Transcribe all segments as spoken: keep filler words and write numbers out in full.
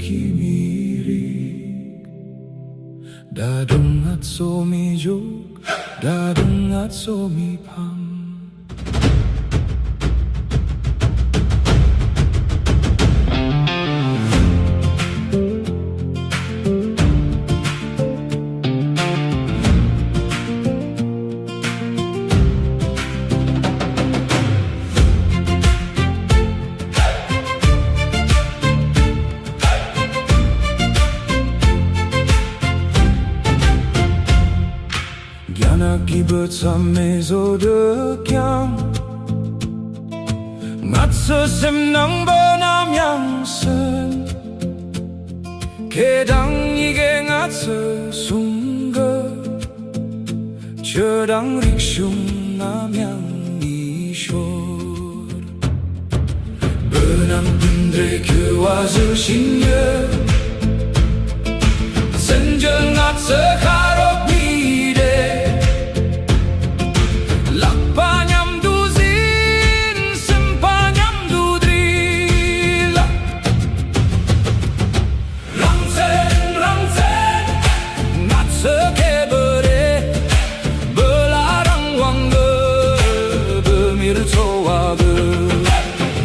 གི་མི་རིགས། ད་དུང་ང་ཚོ་མི་འཇུག་ད་དུང་ང་ཚོ་མི་ཕམ། རྒྱ་ནག་གི་བུ་ཚ་མེ་བཟོ་འདོད་ཀྱང་། ང་ཚོའི་སེམས་ནང་བོད་ནམ་ཡང་གསོན། སྐད་དང་ཡི་གེ་ང་ཚོས་སྲུང་གི། ཆོས་དང་རིག་གཞུང་ནམ་ཡང་མི་ཤོར། བོད་ནང་མཐུན་སྒྲིལ་གྱི་བ་ཟུར་བཞིན་ཡོད། བཙན་བྱོལ་ང་ཚོའི་ཁ་རོག་མི་རེད། ལག་པ་མཉམ་དུ་འཛིན། སེམས་པ་མཉམ་དུ་སྒྲིལ། རང་བཙན་རང་བཙན། ང་ཚོའི་སྐད་འབོད་རེད། བོད་ལ་རང་དབང་དགོས། བོད་མིར་འཚོ་བ་དགོས།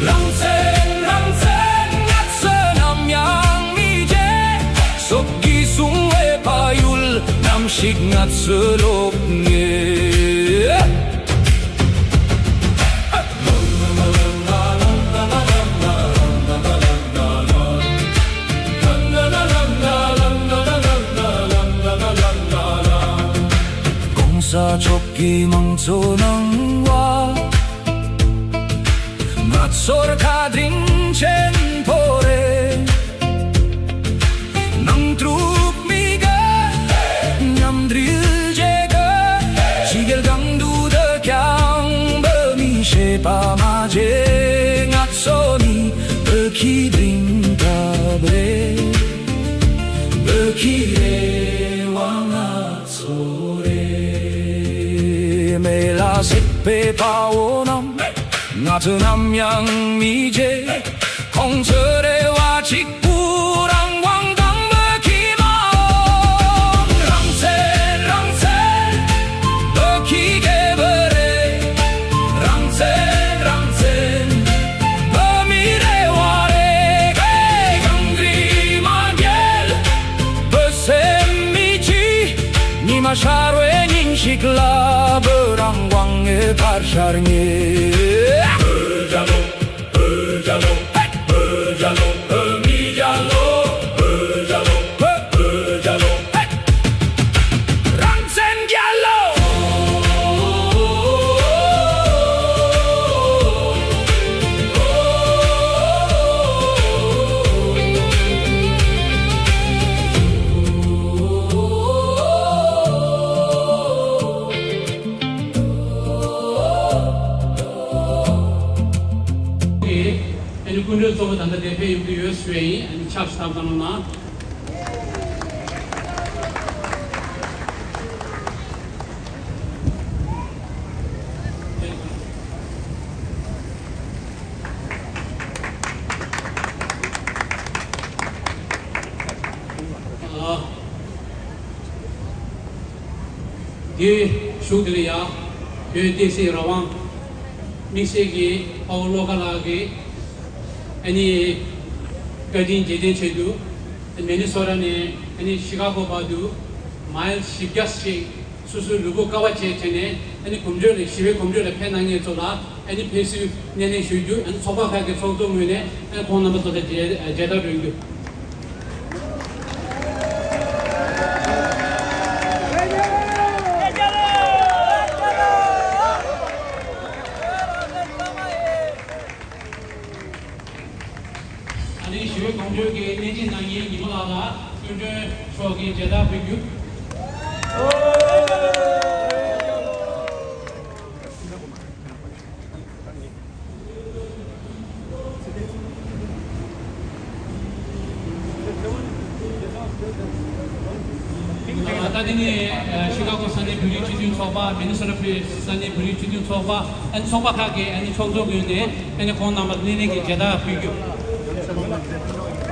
རང་བཙན་རང་བཙན། ང་ཚོས་ནམ་ཡང་མི་བརྗེད། སྲོག་གིས་བཟུང་བའི་ཕ་ཡུལ། ནམ་ཞིག་ང་ཚོའི་སློབ་གཉེར། གོང་ས་མཆོག་གི་མང་གཙོ་གནང་བ། ང་ཚོར་བཀའ་དྲིན་ཆེན་པོ་རེད། ནང་འཁྲུག་མི་དགོས། མཉམ་འབྲེལ་བྱེད་དགོས། ཕྱི་རྒྱལ་གང་དུ་སྡོད་ཀྱང་། བོད་མི་ཞེས་པ་མ་བརྗེད། ང་ཚོ་ནི་བོད་ཀྱི་མགྲིན་ཚབ་རེད། བོད་ཀྱི་རེ་བ་ང་ཚོ་རེད། མེ་ལ་བསྲེགས་པའི་དཔའ་བོ་རྣམས། ང་ཚོས་ནམ་ཡང་མི་བརྗེད། ཁོང་ཚོའི་རེ་བ་གཅིག་པུ། རང་དབང་དང་བོད་ཀྱི་མ་འོངས། རང་བཙན་རང་བཙན། བོད་ཀྱི་སྐད་འབོད་རེད། རང་བཙན་རང་བཙན། བོད་མིའི་རེ་བ་རེད། གངས་རི་མ་བརྒལ། བོད་སེམས་མི་འཆི། ཉི་མ་ཤར་བའི་ཉིན་ཞིག་ལ། བོད་རང་དབང་ངེས་པར་ཤར་ངེས། བོད་རྒྱལ་ལོ། བོད་རྒྱལ་ལོ། བོད་རྒྱལ་ལོ། བོད་མིའི་རྒྱལ་ལོ། བོད་རྒྱལ་ལོ། བོད་བོད་རྒྱལ་ལོ། རང་བཙན་རྒྱལ་ལོ། ཨ་ནི་སྐུ་མགྲོན་གཙོ་བོ་ད་ལྟ་འདིར་ཕེབས་ཡོང་གི་ཡོད་ཞུ་ཡ་ཡིན། ཨ་ནི་ཕྱག་ཞུ་ཐབས་གནང་རོགས་གནང་། ཨ། དེ་ཞུགས་དེ་ལ་ཡ། བོད་བསྟན་སྲིད་རང་དབང་། དམིགས་བསལ་གྱི་དཔའ་བོ་བློ་དགའ་ལགས་ཀྱིས་ཨ་ནི་བཀའ་དྲིན་རྗེས་དྲན་ཆེད་དུ། མི་ནི་སོ་ཊ་ནས་ཨ་ནི་ཤི་ཀ་གོ་བར་དུ་མའིལ་བཞི་བརྒྱ་ཞིག་སོ་སོའི་ལུས་པོ་དཀའ་བ་སྤྱད་བྱས་ནས་ཨ་ནི་གོམ་བགྲོད་ལ་ཞི་བའི་གོམ་བགྲོད་ལ་ཕེབས་གནང་མཁན་ཚོ་ལ། ཨ་ནི་ཕེབས་བསུའི་སྣེ་ལེན་ཞུ་རྒྱུ། ཨ་ནི་ཚོགས་པ་ཁག་གི་ཚོགས་གཙོ་ངོས་ནས་ཨ་ནི་ཁོང་རྣམ་པ་ཚོ་ལ་མཇལ་མཇལ་དར་སྒྲོན་རྒྱུ། ཨ་ནི་ཞི་བའི་གོམ་བགྲོད་ཀྱི་སྣེ་ཁྲིད་གནང་མཁན་ཉི་མ་ལགས་ལ་སྐུ་མགྲོན་མཆོག་གིས་མཇལ་དར་ཕུལ་རྒྱུ། ད་དེ་ནས་ཤི་ཀ་གོ་ས་གནས་བོད་རིགས་སྤྱི་མཐུན་ཚོགས་པ། མི་ནི་སོ་ཊ་ས་གནས་བོད་རིགས་སྤྱི་མཐུན་ཚོགས་པ། ཨ་ནི་ཚོགས་པ་ཁག་གི་ཨ་ནི་ཚོགས་གཙོ་ངོས་ནས་ཨ་ནི་ཁོང་རྣམ་པར་སྣེ་ལེན་གྱི་མཇལ་དར་ཕུལ་རྒྱུ།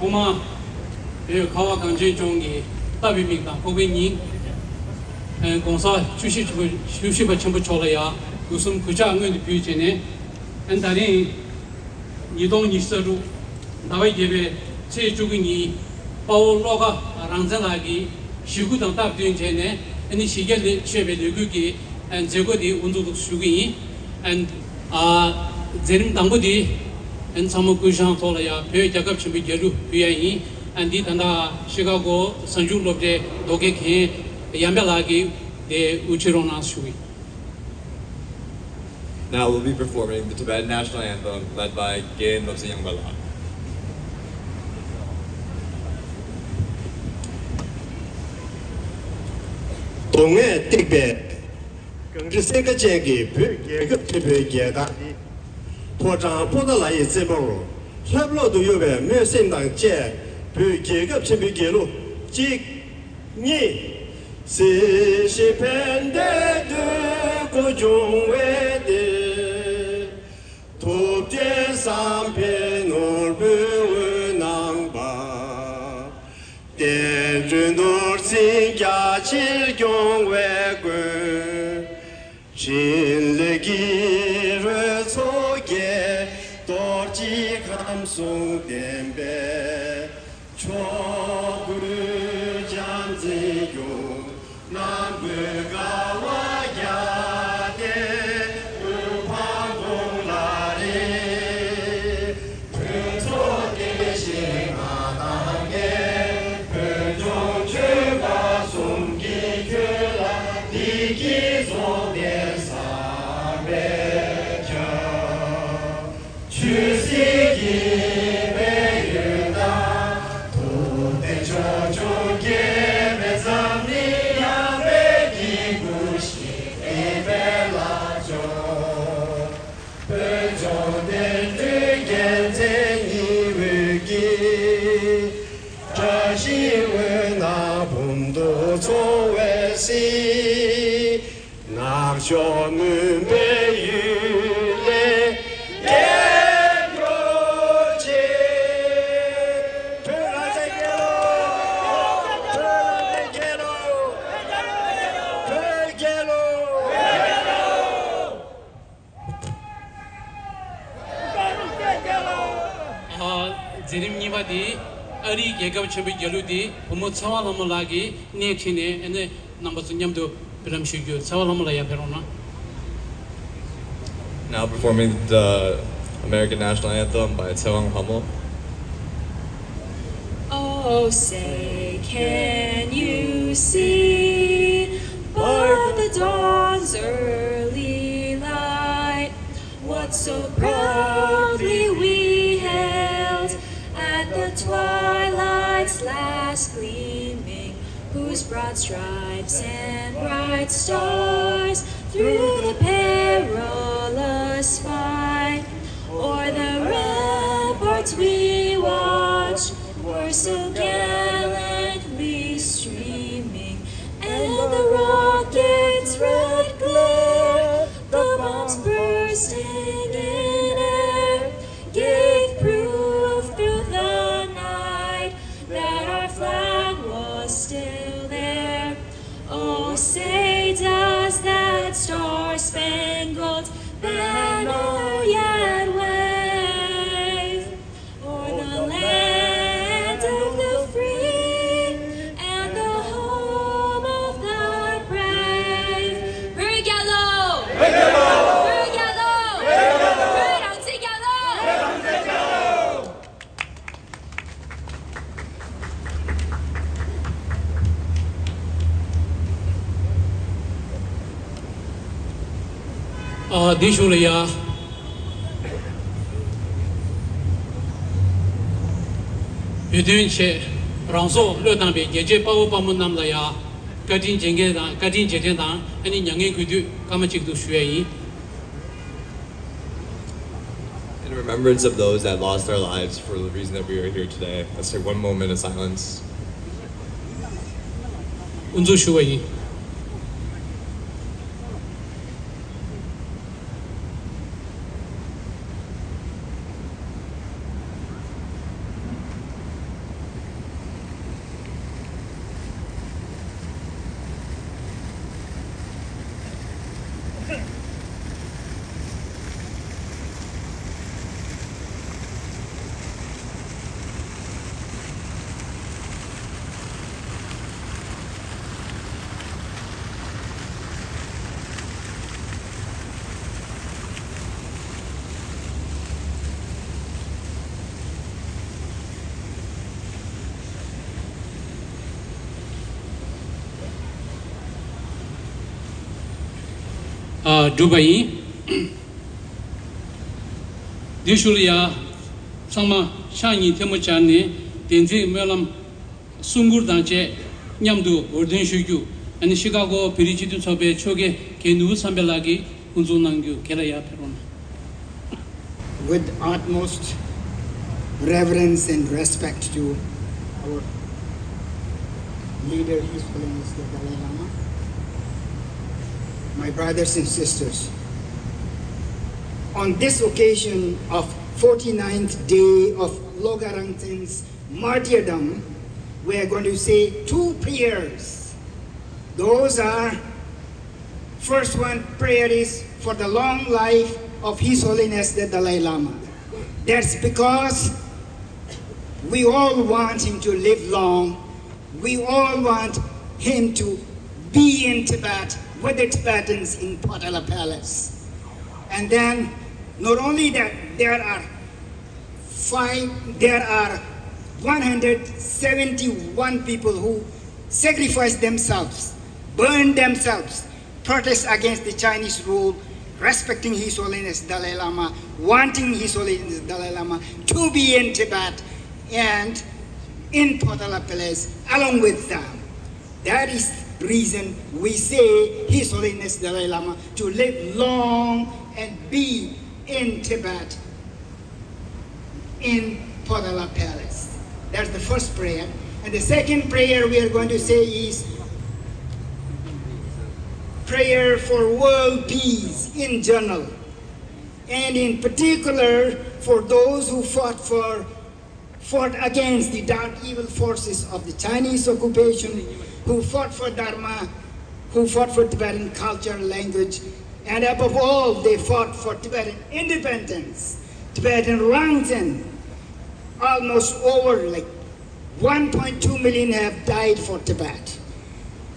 ཐོག་མར་བོད་ཁ་བ་གངས་ཅན་ལྗོངས་ཀྱི་རྟ་བའི་མིག་དང་ཕུག་པའི་སྙིང་། ཨ་༸གོང་ས་བཅུ་བཞི་ཆེན་པོ་བཅུ་བཞི་པ་ཆེན་པོ་མཆོག་ལ་ཡང་སྒོས་སུ་གུས་ཕྱག་སྔོན་དུ་ཕུལ་བྱས་ནས། ཨ་ད་རིང་ཉིས་སྟོང་ཉི་ཤུ་རྩ་དྲུག་ཟླ་བ་བརྒྱད་པའི་ཚེས་བཅུ་དགུ་ཉིན་དཔའ་བོ་བློ་དགའ་རང་བཙན་ལགས་ཀྱི་ཞུ་སྐུལ་དང་སྟབས་བསྟུན་བྱས་ནས། ཨ་ནི་གཞིས་རྒྱ་ལས་མཆོད་པའི་ལས་འགུལ་གྱི་ཨ་མཛད་སྒོ་དེ་དབུ་འཛུགས་ཞུ་གི་ཡིན། ཨ་ཨ་མཛད་རིམ་དང་པོ་དེ་ཨ་ཚང་མ་སྐུ་བཞེངས་ཐོག་ལ་ཡང་བོད་རྒྱལ་ཁབ་ཆེན་པོའི་རྒྱལ་གླུ་ཕུལ་ཡ་ཡིན། ཨ་འདི་ད་ལྟ་ཤི་ཀ་གོ་གཟའ་མཇུག་སློབ་གྲྭའི་ཟློས་དགེ་རྒན་ཡར་འཕེལ་ལགས་ཀྱིས་དེ་དབུ་ཁྲིད་རོགས་གནང་ཞུ་གི་ཡིན། Now we'll be performing the Tibetan national anthem led by Gen Lobsang Yangpa. གདོང་ལྔས་བཏེགས་པའི་གངས་རི་སེང་གེ་ཅན་གྱི་བོད་རྒྱལ་ཁབ་ཆེན་པོའི་རྒྱལ་དར་འདི། ཕོ་བྲང་པོ་ཏཱ་ལ་ཡི་རྩེ་མོར་ལྷབ་ལྷོབ་ཏུ་གཡོ་བའི་སྨོན་སེམས་དང་བཅས། བོད་རྒྱལ་ཁབ་ཆེན་པོའི་རྒྱལ་གླུ་གཅིག་གཉིས། སྲིད་ཞིའི་ཕན་བདེའི་འདོད་དགུ་འབྱུང་བའི་གཏེར། ཐུབ་བསྟན་བསམ་འཕེལ་ནོར་བུའི་འོད་སྣང་འབར། བསྟན་འགྲོའི་ནོར་འཛིན་རྒྱ་ཆེར་སྐྱོང་བའི་མགོན། འཕྲིན་ལས་ཀྱི་རོལ་མཚོ་རྒྱས། རྡོ་རྗེ་ཁམས་གསུམ་བསྟན་པའི་ཕྱོགས་ཀུན་རྒྱ་མཚོའི་རྒྱུད། ནམ་མཁའི་དགའ་བ་རྒྱ་སྐྱེད་དབུ་འཕང་དགུང་ལ་རེག་ཕུན་ཚོགས་བདེ་གཤེགས་མངའ་ཐང་རྒྱས། བོད་ལྗོངས་ཆོལ་ཁ་གསུམ་གྱི་ཁྱོན་ལ་བདེ་སྐྱིད་རྫོགས་ལྡན་བསམ་པས་ཁྱབ། ཆོས་སྲིད་ཀྱི་སྤེལ་ཡུལ་དང་། ཐུབ་བསྟན་ཕྱོགས་བཅུར་རྒྱས་པའི་འཛམ་གླིང་ཡངས་པའི་སྐྱེ་དགུའི་གཤིས་འདི་སྤེལ་ལ་སྦྱོར། བོད་ལྗོངས་བསྟན་འགྲོའི་རྒྱལ་མཚན་ཉི་འོད་ཀྱིས། བཀྲ་ཤིས་འོད་སྣང་འབུམ་དུ་འཚོ་བའི་གཟིས། ནག་ཕྱོགས་མུན་པའི་ཡུལ་ལས་རྒྱལ་གྱུར་ཅིག་བོད་རང་བཙན་རྒྱལ་ལོ། བོད་རང་བཙན་རྒྱལ་ལོ། བོད་རྒྱལ་ལོ། ཨ། མཛད་རིམ་གཉིས་པ་དེ་ཨ་རིའི་རྒྱལ་ཁབ་ཆེན་པོའི་རྒྱལ་གླུ་དེ་བུ་མོ་ཚེ་དབང་ལྷ་མོ་ལགས་ཀྱིས་སྣེ་ཁྲིད་ནས། ཨ་ནི་རྣམ་པ་ཚོ་མཉམ་དུ་འབུལ་ལམ་ཞུ་རྒྱུ། ཚེ་དབང་ལྷ་མོ་ལགས་ཡར་ཕེབས་རོགས་གནང་། Now performing the American national anthem by Tsewang Hamo. Oh, say, can you see, but the dawn's early light, what so proudly we hailed at the twilight's last gleaming, whose broad stripes and bright stars through the perilous fight o'er the ramparts we watched were so gallantly streaming, and the rocket's red glare, the bombs bursting in air, gave proof through the night that our flag was still there. Oh, say does that star-spangled banner yet wave o'er the land of the free and the home of the brave? བོད་རྒྱལ་ལོ། བོད་རྒྱལ་ལོ། བོད་རང་བཙན་རྒྱལ་ལོ། ཨ། འདི་ཞུ་ལ་ཡ། བོད་དོན་ཆེད་རང་སྲོག་བློས་བཏང་བའི་རྒྱལ་གཅེས་དཔའ་བོ་དཔའ་མོ་རྣམས་ལ་ཡ། བཀའ་དྲིན་རྗེས་དྲན་དང་། བཀའ་དྲིན་རྗེས་དྲན་དང་། ཨ་ནི་མྱ་ངན་གུས་འདུད་སྐར་མ་གཅིག་ཏུ་ཞུ་ཡ་ཡིན། In remembrance of those that lost their lives for the reason that we are here today, let's take one moment of silence. དབུ་འཛུགས་ཞུ་བ་ཡིན། ཨ། སྒྲུབ་པ་ཡིན། འདི་ཞུ་ལ་ཡ། ཚང་མ་ཕྱག་གཉིས་ཐལ་མོ་སྦྱར་ནས་བདེན་ཚིག་སྨོན་ལམ་གསུང་མགུར་དང་བཅས་མཉམ་དུ་འོར་འདོན་ཞུ་རྒྱུ། ཨ་ནི་ཤི་ཀ་གོ་བོད་རིགས་སྤྱི་མཐུན་ཚོགས་པའི་ཆོས་དགེ་རྒན་ནོར་བུ་བསམ་འཕེལ་ལགས་ཀྱིས་དབུ་འཛུགས་གནང་རྒྱུ། དེ་ལ་ཡ་ཕེབས་རོགས་གནང་། With utmost reverence and respect to our leader, His Holiness the Dalai Lama, my brothers and sisters, on this occasion of forty-ninth day of Loga Rangtsen's martyrdom, we are going to say two prayers. Those are, first one prayer is for the long life of His Holiness the Dalai Lama. That's because we all want him to live long. We all want him to be in Tibet with the Tibetans in Potala Palace. And then, not only that, there are five, there are one hundred seventy-one people who sacrificed themselves, burned themselves, protest against the Chinese rule, respecting His Holiness Dalai Lama, wanting His Holiness Dalai Lama to be in Tibet and in Potala Palace along with them. That is the reason we say His Holiness Dalai Lama to live long and be in Tibet, in Potala Palace. That's the first prayer. And the second prayer we are going to say is prayer for world peace in general, and in particular for those who fought for fought against the dark evil forces of the Chinese occupation, who fought for Dharma, who fought for Tibetan culture, language, and above all, they fought for Tibetan independence, Tibetan Rangtsen. Almost over, like, one point two million have died for Tibet.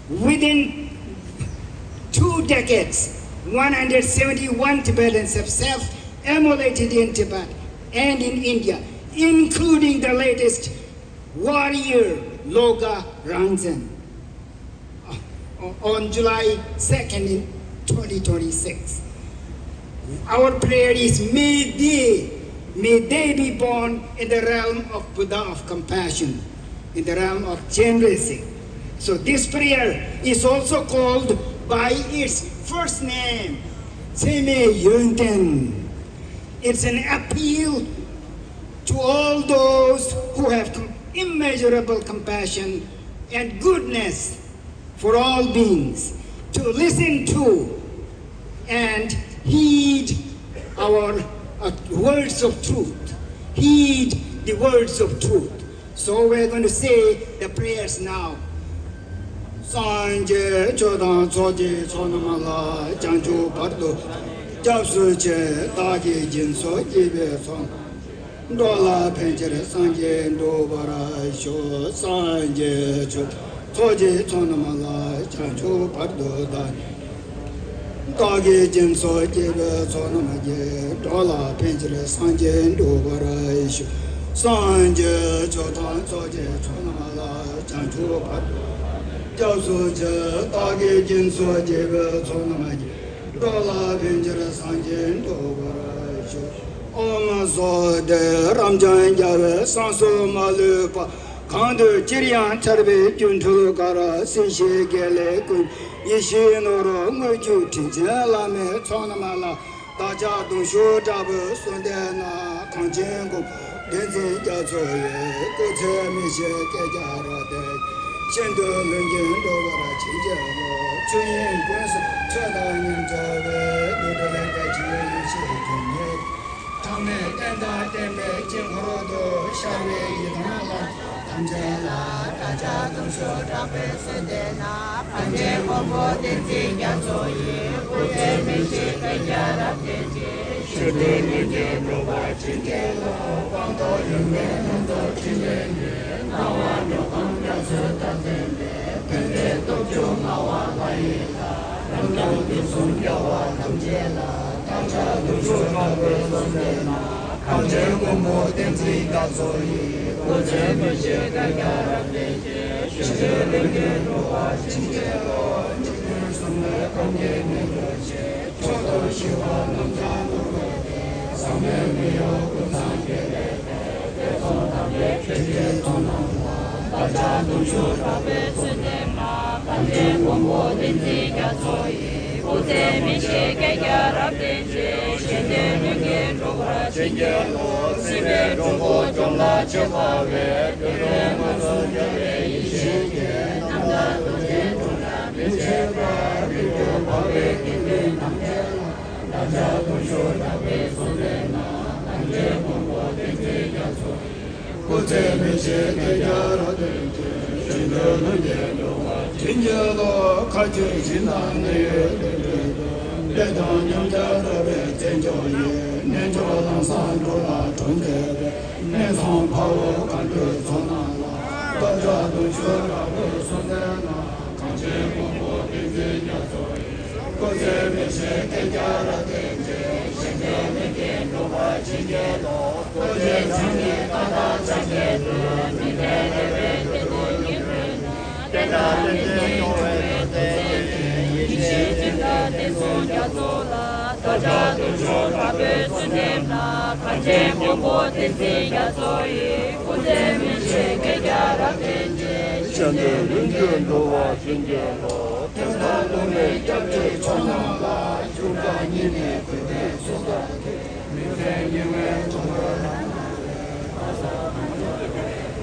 Within two decades, one hundred seventy-one Tibetans have self-immolated in Tibet and in India, including the latest warrior Loga Rangtsen. on July second in twenty twenty-six. Our prayer is, may they, may they be born in the realm of Buddha of compassion, in the realm of generosity. So this prayer is also called by its first name, Tseme Yonten. It's an appeal to all those who have com- immeasurable compassion and goodness for all beings to listen to and heed our uh, words of truth. Heed the words of truth. So we're going to say the prayers now. སངས་རྒྱས་ཆོས་དང་ཚོགས་ཀྱི་མཆོག་རྣམས་ལ། བྱང་ཆུབ་བར་དུ་སྐྱབས་སུ་མཆི། བདག་གིས་སྦྱིན་སོགས་བགྱིས་པའི་ཚོགས་རྣམས། འགྲོ་ལ་ཕན་ཕྱིར་སངས་རྒྱས་འགྲུབ་པར་ཤོག་སངས་རྒྱས་ཆོས་ཚོགས་ཀྱི་མཆོག་རྣམས་ལ། བྱང་ཆུབ་བར་དུ་བདག་ནི། བདག་གིས་སྦྱིན་སོགས་བགྱིས་པའི་ཚོགས་རྣམས་ཀྱིས། འགྲོ་ལ་ཕན་ཕྱིར་སངས་རྒྱས་འགྲུབ་པར་ཤོག་སངས་རྒྱས་ཆོས་དང་ཚོགས་ཀྱི་མཆོག་རྣམས་ལ། བྱང་ཆུབ་བར་དུ་སྐྱབས་སུ་མཆི། བདག་གིས་སྦྱིན་སོགས་བགྱིས་པའི་ཚོགས་རྣམས་ཀྱིས། འགྲོ་ལ་ཕན་ཕྱིར་སངས་རྒྱས་འགྲུབ་པར་ཤོག་ཨོཾ་སྭ་སྟི། རབ་འབྱམས་རྒྱལ་བའི་གསང་གསུམ་མ་ལུས་པ། གང་དུ་ཅིར་ཡང་འཆར་བའི་སྒྱུ་འཕྲུལ་དཀར། སྲིད་ཞིའི་དགེ་ལེགས་ཀུན། ཡེ་ཤེས་ནོར་བུ་དངུལ་ཆུ་དྲིན་ཅན་བླ་མའི་ཚོགས་རྣམས་ལ། བདག་ཅག་གདུང་ཤུགས་དྲག་པོས་གསོལ་འདེབས་ན། གངས་ཅན་མགོན་པོ་བསྟན་འཛིན་རྒྱ་མཚོ་ཡི། སྐུ་ཚེ་མི་ཤིགས་བསྐལ་བརྒྱར་བརྟན། གཞན་དོན་ལྷུན་གྱིས་འགྲུབ་པར་བྱིན་གྱིས་རློབས། ཆོས་དབྱིངས་ཀུན་སུ་ཆོས་དང་ཉམས་སྦྱོར་བའི། ལུས་འབྲེལ་ལས་འབྲས་ཆེན་ཡེ་ཤེས་ཀྱི་ཉི་འོད། གྲངས་མེད་རྟེན་དང་བརྟེན་པའི་དཀྱིལ་འཁོར་དུ། ཤར་བའི་ཡི་དམ་ལྷ་ཐམས་ཅད་ལ། བདག་ཅག་གདུང་ཤུགས་དྲག་པོས་གསོལ་འདེབས་ན། གངས་ཅན་མགོན་པོ་བསྟན་འཛིན་རྒྱ་མཚོ་ཡི། སྐུ་ཚེ་མི་ཤིགས་བསྐལ་བརྒྱར་རབ་བརྟན་ཅིང་། གཞན་དོན་ལྷུན་གྱིས་འགྲུབ་པར་བྱིན་གྱིས་རློབས། སྤངས་རྟོགས་ཡོན་ཏན་རྣམ་རྫོགས་ཕྲིན་ལས་ནི། སྣང་བ་འགྲོ་ལྡོག་རྒྱ་མཚོའི་རྟགས་མཚན་ཏེ། དོན་འགྲེལ་སྟོབས་བཅུ་མངའ་བ་ལྷ་ཡི་ལྷ། རབ་འབྱམས་དུས་གསུམ་རྒྱལ་བ་ཐམས་ཅད་ལ། བདག་ཅག་གདུང་ཤུགས་དྲག་པོས་གསོལ་འདེབས་ན། གངས་ཅན་མགོན་པོ་བསྟན་འཛིན་རྒྱ་མཚོ་ཡི། སྐུ་ཚེ་མི་ཤིགས་བསྐལ་བརྒྱར་རབ་བརྟན་ཅིང་། གཞན་དོན་ལྷུན་གྱིས་འགྲུབ་པར་བྱིན་གྱིས་རློབས། འཇིག་རྟེན་གསུམ་ལས་ཁམས་ཀྱི་མི་འགྲོ་ཆེ། མཆོག་ཏུ་ཞི་བ་རྣམ་གྲངས་ནོར་བུ་སྟེ། ཟག་མེད་མི་གཡོ་ཀུན་བཟང་དགེ་ལེགས་དཔལ། དེ་མཚུངས་དམ་པའི་ཆོས་ཀྱི་མཆོག་རྣམས་ལ། བདག་ཅག་གདུང་ཤུགས་དྲག་པོས་གསོལ་འདེབས་ན། གངས་ཅན་མགོན་པོ་བསྟན་འཛིན་རྒྱ་མཚོ་ཡི། སྐུ་ཚེ་མི་ཤིགས་བསྐལ་བརྒྱར་རབ་བརྟན་ཅིང་། གཞན་དོན་ལྷུན་གྱིས་འགྲུབ་པར་བྱིན་གྱིས་རློབས། སྲིད་པའི་སྒྲུབ་ཕུག་འཇོམས་ལ་བྱེད་པ་བས། འདོད་པའི་མངོན་སུམ་རྒྱལ་བའི་ཡེ་ཤེས་ཀྱིས། རྣམ་དག་ཐུགས་རྗེའི་འགྲོ་དོན་མི་ཕྱེད་པར། མི་བསྐྱོད་འཕགས་པའི་དགེ་འདུན་ཐམས་ཅད་ལ། བདག་ཅག་གདུང་ཤུགས་དྲག་པོས་གསོལ་འདེབས་ན། གངས་ཅན་མགོན་པོ་བསྟན་འཛིན་རྒྱ་མཚོ་ཡི། སྐུ་ཚེ་མི་ཤིགས་བསྐལ་བརྒྱར་རབ་བརྟན་ཅིང་། གཞན་དོན་ལྷུན་གྱིས་འགྲུབ་པར་བྱིན་གྱིས་རློབས། མཁའ་སྤྱོད་ཞིང་དང་གནས་ཡུལ་ལས་འཕྲོས་ཏེ། བདེ་དང་མཉམ་བརྗེ་འགྲོ་བའི་རྩེ་མཆོག་ཡི། གནས་མཆོག་ལམ་བཟང་འགྲོ་ལ་གྲོགས་མཛད་པའི། གནས་མཚུངས་དཔའ་བོ་མཁའ་འགྲོའི་ཚོགས་རྣམས་ལ། བདག་ཅག་གདུང་ཤུགས་དྲག་པོས་གསོལ་འདེབས་ན། གངས་ཅན་མགོན་པོ་བསྟན་འཛིན་རྒྱ་མཚོ་ཡི། སྐུ་ཚེ་མི་ཤིགས་བསྐལ་བརྒྱར་རབ་བརྟན་ཅིང་། གཞན་དོན་ལྷུན་གྱིས་འགྲུབ་པར་བྱིན་གྱིས་རློབས། སྐུ་ཚེ་ཚང་བའི་བཀའ་དང་ཕྱག་རྒྱའི་མཐུ། མི་ཕམ་རྒྱལ་བའི་བདེ་སྟོབས་ཉིད་སྤེལ་ནས། བསྟན་དང་ལྷན་ཅིག་འགྲོ་བའི་དོན་མཛད་ཅིང་། ཡེ་ཤེས་སྤྱན་དྲངས་བསྟན་སྲུང་རྒྱ་མཚོ་ལ། བདག་ཅག་གདུང་ཤུགས་དྲག་པོས་གསོལ་འདེབས་ན། གངས་ཅན་མགོན་པོ་བསྟན་འཛིན་རྒྱ་མཚོ་ཡི། སྐུ་ཚེ་མི་ཤིགས་བསྐལ་བརྒྱར་རབ་བརྟན་ཅིང་། གཞན་དོན་ལྷུན་གྱིས་འགྲུབ་པར་བྱིན་གྱིས་རློབས། དེ་ལྟར་ལུང་མེད་སྐྱབས་ཀྱི་མཆོག་རྣམས་ལ། ཆུ་འབྲུག་སྙིང་ནས་གུས་པས་གསོལ་བ་འདེབས། མི་ཕམ་ཉི་འོད་འབྱུང་པོ་རབ་སྣང་བས།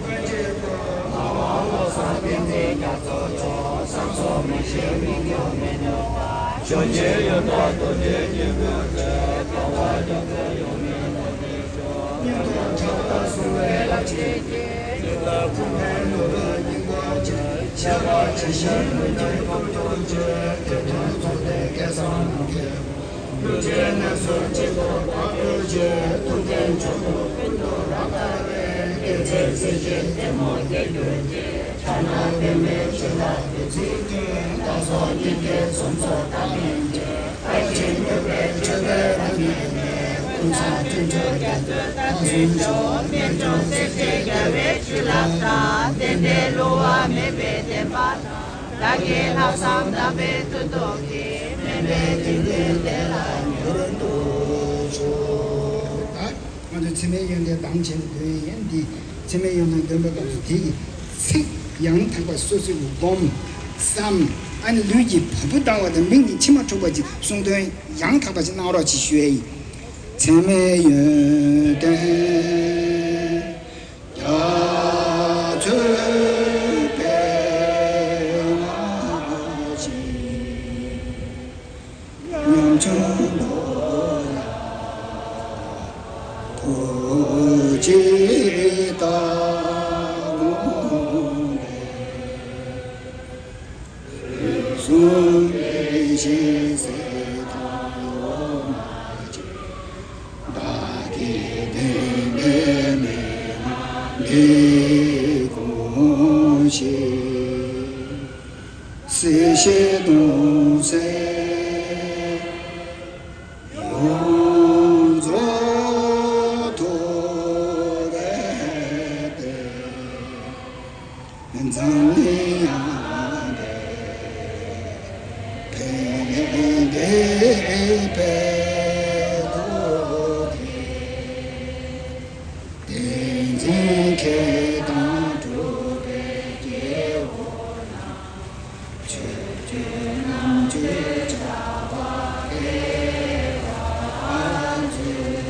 ཀུན་གྱི་སྐུ། ངག་དབང་བློ་བཟང་བསྟན་འཛིན་རྒྱ་མཚོ་མཆོག། བསམ་སོགས་མི་ཤེས་མི་མགྱོགས་མི་ནུས་པ། གཞོན་གཤིན་ཡོན་ཏོག་རྡོ་རྗེའི་སྙིང་པོའི་ཚལ། དགའ་བ་རྒྱ་མཚོ་ཡོངས་མི་ནུབ་པའི་མཆོག། སྙིང་ཐུབ་ཕྱག་དར་བཟུང་བའི་བླ་ཆེན་གྱིས། སྙིང་ལ་ཕུག་པའི་ནོར་བུའི་སྙིང་པོ་ཆེ། བཤད་པ་ཇི་བཞིན་ལྷུན་གྱིས་ཐོབ་གྱུར་ཅིག། དེ་དོན་རྫོགས་ལྡན་སྐལ་བཟང་རྣམས་ཀྱི། གདུལ་བྱའི་གནས་སུ་གཅིག་ཏུ་དཔག་གྱུར་ཅིག། ཐུབ་བསྟན་མཆོག་ཏུ་ཀུན་ཏུ་རབ་དར་བའི། རྒྱལ་མཚན་སྲིད་ཞིའི་རྩེ་མོར་རྒྱས་གྱུར་ཅིག། ཕྱག་ན་པདྨོའི་བྱིན་རླབས་བདུད་རྩིའི་སྤྲིན། བདག་སོགས་སྙིང་གའི་གཟུངས་སུ་རྟག་ལེན་ཅིག། ཕར་ཕྱིན་འགྱུར་བའི་སྤྱོད་པས་རབ་མཉེས་ནས། ཀུན་བཟང་སྤྲིན་བྲལ་རྒྱ་མཚོའི་རྟ་དྲེལ་མཆོག། རྣལ་འབྱོར་སྲས་བཅས་རྒྱལ་བའི་བྱིན་རླབས་དང་། བསྟན་པའི་བསླུ་བ་མེད་པའི་བདེན་པ་དང་། བདག་གིས་ལྷག་བསམ་དག་པའི་མཐུ་སྟོབས་ཀྱིས། དམན་པའི་དགེ་འདུན་དེ་ལ་མྱུར་དུ་བྱོན། ད་ང་ཚོ་ཚད་མེད་ཡོན་ཏན་དམ་ཅན་འདོན་ཡིན་འདི། ཚད་མེད་ཡོན་ཏན་འདོན་པའི་སྐབས་སུ་དེ་གི་ཚིག་ཡང་དག་པ་སོ་སོའི་སྒོམ་བསམ། ཨ་ནི་ལུས་ཀྱི་བ་སྤུ་ལྡང་བ་དང་མིག་ནི་མཆི་མ་འཁྲུགས་པ་ཅིག་གསུང་དོན་ཡང་དག་པ་ཅིག་གནང་རོགས་ཅིག་ཞུ་ཡ་ཡིན། ཚད་མེད་ཡོན་ཏན་རྒྱ་མཚོའི་དཔལ་མངའ་ཞིང་། ཉམ་ཆུང་ལོ་ལ་ཐུགས་རྗེ་ལྟ་དགོངས་པས། གསུང་པའི་ཞལ་ཟས་དང་ལོ་མ་བཅས། བདག་གིས་བདེན་པའི་མན་ངག་འདི་དགོངས་ཤིག། སྲིད་ཞིའི་གདུང་སེམས་ཡོངས་རྫོགས་ཐུབ་པའི་བདེ། འཛམ་གླིང་ཡང་བདེ། ཕན་བདེའི་ཕན་ཐོགས་ཀྱི། བསྟན་འཛིན་མཁས་དང་གྲུབ་པའི་སྐྱེ་བོ་རྣམས། ཆོས་སྤྱོད་རྣམ་དཔྱོད་བྱ་བ་སྤེལ་བར་མཛོད།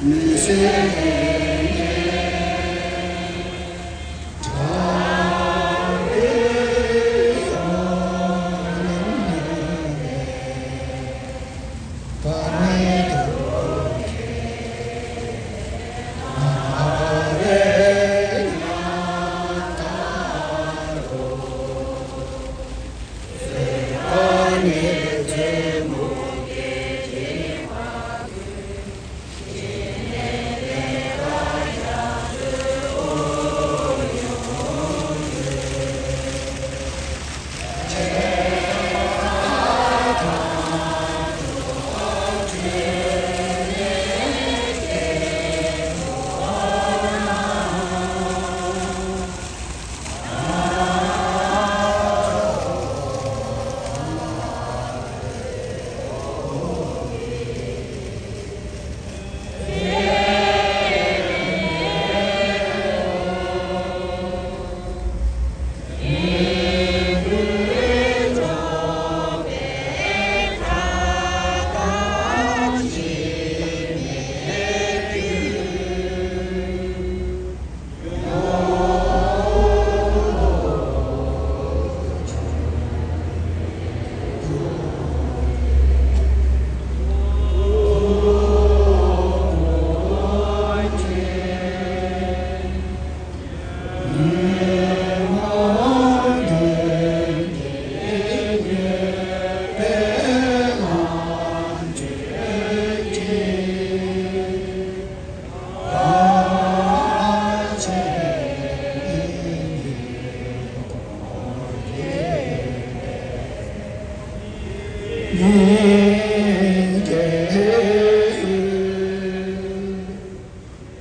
མི་ཟད་ལས་ངན་དགྲ་བོས་ཡོངས་བསླུས་པའི། བར་མེད་དུ་ཁྱེད་མ་བར་བའི་ཉམས་ལྟར་རོ། བཟོད་པ་ནི་བཙུན་མོ་སྐད་ཅིག་མ་གུས།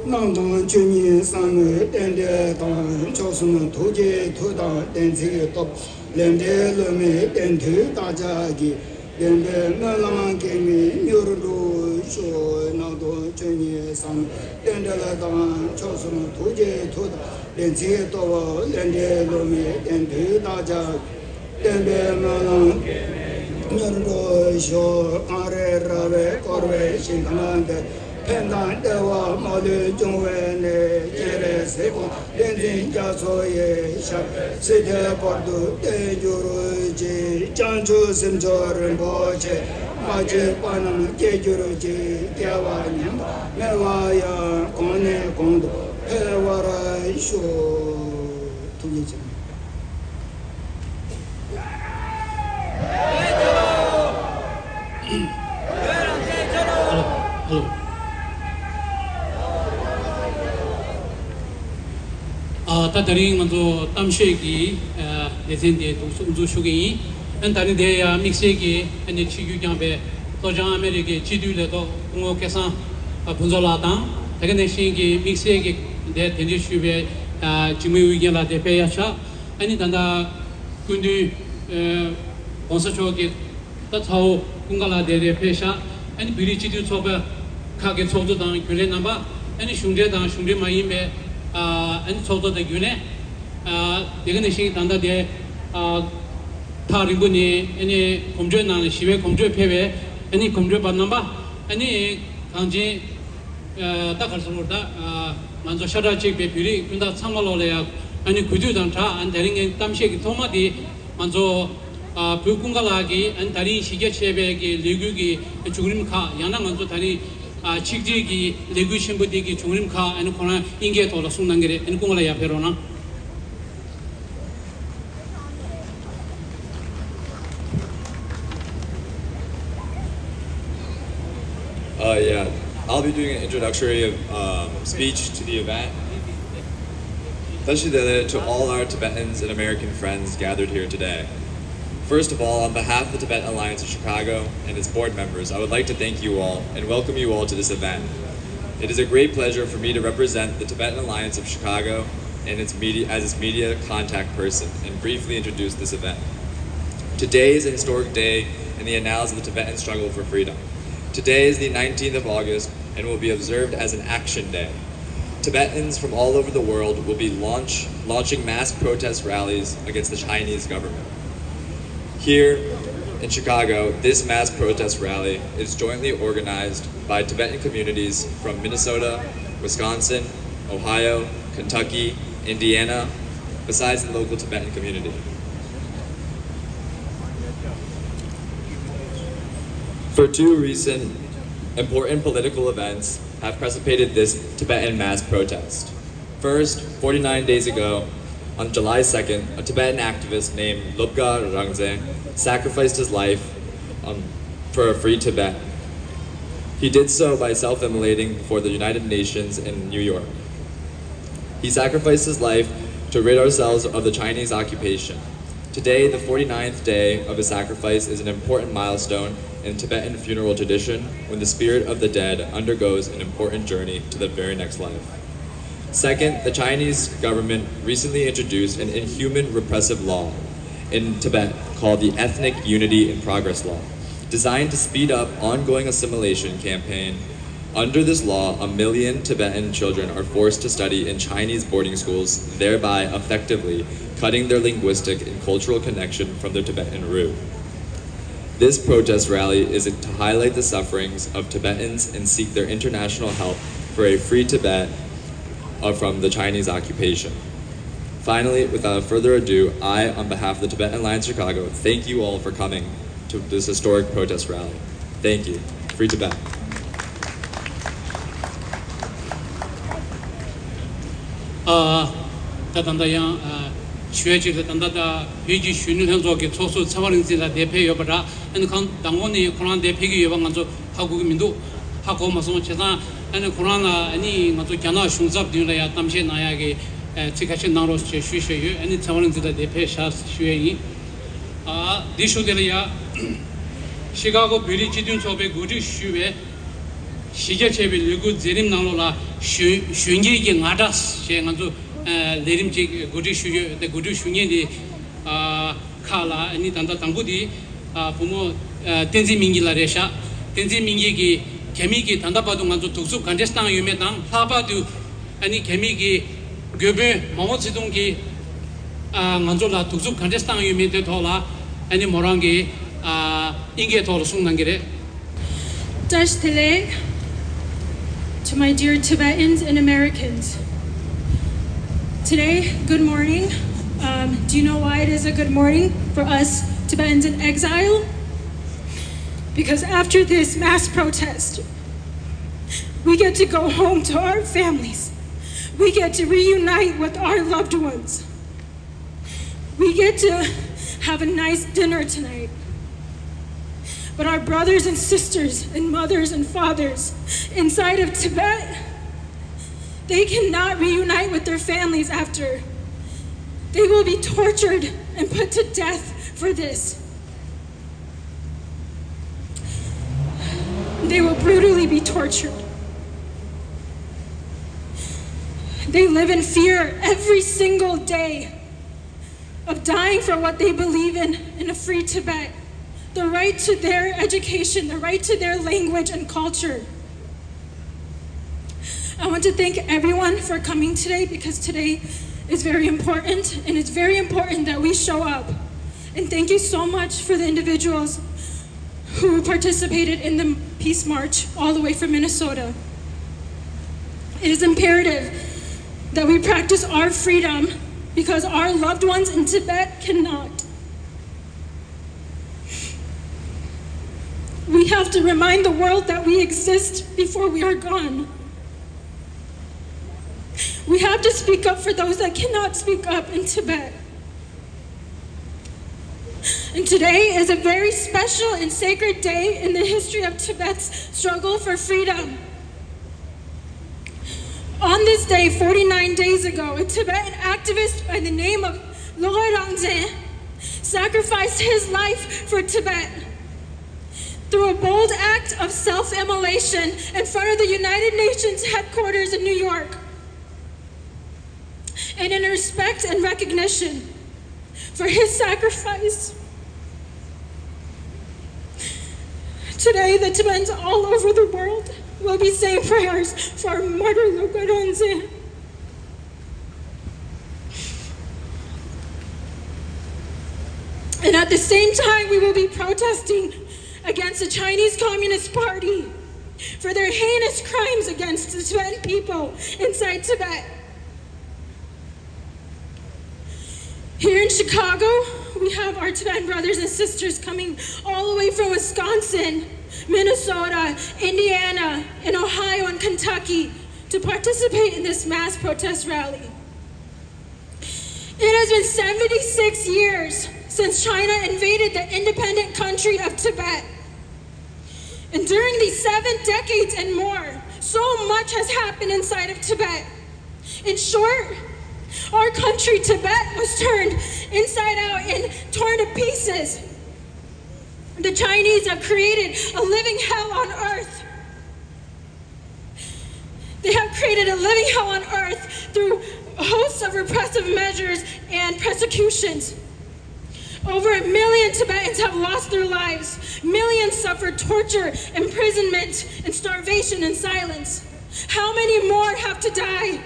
སྣང་སྟོང་ཆོས་ཉིད་གསང་བའི་རྟེན་འབྲེལ་དང་། མཆོག་གསུམ་ཐུགས་རྗེའི་མཐུ་དང་བདེན་ཚིག་སྟོབས། ལས་འབྲས་བསླུ་མེད་བདེན་མཐུ་བདག་ཅག་གི། བདེན་པའི་སྨོན་ལམ་གེགས་མེད་མྱུར་འགྲུབ་ཤོག། སྣང་སྟོང་ཆོས་ཉིད་གསང་བའི་རྟེན་འབྲེལ་དང་། མཆོག་གསུམ་ཐུགས་རྗེའི་མཐུ་དང་བདེན་ཚིག་སྟོབས། ལས་འབྲས་བསླུ་མེད་བདེན་མཐུ་བདག་ཅག་གི། བདེན་པའི་སྨོན་ལམ་མྱུར་འགྲུབ་ཤོག། གངས་རི་ར་བས་བསྐོར་བའི་ཞིང་ཁམས་འདིར། ཕན་དང་བདེ་བ་མ་ལུས་འབྱུང་བའི་གནས། སྤྱན་རས་གཟིགས་དབང་བསྟན་འཛིན་རྒྱ་མཚོ་ཡི། ཞབས་པད་སྲིད་མཐའི་བར་དུ་བརྟན་གྱུར་ཅིག། བྱང་ཆུབ་སེམས་མཆོག་རིན་པོ་ཆེ། མ་སྐྱེས་པ་རྣམས་སྐྱེ་གྱུར་ཅིག། སྐྱེ་བ་ཉམས་པ་མེད་པ་ཡང་། གོང་ནས་གོང་དུ་འཕེལ་བར་ཤོག། ཐུགས་རྗེ་ཆེ། ཧ་ལོ། ཧ་ལོ། ཨ། ད་དེ་རིང་ང་ཚོ་གཏམ་བཤད་ཀྱི་ཨ་ལེ་ཚན་དེ་འདུག་སེ་དབུ་འཛུགས་ཞུ་གི་ཡིན། ཨ་ནི་དེ་རིང་དེ་ཡང་དམིགས་བསལ་གྱི་ཨ་ནི་ཆིབས་བསྒྱུར་བསྐྱངས་པའི་ལྷོ་བྱང་ཨ་མེ་རི་ཀའི་སྤྱི་འཐུས་ལས་ཐོག་སྐུ་ངོ་སྐལ་བཟང་ཕུན་ཚོགས་ལགས་དང་། དེ་ག་ནང་བཞིན་གྱི་དམིགས་བསལ་གྱི་དེ་དེ་འདྲ་ཞུས་པའི་ཨ་འཇིགས་མེད་ཨུ་རྒྱན་ལགས་དེ་ཕེབས་ཡ་ཆགས། ཨ་ནི་ད་ལྟ་སྐུ་མདུན་ཨ་༸གོང་ས་མཆོག་གི་ད་ཚ་བོ་ཀུན་དགའ་ལགས་དེ་རེད་ཕེབས་ཤག། ཨ་ནི་བོད་རིགས་སྤྱི་མཐུན་ཚོགས་པ་ཁག་གི་ཚོགས་གཙོ་དང་རྒྱུན་ལས་རྣམ་པ། ཨ་ནི་གཞུང་འབྲེལ་དང་གཞུང་འབྲེལ་མ་ཡིན་པའི་ཨ་ཨ་ནི་ཚོགས་གཙོ་དང་རྒྱུན་ལས། ཨ་དེ་ག་ནང་བཞིན་ད་ལྟ་དེ་ཨ་ཐག་རིང་པོ་ནས་ཨ་ནི་གོམ་བགྲོད་ནང་ལ་ཞི་བའི་གོམ་བགྲོད་ཕེབས་པའི་ཨ་ནི་གོམ་བགྲོད་པ་རྣམ་པ། ཨ་ནི་གངས་ཅན་ཨ་ད་ག་རེ་ཟེར་དགོས་རེད། ད་ཨ་ང་ཚོ་ཤ་ཁྲག་གཅིག་པའི་བོད་རིགས་སྤུན་ཟླ་ཚང་མ་ལོག་ལ་ཡ་ཨ་ནི་གུས་འདུད་དང་སྦྲགས། ཨ་ནི་དེ་རིང་ངའི་གཏམ་བཤད་ཀྱི་ཐོག་མ་དེ་ང་ཚོ་ཨ་བོད་ཀུན་དགའ་ལགས་ཀྱིས་ཨ་ནི་དེ་རིང་གཞི་རྒྱ་ཆེ་བའི་གི་ལས་འགུལ་གྱི་བྱུང་རིམ་ཁག། ཡང་ན་ང་ཚོ་དེ་རིང་ཨ་ཆིག་སྒྲིལ་གྱི་ལས་འགུལ་ཆེན་པོ་དེ་གི་བྱུང་རིམ་ཁག་ཨ་ནི་ཁོ་རང་དབྱིན་སྐད་ཐོག་ལ་གསུངས་གནང་གི་རེད། ཨ་ནི་ཀུན་དགའ་ལགས་ཡར་ཕེབས་རོགས་གནང་། Uh, yeah, I'll be doing an introductory um, speech to the event. Tashi Delek to all our Tibetans and American friends gathered here today. First of all, on behalf of the Tibetan Alliance of Chicago and its board members, I would like to thank you all and welcome you all to this event. It is a great pleasure for me to represent the Tibetan Alliance of Chicago and its media, as its media contact person and briefly introduce this event. Today is a historic day in the annals of the Tibetan struggle for freedom. Today is the nineteenth of August and will be observed as an action day. Tibetans from all over the world will be launch, launching mass protest rallies against the Chinese government. Here in Chicago, this mass protest rally is jointly organized by Tibetan communities from Minnesota, Wisconsin, Ohio, Kentucky, Indiana, besides the local Tibetan community. For two recent important political events have precipitated this Tibetan mass protest. First, forty-nine days ago, on July second, a Tibetan activist named Lobga Rangzen sacrificed his life um, for a free Tibet. He did so by self immolating before the United Nations in New York. He sacrificed his life to rid ourselves of the Chinese occupation. Today, the forty-ninth day of his sacrifice, is an important milestone in Tibetan funeral tradition when the spirit of the dead undergoes an important journey to the very next life. Second, the Chinese government recently introduced an inhuman repressive law in Tibet called the Ethnic Unity in Progress Law, designed to speed up ongoing assimilation campaign. Under this law, a million Tibetan children are forced to study in Chinese boarding schools, thereby effectively cutting their linguistic and cultural connection from their Tibetan root. This protest rally is to highlight the sufferings of Tibetans and seek their international help for a free Tibet uh, from the Chinese occupation. Finally, without further ado, I, on behalf of the Tibetan Alliance Chicago, thank you all for coming to this historic protest rally. Thank you. Free Tibet. ཨ། ད་ད་ལྟ་ཡང་ཨ་ཞུ་ཡ་ཅིག་ལ། ད་ལྟ་ད་བོད་ཀྱི་གཞོན་ནུ་ལྷན་ཚོགས་ཀྱི་ཚོགས་གཙོ་ཚེ་དབང་རིག་འཛིན་ལགས་འདིར་ཕེབས་ཡོད་པ་འདྲ། ཨ་ནི་གང་མདང་དགོང་ནས་ཁོ་རང་འདིར་ཕེབས་ཀྱི་ཡོད་པ་ང་ཚོ་ཧ་གོ་གི་མི་འདུག། ཧ་གོ་མ་སོང་། བྱས་ཙང་ཨ་ནི་ཁོ་རང་ལ་ཨ་ནི་ང་ཚོ་རྒྱ་ནག་གཞུང་ཚབ་མདུན་ལ་ཡང་གཏམ་བཤད་གནང་ཡ་གི་ཨ་ཚིག་ཁ་ཤས་གནང་རོགས་ཞེས་ཞུས་བཞག་ཡོད། ཨ་ནི་ཚེ་དབང་རིག་འཛིན་ལགས་འདིར་ཕེབས་ཤག་ཞུ་ཡ་ཡིན། ཨ་འདི་ཞུ་དེ་ལ་ཡ། ཤི་ཀ་གོ་བོད་རིགས་སྤྱི་མཐུན་ཚོགས་པའི་འགོ་ཁྲིད་ཞུ་བའི་ གཞི་རྒྱ་ཆེ་བའི་ལས་འགུལ་མཛད་རིམ་ནང་ལོགས་ལ་གཞོན་གཞོན་སྐྱེས་ཀྱི་ང་དྲག་ཞེས་ང་ཚོ་ལས་རིམ་ཅིག་གོ་སྒྲིག་ཞུ་ཡོད། དེ་གོ་སྒྲིག་ཞུ་མཁན་དེ་ཁག་ལ་ཨ་ནི་ད་ལྟ་དང་པོ་དེ་བུ་མོ་བསྟན་འཛིན་སྨིན་སྐྱིད་ལགས་རེད་ཤག་བསྟན་འཛིན་སྨིན་སྐྱིད་ཀྱིས་རྒྱ་མི་གིས་ད་ལྟ་བར་དུ་ང་ཚོ་གདུག་རྩུབ་ག་འདྲས་བཏང་ཡོད་མེད་དང་། ལྷག་པར་དུ་ཨ་ནི་རྒྱ་མི་གིས་རྒོལ་དཔོན་མའོ་ཙེ་ཏུང་གིས་ང་ཚོ་ལ་གདུག་རྩུབ་ག་འདྲས་བཏང་ཡོད་མེད་དེ་ཐོག་ལ་ཨ་ནི་མོ་རང་གིས་དབྱིན་སྐད་ཐོག་ལ་གསུངས་གནང་གི་རེད། Tashi Delek to my dear Tibetans and Americans. Today, good morning. Um, do you know why it is a good morning for us Tibetans in exile? Because after this mass protest, we get to go home to our families. We get to reunite with our loved ones. We get to have a nice dinner tonight. But our brothers and sisters and mothers and fathers inside of Tibet, they cannot reunite with their families after. They will be tortured and put to death for this. They will brutally be tortured. They live in fear every single day of dying for what they believe in, in a free Tibet, the right to their education, the right to their language and culture. I want to thank everyone for coming today, because today is very important, and it's very important that we show up. And thank you so much for the individuals who participated in the Peace March all the way from Minnesota. It is imperative that we practice our freedom because our loved ones in Tibet cannot. We have to remind the world that we exist before we are gone. We have to speak up for those that cannot speak up in Tibet. And today is a very special and sacred day in the history of Tibet's struggle for freedom. On this day, forty-nine days ago, a Tibetan activist by the name of Logay Rangzen sacrificed his life for Tibet through a bold act of self-immolation in front of the United Nations headquarters in New York. And in respect and recognition for his sacrifice, today the Tibetans all over the world will be saying prayers for martyr Logay Rangzen. And at the same time, we will be protesting against the Chinese Communist Party for their heinous crimes against the Tibetan people inside Tibet. Here in Chicago, we have our Tibetan brothers and sisters coming all the way from Wisconsin, Minnesota, Indiana, and Ohio and Kentucky to participate in this mass protest rally. It has been seventy-six years since China invaded the independent country of Tibet. And during these seven decades and more, so much has happened inside of Tibet. In short, our country, Tibet, was turned inside out and torn to pieces. The Chinese have created a living hell on earth. They have created a living hell on earth through hosts of repressive measures and persecutions. Over a million Tibetans have lost their lives. Millions suffer torture, imprisonment, and starvation in silence. How many more have to die?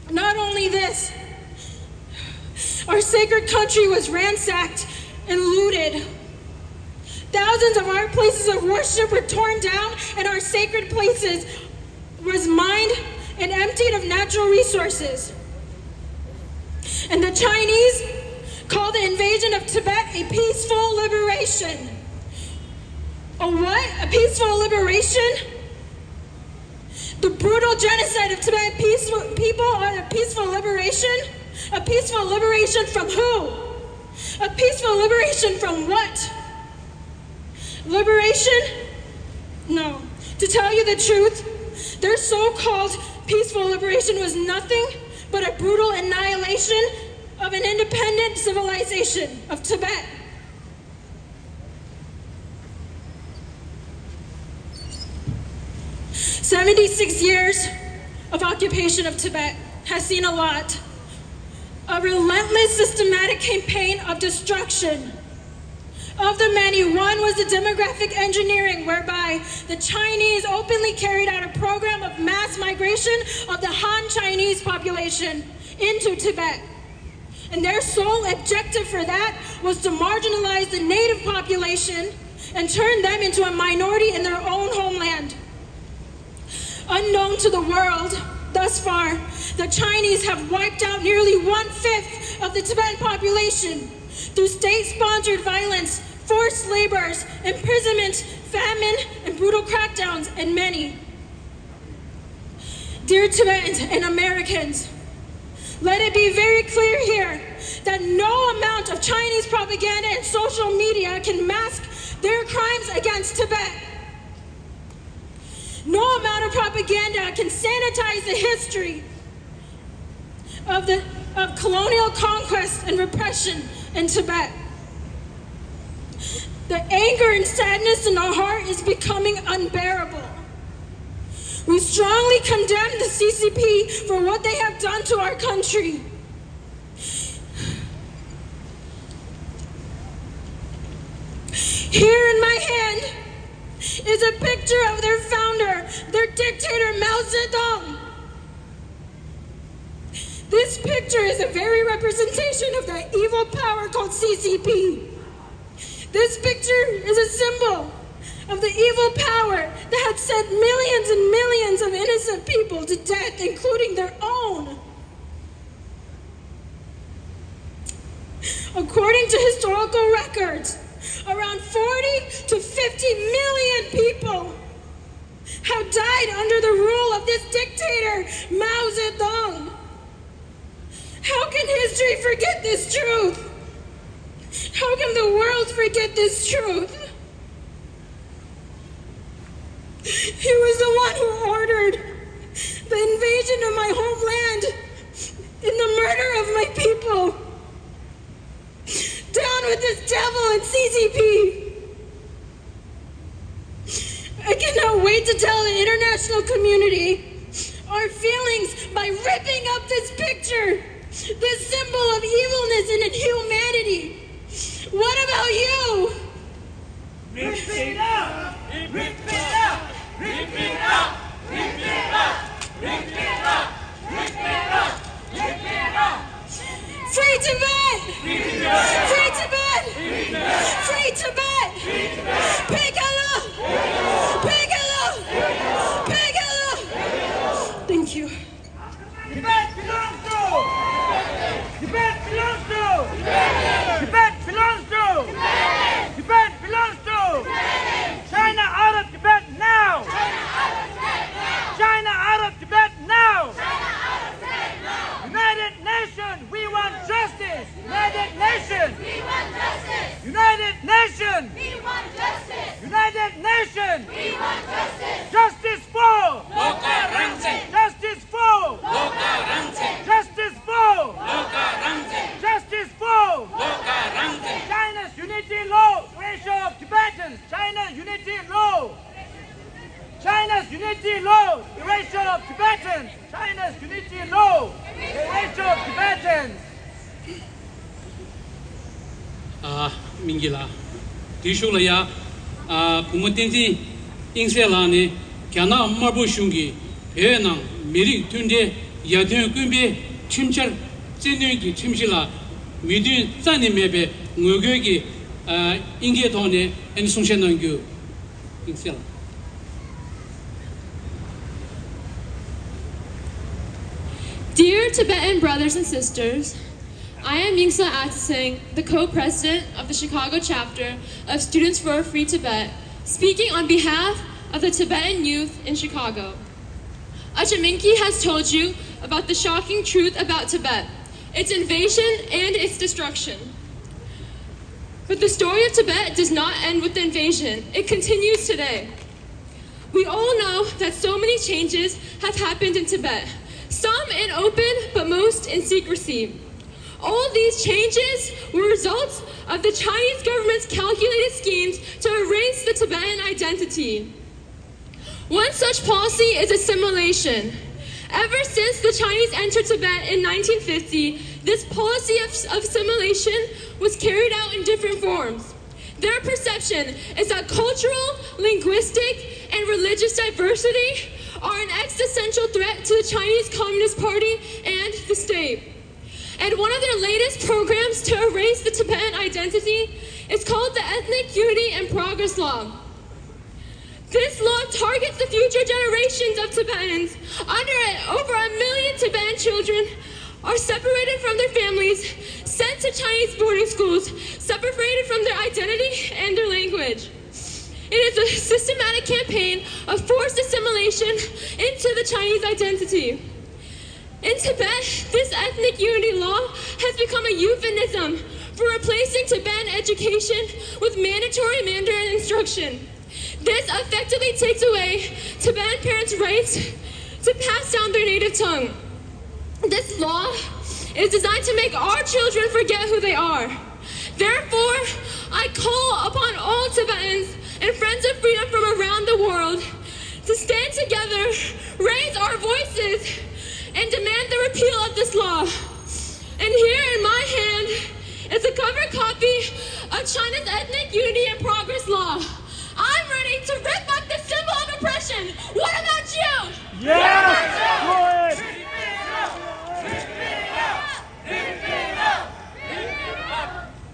Not only this, our sacred country was ransacked and looted. Thousands of our places of worship were torn down, and our sacred places was mined and emptied of natural resources. And the Chinese call the invasion of Tibet a peaceful liberation. A what? A peaceful liberation? The brutal genocide of Tibetan peaceful people are a peaceful liberation? A peaceful liberation from who? A peaceful liberation from what? Liberation? No. To tell you the truth, their so called peaceful liberation was nothing but a brutal annihilation of an independent civilization of Tibet. Seventy-six years of occupation of Tibet has seen a lot. A relentless systematic campaign of destruction. Of the many, one was the demographic engineering, whereby the Chinese openly carried out a program of mass migration of the Han Chinese population into Tibet. And their sole objective for that was to marginalize the native population and turn them into a minority in their own homeland. Unknown to the world, thus far, the Chinese have wiped out nearly one fifth of the Tibetan population through state sponsored violence, forced labors, imprisonment, famine, and brutal crackdowns, and many. Dear Tibetans and Americans, let it be very clear here that no amount of Chinese propaganda and social media can mask their crimes against Tibet. No amount of propaganda can sanitize the history of the of colonial conquest and repression in Tibet. The anger and sadness in our heart is becoming unbearable. We strongly condemn the C C P for what they have done to our country. Here in my hand is a picture of their founder, their dictator Mao Zedong. This picture is a very representation of the evil power called C C P. This picture is a symbol of the evil power that had sent millions and millions of innocent people to death, including their own. According to historical records, around forty to fifty million people have died under the rule of this dictator, Mao Zedong. How can history forget this truth? How can the world forget this truth? He was the one who ordered the invasion of my homeland and the murder of my people. Down with this devil and C C P. I cannot wait to tell the international community our feelings by ripping up this picture, this symbol of evilness and inhumanity. What about you? Rip it up! Rip it up! Rip it up! Rip it up! Rip it up! Rip it up! Rip it up! Free Tibet! Free Tibet! Free Tibet! Free Tibet! Free Tibet! Pekala! Pekala! Pekala! Thank you. Tibet belongs to! Tibet belongs to! Tibet belongs to! Tibet belongs to! China out of Tibet now! China out of Tibet now! United Nations, we want justice! United Nations! We want justice! United Nations! We want justice! United Nations! We want justice! Justice for! Justice for! Justice for! China's unity law, erasure of Tibetans! China's unity law! China's unity law, erasure of Tibetans! China's unity law, erasure of Tibetans! ཨ། སྨིན་གྱི་ལགས། དེའི་གཞུག་ལ་ཡ། ཨ། བུ་མོ་བསྟན་འཛིན་དབྱིངས་གསལ་ལགས་ནས་རྒྱ་ནག་དམར་པོ་གཞུང་གིས་བོད་ནང་མི་རིགས་མཐུན་སྒྲིལ་ཡར་ཐོན་སྐུལ་སྤེལ་ཁྲིམས་འཆར་རྩིས་སྟོན་གྱི་ཁྲིམས་གཞི་ལ་མོས་མཐུན་རྩ་ནས་མེད་པའི་ངོ་རྒོལ་གྱི། ཨ། དབྱིན་སྐད་ཐོག་ནས་ཨ་ནི་གསུང་བཤད་གནང་རྒྱུ། དབྱིངས་གསལ་ལགས། Dear Tibetan brothers and sisters, I am Yingsa Atsing, the co-president of the Chicago chapter of Students for a Free Tibet, speaking on behalf of the Tibetan youth in Chicago. Achaminki has told you about the shocking truth about Tibet, its invasion and its destruction. But the story of Tibet does not end with the invasion. It continues today. We all know that so many changes have happened in Tibet, some in open, but most in secrecy. All these changes were results of the Chinese government's calculated schemes to erase the Tibetan identity. One such policy is assimilation. Ever since the Chinese entered Tibet in nineteen fifty, this policy of, of assimilation was carried out in different forms. Their perception is that cultural, linguistic, and religious diversity are an existential threat to the Chinese Communist Party and the state. And one of their latest programs to erase the Tibetan identity is called the Ethnic Unity and Progress Law. This law targets the future generations of Tibetans. Under it, over a million Tibetan children are separated from their families, sent to Chinese boarding schools, separated from their identity and their language. It is a systematic campaign of forced assimilation into the Chinese identity. In Tibet, this ethnic unity law has become a euphemism for replacing Tibetan education with mandatory Mandarin instruction. This effectively takes away Tibetan parents' rights to pass down their native tongue. This law is designed to make our children forget who they are. Therefore, I call upon all Tibetans and friends of freedom from around the world to stand together, raise our voices, and demand the repeal of this law. And here in my hand is a covered copy of China's Ethnic Unity and Progress Law. I'm ready to rip up the symbol of oppression. What about you? Yes! Good!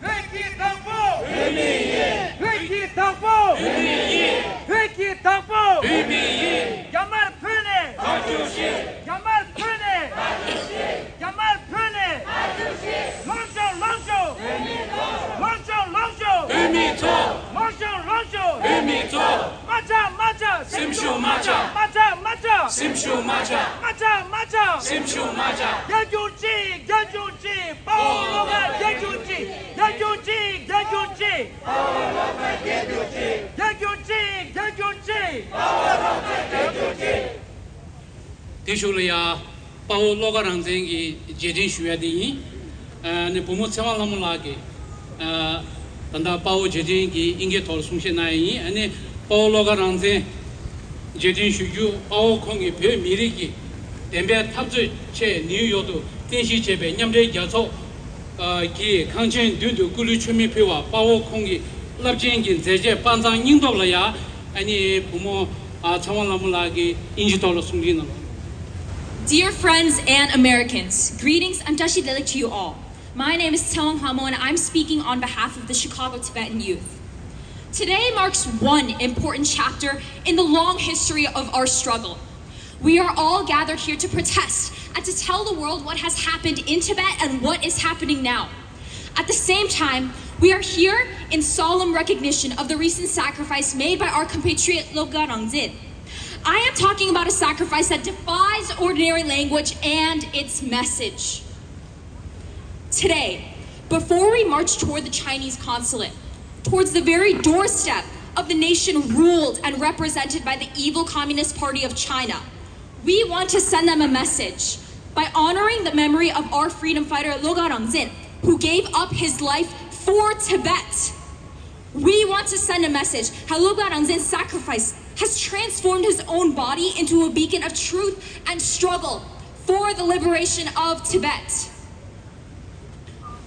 བོད་ཀྱི་བདག་པོ། བོད་མི་ཡིན། བོད་ཀྱི་བདག་པོ། བོད་མི་ཡིན། བོད་ཀྱི་བདག་པོ། བོད་མི་ཡིན། རྒྱ་དམར་བོད་ནས། ཕར་རྒྱུགས་ཤིག་རྒྱ་དམར་བོད་ནས། ཕར་རྒྱུགས་ཤིག་རྒྱ་དམར་བོད་ནས། ཕར་རྒྱུགས་ཤིག་ལོངས་ཤོག་ལོངས་ཤོག་བོད་མི་ཚོ། ལོངས་ཤོག་ལོངས་ཤོག་བོད་མི་ཚོ། ལོངས་ཤོག་ལོངས་ཤོག་བོད་མི་ཚོ། མ་ཆག་མ་ཆག་སེམས་ཤུགས་མ་ཆག་མ་ཆག་མ་ཆག་སེམས་ཤུགས་མ་ཆག་མ་ཆག་མ་ཆག་སེམས་ཤུགས་མ་ཆག་རྒྱལ་གཞུང་གཅིག་རྒྱལ་གཞུང་གཅིག་དཔའ་བོ་བློ་དགའ་རྒྱལ་གཞུང་གཅིག་རྒྱལ་གཞུང་གཅིག་རྒྱལ་གཞུང་གཅིག་དཔའ་བོ་བློ་དགའ་རྒྱལ་གཞུང་གཅིག་རྒྱལ་གཞུང་གཅིག་རྒྱལ་གཞུང་གཅིག་དཔའ་བོ་བློ་དགའ་རྒྱལ་གཞུང་གཅིག་དེ་ཤུགས་ལ་ཡ། དཔའ་བོ་བློ་དགའ་རང་བཙན་གྱི་རྗེས་དྲན་ཞུ་ཡ་དེ་ཡིན། ཨ་ནི་བུ་མོ་ཚེ་དབང་ལྷ་མོ་ལགས་ཀྱིས་ཨ་ད་ལྟ་དཔའ་བོ་རྗེས་དྲན་གྱི་དབྱིན་སྐད་ཐོག་ལ་གསུང་བཤད་གནང་ཡ་ཡིན། ཨ་ནི་དཔའ་བོ་བློ་དགའ་རང་བཙན་རྗེས་དྲན་ཞུ་རྒྱུ། དཔའ་བོ་ཁོང་གིས་བོད་མི་རིགས་ཀྱི་བདེན་པའི་འཐབ་རྩོད་ཆེད་ནིའུ་ཡོག་ཏུ་རྟེན་གཞི་བྱས་པའི་མཉམ་འབྲེལ་རྒྱལ་ཚོགས་ཀྱི་ཁང་ཆེན་མདུན་དུ་སྐུ་ལུས་མཆོད་མེ་ཕུལ་བ། དཔའ་བོ་ཁོང་གི་རླབས་ཆེན་གྱི་མཛད་རྗེས་དཔའ་མཛངས་སྙིང་སྟོབས་ལ་ཡ། ཨ་ནི་བུ་མོ་ཨ་ཚེ་དབང་ལྷ་མོ་ལགས་ཀྱིས་དབྱིན་ཇི་ཐོག་ལ་གསུང་གིན་གནང་། Dear friends and Americans, greetings and བཀྲ་ཤིས་བདེ་ལེགས་to you all. My name is Tseong Hamo and I'm speaking on behalf of the Chicago Tibetan Youth. Today marks one important chapter in the long history of our struggle. We are all gathered here to protest and to tell the world what has happened in Tibet and what is happening now. At the same time, we are here in solemn recognition of the recent sacrifice made by our compatriot Lobga Rangzin. I am talking about a sacrifice that defies ordinary language and its message. Today, before we march toward the Chinese consulate, towards the very doorstep of the nation ruled and represented by the evil Communist Party of China, we want to send them a message by honoring the memory of our freedom fighter Lobga Rangzin, who gave up his life for Tibet. We want to send a message how Lobga Rangzin's sacrifice has transformed his own body into a beacon of truth and struggle for the liberation of Tibet.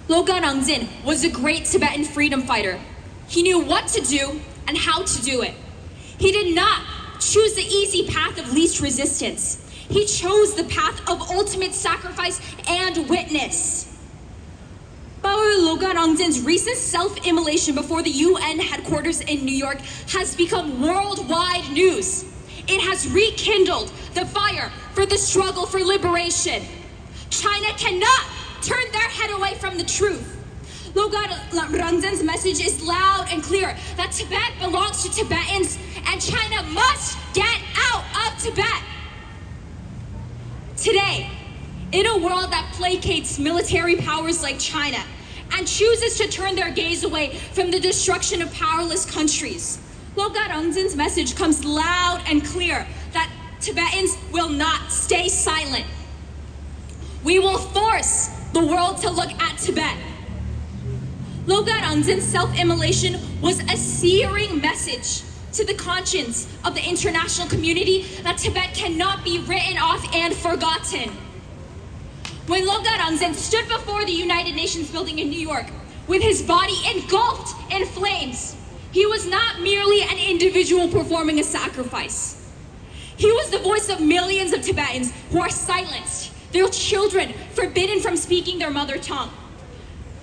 Lobga Rangzin was a great Tibetan freedom fighter. He knew what to do and how to do it. He did not choose the easy path of least resistance. He chose the path of ultimate sacrifice and witness. Paul Lobga Rangzin's recent self-immolation before the U N headquarters in New York has become worldwide news. It has rekindled the fire for the struggle for liberation. China cannot turn their head away from the truth. Lobga Rangzin's message is loud and clear that Tibet belongs to Tibetans and China must get out of Tibet. Today, in a world that placates military powers like China and chooses to turn their gaze away from the destruction of powerless countries, Lobga Rangzin's message comes loud and clear that Tibetans will not stay silent. We will force the world to look at Tibet. Lobga Rangzin's self-immolation was a searing message to the conscience of the international community that Tibet cannot be written off and forgotten. When Lobgap Rangzen stood before the United Nations building in New York with his body engulfed in flames, he was not merely an individual performing a sacrifice. He was the voice of millions of Tibetans who are silenced, their children forbidden from speaking their mother tongue,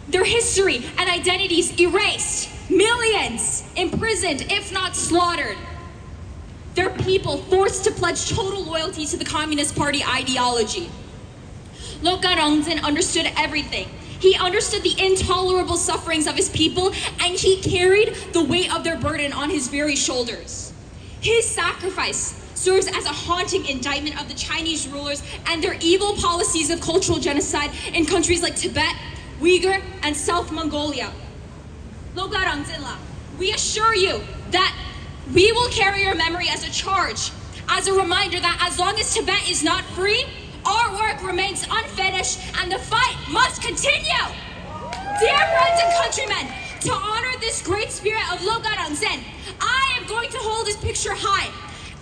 their history and identities erased, millions imprisoned, if not slaughtered, their people forced to pledge total loyalty to the Communist Party ideology. Lobgap Rangzen understood everything. He understood the intolerable sufferings of his people, and he carried the weight of their burden on his very shoulders. His sacrifice serves as a haunting indictment of the Chinese rulers and their evil policies of cultural genocide in countries like Tibet, Uyghur, and South Mongolia. Lobgap Rangzen la, we assure you that we will carry your memory as a charge, as a reminder that as long as Tibet is not free, our work remains unfinished and the fight must continue. Dear friends and countrymen, to honor this great spirit of Lobgap Rangzen, I am going to hold this picture high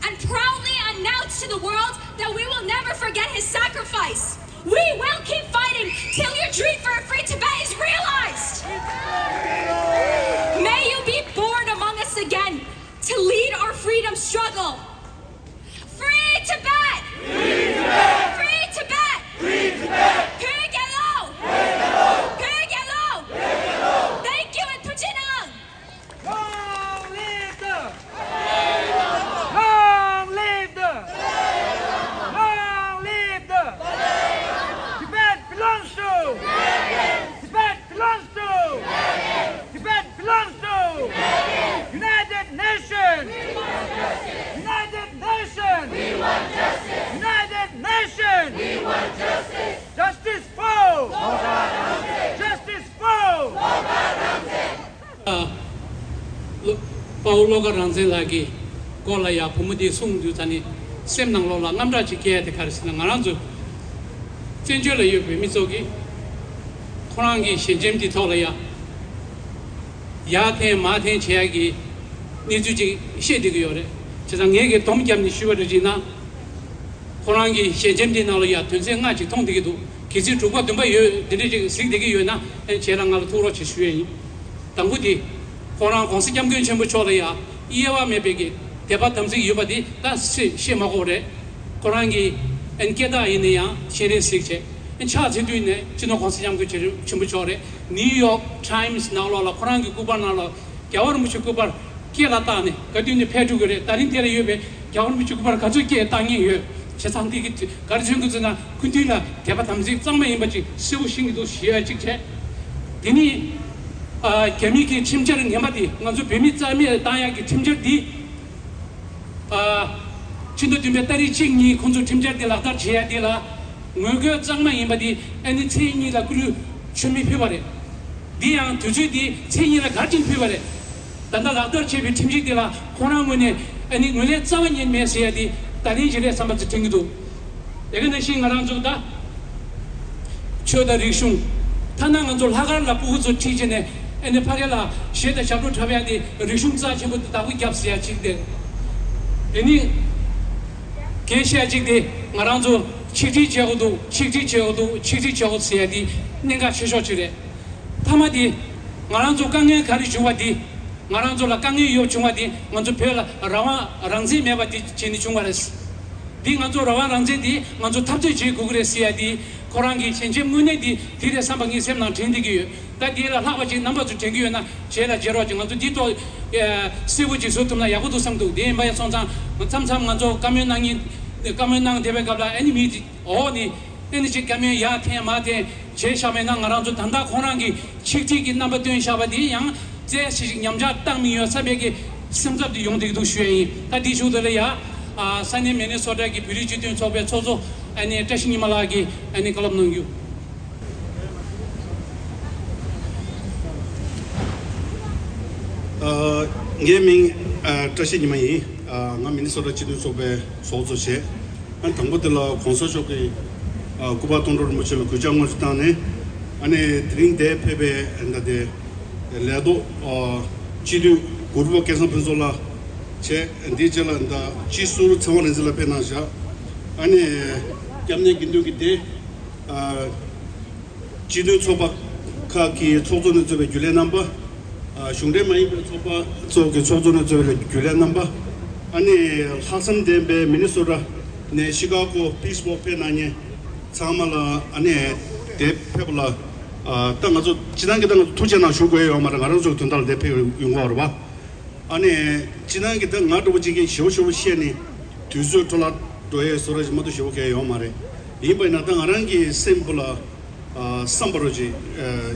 and proudly announce to the world that we will never forget his sacrifice. We will keep fighting till your dream for a free Tibet is realized. May you be born among us again to lead our freedom struggle. Free Tibet! Free Tibet! Free Tibet! Free Tibet! Pyoge lo! Pyoge lo! Thank you and Puchinang! Long live the Long live the Long live the Tibet belongs to Tibet belongs to Tibet belongs to United Nations. United Nations. United Nations. Justice for Justice for དཔའ་བོ་བློ་དགའ་རང་བཙན་ལགས་ཀྱི་སྐོར་ལ་ཡང་བུ་མོ་དེས་གསུངས་དུས་ཙ་ནི་སེམས་ནང་ལོགས་ལ་དངངས་སྐྲག་ཅིག་སྐྱེ་ཡ་དེ་ག་རེ་ཟེར་ན། ང་རང་ཚོ་བཙན་བྱོལ་ལ་ཡོད་པའི་མི་ཚོ་གིས་ཁོ་རང་གི་ཞལ་ཆེམས་དེ་ཐོག་ལ་ཡ་ཡར་འཐེན་མར་འཐེན་བྱེད་ཡ་གི་གནས་ཚུལ་ཅིག་བཤད་བསྡད་ཀྱི་ཡོད་རེད། བྱས་ཙང་ངས་ཀྱི་སྡོམ་བརྒྱབ་ནས་ཞུས་པ་རེད་ཅེ་ན། ཁོ་རང་གི་ཞལ་ཆེམས་དེ་ནང་ལ་ཡ་དོན་ཚན་ལྔ་ཅིག་མཐོང་བསྡད་ཀྱི་འདུག་གལ་སྲིད་དྲུག་པ་བདུན་པ་ཡོད་འདི་འདྲ་ཅིག་གཟིགས་བསྡད་ཀྱི་ཡོད་ན་ཨེ་བྱས་ལ་ང་ལ་ཐུགས་རོགས་བྱེད་ཞུ་ཡ་ཡིན། དང་པོ་དེ། ཁོ་རང་༸གོང་ས་༸སྐྱབས་མགོན་ཆེན་པོ་མཆོག་ལ་ཡ་དབྱེ་བ་མེད་པའི་གི་དད་པ་དམ་ཚིག་ཡོད་པ་དེ་ད་སེ་བཤད་མ་དགོས་རེད། ཁོ་རང་གི་ཨན་སྐད་གྲགས་ཡིན་ན་ཡང་སྤྱན་རས་གཟིགས་བྱས། ཨན་ཕྱག་འཚལ་དུས་ནས་སྤྱི་ནོར་༸གོང་ས་༸སྐྱབས་མགོན་ཆེན་པོ་མཆོག་རེད། ནིའུ་ཡོག་ཊའིམ་སི་ནང་ལོགས་ལ་ཁོ་རང་གི་སྐུ་པར་ནང་ལ་རྒྱལ་བ་རིན་པོ་ཆེ་སྐུ་པར་སྐེ་ལ་བཏགས་ནས་ག་དུས་ནས་ཕེབས་འགྲོ་གི་རེད། ད་རིང་དེ་ལ་ཡོད་པའི་རྒྱལ་བ་རིན་པོ་ཆེ་སྐུ་པར་ག་ཚོད་སྐེ་བཏགས་མཁན་ཡོད། བྱས་ཙང་འདི་གི་ག་རེ་མཚོན་གི་ཚོད་ན་སྐུ་མདུན་ལ་དད་པ་དམ་ཚིག་གཙང་མ་ཡིན་པ་ཅིག་གསལ་པོ་ཤེས་ཀྱི་འདུག་ཞུ་ཡ་གཅིག་བྱས། དེ་ནི་ཨ་རྒྱ་མི་གི་ཁྲིམས་འཆར་ངན་པ་འདི་ང་ཚོ་བོད་མི་རྩ་མེད་བཏང་ཡ་གི་ཁྲིམས་འཆར་འདི། ཨ་ཕྱི་ཟླ་བདུན་པའི་ཏ་རིག་གཅིག་ཉིན་ཁོང་ཚོས་ཁྲིམས་འཆར་འདི་ལག་བསྟར་བྱེད་ཡ་འདི་ལ་ངོ་རྒོལ་གཙང་མ་ཡིན་པ་འདི་ཨ་ནི་མཚན་ཉིད་ལ་སྐུ་ལུས་མཆོད་མེ་ཕུལ་བ་རེད། འདི་ཡང་དུས་ཚོད་འདི་མཚན་ཉིད་ལ་ག་རེ་བྱས་ནས་ཕུལ་བ་རེད། ད་ལྟ་ལག་བསྟར་བྱས་པའི་ཁྲིམས་ཆད་འདི་ལ་ཁོང་རང་ངོས་ནས་ཨ་ནི་ངོས་ལེན་རྩ་བ་ཉིད་མེད་ཟེར་ཡ་འདི་ད་ལན་ཞིག་རེད་བསམ་པ་ཅིག་དྲན་གྱི་འདུག་དེ་ག་ནང་བཞིན་ང་རང་ཚོ་ད་ཆོས་དང་རིག་གཞུང་། ཐ་ན་ང་ཚོ་ལྷག་དཀར་ལ་སྤུ་གུ་ཚོ་ཁྲིད་བྱས་ནས་ཨ་ནི་ཕ་གི་ལ་གཞས་དང་ཞབས་བྲོ་འཁྲབ་ཡ་དེ་རིག་གཞུང་རྩ་ཆེན་པོ་དེ་བདག་པོ་རྒྱབ་ཟེར་ཡ་གཅིག་དེ། དེ་ནི་གལ་ཆེ་ཡ་གཅིག་དེ་ང་རང་ཚོ་ཆིག་སྒྲིལ་བྱེད་དགོས་འདུག་ཆིག་སྒྲིལ་བྱེད་དགོས་འདུག་ཆིག་སྒྲིལ་བྱེད་དགོས་ཟེར་ཡ་དེ་གནད་འགག་ཆེ་ཤོས་གཅིག་རེད། མཐའ་མ་དེ་ང་རང་ཚོ་དཀའ་ངལ་ག་རེ་བྱུང་བ་དེ། ང་རང་ཚོ་ལ་དཀའ་ངལ་ཡོད་བྱུང་བ་དེ་ང་ཚོ་བོད་ལ་རང་དབང་རང་བཙན་མེད་པ་དེ་བྱས་ནས་བྱུང་བ་རེད། འདི་ང་ཚོ་རང་དབང་རང་བཙན་འདི་ང་ཚོ་འཐབ་རྩོད་བྱེད་དགོས་ཀྱི་རེད་ཟེར་ཡ་འདི་ཁོ་རང་གི་ཞལ་ཆེམས་དངོས་གནས་འདི་དེ་རེད་བསམ་པ་ངའི་སེམས་ནང་དྲན་བསྡད་ཀྱི་ཡོད། ད་འདི་ལ་ལྷག་པ་ཅིག་རྣམ་པ་ཚོ་དྲན་གྱི་ཡོད་ན་རྗེས་ལ་མཇལ་རོགས་ཀྱིས་ང་ཚོ་འདི་ཐོག་གསལ་པོ་ཅིག་བཟོ་ཐུབ་ན་ཡག་པོ་འདུག་བསམ་འདུག་དེ་ཡིན་པ་ཡིན་སོང་ཙང་མཚམས་མཚམས་ང་ཚོ་བཀའ་མོལ་གནང་མཁན་བཀའ་མོལ་གནང་བསྡད་པའི་སྐབས་ལ་ཨ་ནི་མི་འོག་ནས། ཨེ་ནི་ཅིག་བཀའ་མོལ་ཡར་འཐེན་མར་འཐེན་བྱས་བཞག་པས་ན་ང་རང་ཚོ་ད་ལྟ་ཁོང་རང་གི་ཆིག་སྒྲིལ་གྱི་རྣམ་པ་སྟོན་བཞག་པ་དེ་ཡང་རྩེ་ཞིག་ཉམས་ཆག་བཏང་མི་ཡོད་ས་མེད་ཀྱི་སེམས་འཚབ་དེ་ཡོང་བསྡད་ཀྱི་འདུག་ཞུ་ཡ་ཡིན། ད་དེའི་གཞུག་དེ་ལ་ཡ་ས་གནས་མི་ནི་སོ་ཊ་གི་བོད་རིགས་སྤྱི་མཐུན་ཚོགས་པའི་ཚོགས་གཙོ་ཨ་ནི་བཀྲ་ཤིས་ཉི་མ་ལགས་ཀྱིས་ཨ་ནི་བཀའ་སློབ་གནང་རྒྱུ། ངའི་མིང་བཀྲ་ཤིས་ཉི་མ་ཡིན། ང་མི་ནི་སོ་ཊ་སྤྱི་མཐུན་ཚོགས་པའི་ཚོགས་གཙོ་བྱས། ཨ་དང་པོ་དེ་ལ་གོང་ས་མཆོག་གི་སྐུ་པར་སྟོང་གྲོགས་རིན་པོ་ཆེ་ལ་གུས་ཕྱག་དངོས་སུ་བཏང་ནས། ཨ་ནི་དེ་རིང་འདིར་ཕེབས་པའི་ད་དེ་ལས་ཐོག་སྤྱི་འཐུས་གུ་རུ་པ་སྐལ་བཟང་ཕུན་ཚོགས་ལགས། བྱས། འདིའི་རྗེས་ལ་ད་སྤྱི་ཟུར་ཚེ་དབང་རིག་འཛིན་ལགས་ཕེབས་གནང་བཞག་ཨ་ནི་སྐྱབས་གནས་དགེ་འདུན་གྱི་སྡེ། ཨ། སྤྱི་མཐུན་ཚོགས་པ་ཁག་གི་ཚོགས་གཙོ་ནས་གཙོས་པའི་རྒྱུན་ལས་རྣམ་པ། ཨ། གཞུང་འབྲེལ་མ་ཡིན་པའི་ཚོགས་པ་ཚོ་གི་ཚོགས་གཙོ་ནས་གཙོས་པའི་རྒྱུན་ལས་རྣམ་པ། ཨ་ནི་ལྷག་བསམ་ལྡན་པའི་མི་ནི་སོ་ཊ་ནས་ཤི་ཀ་གོ་པིས་ཝོག་ཕེབས་གནང་མཁན་ཚང་མ་ལ། ཨ་ནི་དེ་ཕེབས་པ་ལ། ཨ། ད་ང་ཚོ་སྤྱི་བཏང་གི་ད་ང་ཚོ་ཐུགས་རྗེ་གནང་ཞུ་དགོས་ཡོད་མ་རེད། ང་རང་ཚོ་གི་དོན་དག་ལ་དེ་ཕེབས་ཡོང་གི་ཡོད་རེད་པ། ཨ་ནི་སྤྱི་བཏང་གི་ད་ང་འདྲ་བོ་ཅིག་གིས་ཞེ་པོ་ཞེ་པོ་བཤད་ནས་དུས་ཚོད་འཕྲོ་བརླག་འགྲོ་ཡས་བཟོ་འདྲ་ཅིག་མ་གཏོགས་ཞེ་པོ་གང་ཡང་ཡོད་མ་རེད། ཡིན་པ་ཡིན་ན་ད་ང་རང་གི་སེམས་པ་ལ། ཨ། བསམ་པ་རོ་ཅིག་ཨ།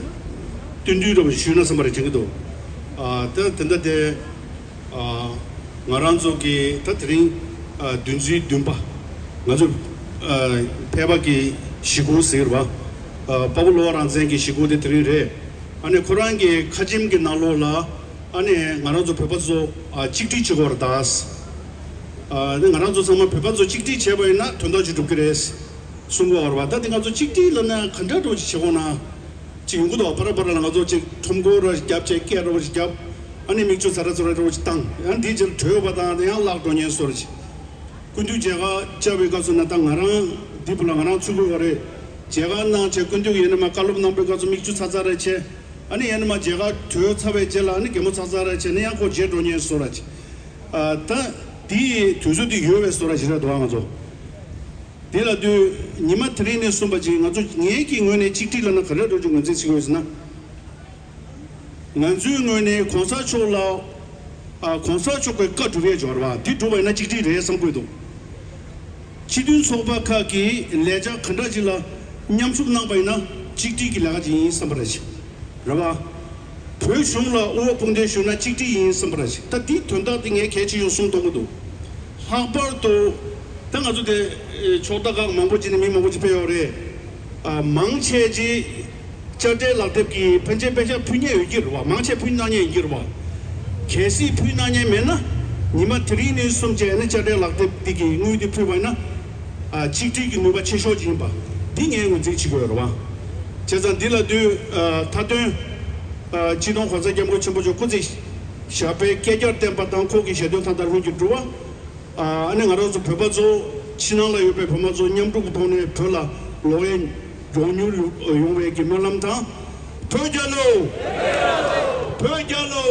སྟོན་ཐུང་འདྲ་བོ་ཞིག་ཞུས་ན་བསམ་པ་རེ་དྲན་གྱི་འདུག་ཨ། ད་དེ་འདྲ་དེ། ཨ། ང་རང་ཚོ་གི་ད་དེ་རིང་། ཨ། བདུན་ཚེས་བདུན་པ། ང་ཚོ། ཨ། ཕལ་པ་གི་གཞིས་ཁོངས་ཟེར་བ། ཨ། དཔའ་བོ་བློ་དབང་རང་བཙན་གྱི་གཞིས་ཁོངས་དེ་དེ་རིང་རེད། ཨ་ནི་ཁོ་རང་གི་ཁ་ཆེམས་ཀྱི་ནང་ལོགས་ལ། ཨ་ནི་ང་རང་ཚོ་བོད་པ་ཚོ། ཨ། གཅིག་སྒྲིལ་བྱེད་དགོས་རེད་ད། ཨ་ནི་ང་རང་ཚོ་ཚང་མ་བོད་པ་ཚོ་གཅིག་སྒྲིལ་བྱས་པ་ཡིན་ན་དོན་དག་ཅིག་འགྲུབ་ཀྱི་རེད་གསུང་གི་ཡོད་རེད་པ། ད་དེ་ང་ཚོ་གཅིག་སྒྲིལ་ལབ་ན་ག་འདྲ་འདྲ་བོ་ཅིག་བྱེད་དགོས་ན་ཅིག་ཡོང་གི་འདུག་ཕར་ཕར་ལ་ང་ཚོ་ཅིག་ཁྲོམ་སྐོར་ར་བརྒྱབ་བྱས་སྐད་འདྲ་བོ་ཅིག་བརྒྱབ། ཨ་ནི་མིག་ཆུ་ཚ་ར་ཚ་ར་འདྲ་བོ་ཅིག་བཏང་། ཡང་འདིའི་རྗེས་ལ་བྲོས་པ་དང་དེ་ཡང་བརླག་འགྲོ་ཉེན་བཟོ་འདྲ་ཅིག་སྐུ་མདུན་མཇལ་ཁ་བཅར་བའི་སྐབས་སུ་ན་ད་ང་རང་འདི་བུ་ལ་ང་རང་ཚུར་དགོས་པ་རེད། མཇལ་ཁ་གནང་བྱས་སྐུ་མདུན་གྱིས་ཡིན་ན་མ་བཀའ་སློབ་གནང་པའི་སྐབས་སུ་མིག་ཆུ་ཚ་ཚ་རེ་བྱས། ཨ་ནི་ཡིན་ན་མ་མཇལ་ཁ་གྲོལ་ཚར་བའི་རྗེས་ལ་ཨ་ནི་གད་མོ་ཚ་ཚ་རེ་བྱས་ནས་ཡང་ཁོ་བརྗེད་འགྲོ་ཉེན་བཟོ་འདྲ་ཅིག་ཨ། ད་འདི་དུས་ཚོད་འདི་ཡོལ་བའི་བཟོ་འདྲ་ཞིག་རེད་འདུག་ཨ། ང་ཚོ་འདི་ལ་དུས་ཉི་མ་དེ་རིང་ནས་གསུངས་པ་ཅིག་ང་ཚོ་ངེད་ཀྱི་ངོས་ནས་གཅིག་སྒྲིལ་ལབ་ན་ག་རེ་འདྲ་ཅིག་ངོས་འཛིན་བྱེད་དགོས་ཟེར་ན། ང་ཚོའི་ངོས་ནས་གོང་ས་མཆོག་ལ། ཨ། གོང་ས་མཆོག་གི་བཀའ་སྒྲུབ་ཡས་འབྱོར་བ་འདི་སྒྲུབ་པ་ཡིན་ན་གཅིག་སྒྲིལ་རེད་བསམ་གྱི་འདུག་སྤྱི་མཐུན་ཚོགས་པ་ཁག་གིས་ལས་འཆར་ག་འདྲ་ཅིག་ལ་མཉམ་ཞུགས་གནང་པ་ཡིན་ན་གཅིག་སྒྲིལ་གྱི་ལས་ཀ་ཅིག་ཡིན་བསམ་པ་རེད། རེད་པ། བོད་གཞུང་ལ་དབུ་འོག་དཔུང་འདེགས་ཞུས་ན་གཅིག་སྒྲིལ་ཡིན་བསམ་པ་རེད། ད་འདི་དོན་དག་འདི་ངས་གལ་ཆེ་ཤོས་གསུམ་མཐོང་གི་འདུག་ལྷག་པར་དུ་ད་ང་ཚོ་དེ་ཕྱོགས་མཐའ་ཁག་མང་པོ་ཅིག་ནས་མི་མང་པོ་ཅིག་ཕེབས་ཡོད་རེད། ཨ། མང་ཆེ་ཅིག་དཔྱ་ཁྲལ་ལག་དེབ་ཀྱི་ཕན་ཆད་པེ་ཤག་ཕུལ་མཁན་ཡོད་ཀྱི་རེད་པ། མང་ཆེ་ཕུལ་གནང་མཁན་ཡིན་གྱི་རེད་པ། གལ་སྲིད་ཕུལ་གནང་མཁན་མེད་ན་ཉི་མ་དེ་རིང་ནས་གསུམ་བྱས་ནས་དཔྱ་ཁྲལ་ལག་དེབ་འདི་གི་དངུལ་འདི་ཕུལ་བ་ཡིན་ན། ཨ། གཅིག་སྒྲིལ་གྱི་ནུས་པ་ཆེ་ཤོས་ཅིག་ཡིན་པ་འདི་ངས་ངོས་འཛིན་བྱེད་དགོས་རེད་པ། བྱས་ཙང་འདི་ལ་དུས། ཨ། མཐའ་དོན། ཨ། སྤྱི་ནོར་༸གོང་ས་༸སྐྱབས་མགོན་ཆེན་པོ་མཆོག་སྐུ་ཚེ་ཞབས་པད་བསྐལ་བརྒྱར་བརྟན་པ་དང་ཁོང་གི་ཞལ་འདོན་མཐའ་དག་ལྷུན་གྱིས་འགྲུབ་པ། ཨ་ནི་ང་རང་ཚོ་བོད་པ་ཚོ་ཕྱི་ནང་ལ་ཡོད་པའི་བོད་པ་ཚོ་མཉམ་རུབ་ཀྱི་ཐོག་ནས་བོད་ལ་ལོག་གཡེམ་མགྱོགས་མྱུར་ཡོང་བའི་གི་སྨོན་ལམ་དང་། བོད་རྒྱལ་ལོ། བོད་རྒྱལ་ལོ།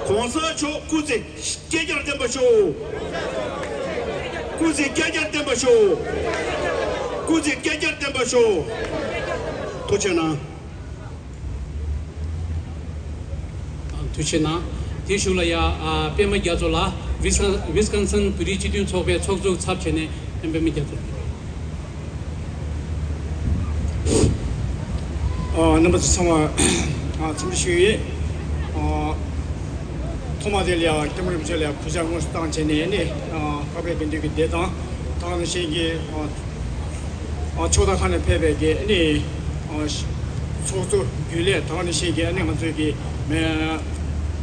གོང་ས་མཆོག་སྐུ་ཚེ་བསྐལ་བརྒྱར་བརྟན་པར་ཤོག་སྐུ་ཚེ་བསྐལ་བརྒྱར་བརྟན་པར་ཤོག་སྐུ་ཚེ་བསྐལ་བརྒྱར་བརྟན་པར་ཤོག་ཐུགས་རྗེ་གནང་། ཐུགས་རྗེ་གནང་། དེའི་གཞུག་ལ་ཡ། ཨ། པདྨ་རྒྱ་མཚོ་ལགས། ཝི་སི་ཀོན་སིན་བོད་རིགས་སྤྱི་མཐུན་ཚོགས་པའི་ཚོགས་གཙོ་ཚབ་བྱས་ནས་པདྨ་རྒྱ་མཚོ། ཨ། རྣམ་པ་ཚོ་ཚང་མ། ཨ། འཚམས་འདྲི་ཞུ་ཡི། ཨ། ཐོག་མ་དེ་ལ་ཡ་སྐྱབས་མགོན་རིན་པོ་ཆེ་ལ་ཡ་གུས་ཕྱག་དངོས་སུ་བཏང་བྱས་ནས་ནི། ཨ། འཕགས་པའི་དགེ་འདུན་གྱི་སྡེ་དང་། ད་ག་ནང་བཞིན་གྱི། ཨ། ཨ། ཕྱོགས་མཐའ་ཁག་ནས་ཕེབས་པའི་གི་ནི། ཨ། ཚོགས་གཙོ་རྒྱུན་ལས། ད་ག་ནང་བཞིན་གྱི་ནི་ང་ཚོའི་གི་མི།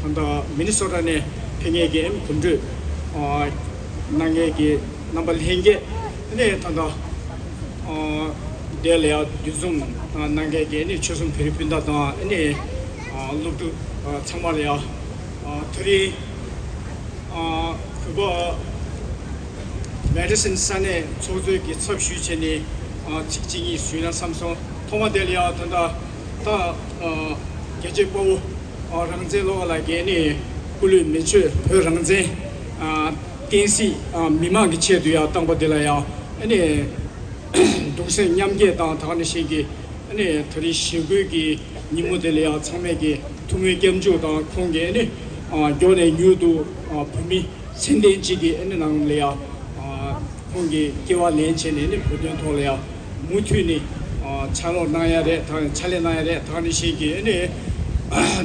ད་ལྟ་མི་ནི་སོ་ཊ་ནས་ཕེབས་མཁན་གྱི་གོམ་བགྲོད། ཨ། གནང་མཁན་གྱི་རྣམ་པ་ལྷན་རྒྱས་ནི། ད་ལྟ། ཨ། དེ་ལ་ཡང་འདུ་འཛོམས་གནང་མཁན་གྱི་ནི་ཆོལ་གསུམ་བོད་རིགས་སྤུན་ཟླ་དང་ནི། ཨ། སློབ་ཕྲུག་ཚང་མ་ལ་ཡང་། ཨ། དེ་རིང་། ཨ། གུས་པ་མེ་ཌི་སོན་ས་གནས་ཚོགས་གཙོའི་གི་ཚབ་ཞུས་བྱས་ནས། ཨ། ཚིག་གཅིག་གཉིས་ཞུས་ན་བསམ་སོང་། ཐོག་མ་དེ་ལ་ཡང་ད་ལྟ་ད། ཨ། རྒྱལ་གཅེས་དཔའ་བོ། ཨ། རང་བཙན་བློ་དགའ་ལགས་ཀྱིས་ནི་སྐུ་ལུས་མེ་མཆོད་བོད་རང་བཙན། ཨ། བསྟན་སྲིད། ཨ། མི་མང་གི་ཆེད་དུ་ཡང་བཏང་པ་དེ་ལ་ཡང་ནི། གདུང་སེམས་མཉམ་སྐྱེད་དང་། ད་ག་ནང་བཞིན་གྱི་ནི་དེ་རིང་ཞི་རྒོལ་གྱི་ཉིན་མོ་དེ་ལ་ཡང་ཚང་མས་ཀྱི་ཐུགས་སྨོན་སྐྱབས་འཇུག་དང་། ཁོང་གིས་ནི། ཨ། མགྱོགས་ནས་མྱུར་དུ། ཨ། བོད་མི་ཚད་ལྡན་ཅིག་གི་ནི་ནང་ལ་ཡང་། ཨ། ཁོང་གིས་སྐྱེ་བ་ལེན་བྱས་ནས་ནི་བོད་དོན་ཐོག་ལ་ཡང་མུ་མཐུད་ནས། ཨ། ཕྱག་ལས་གནང་ཡ་རེད། ད་ཕྱག་ལས་གནང་ཡ་རེད། ད་ག་ནང་བཞིན་གྱི་ནི་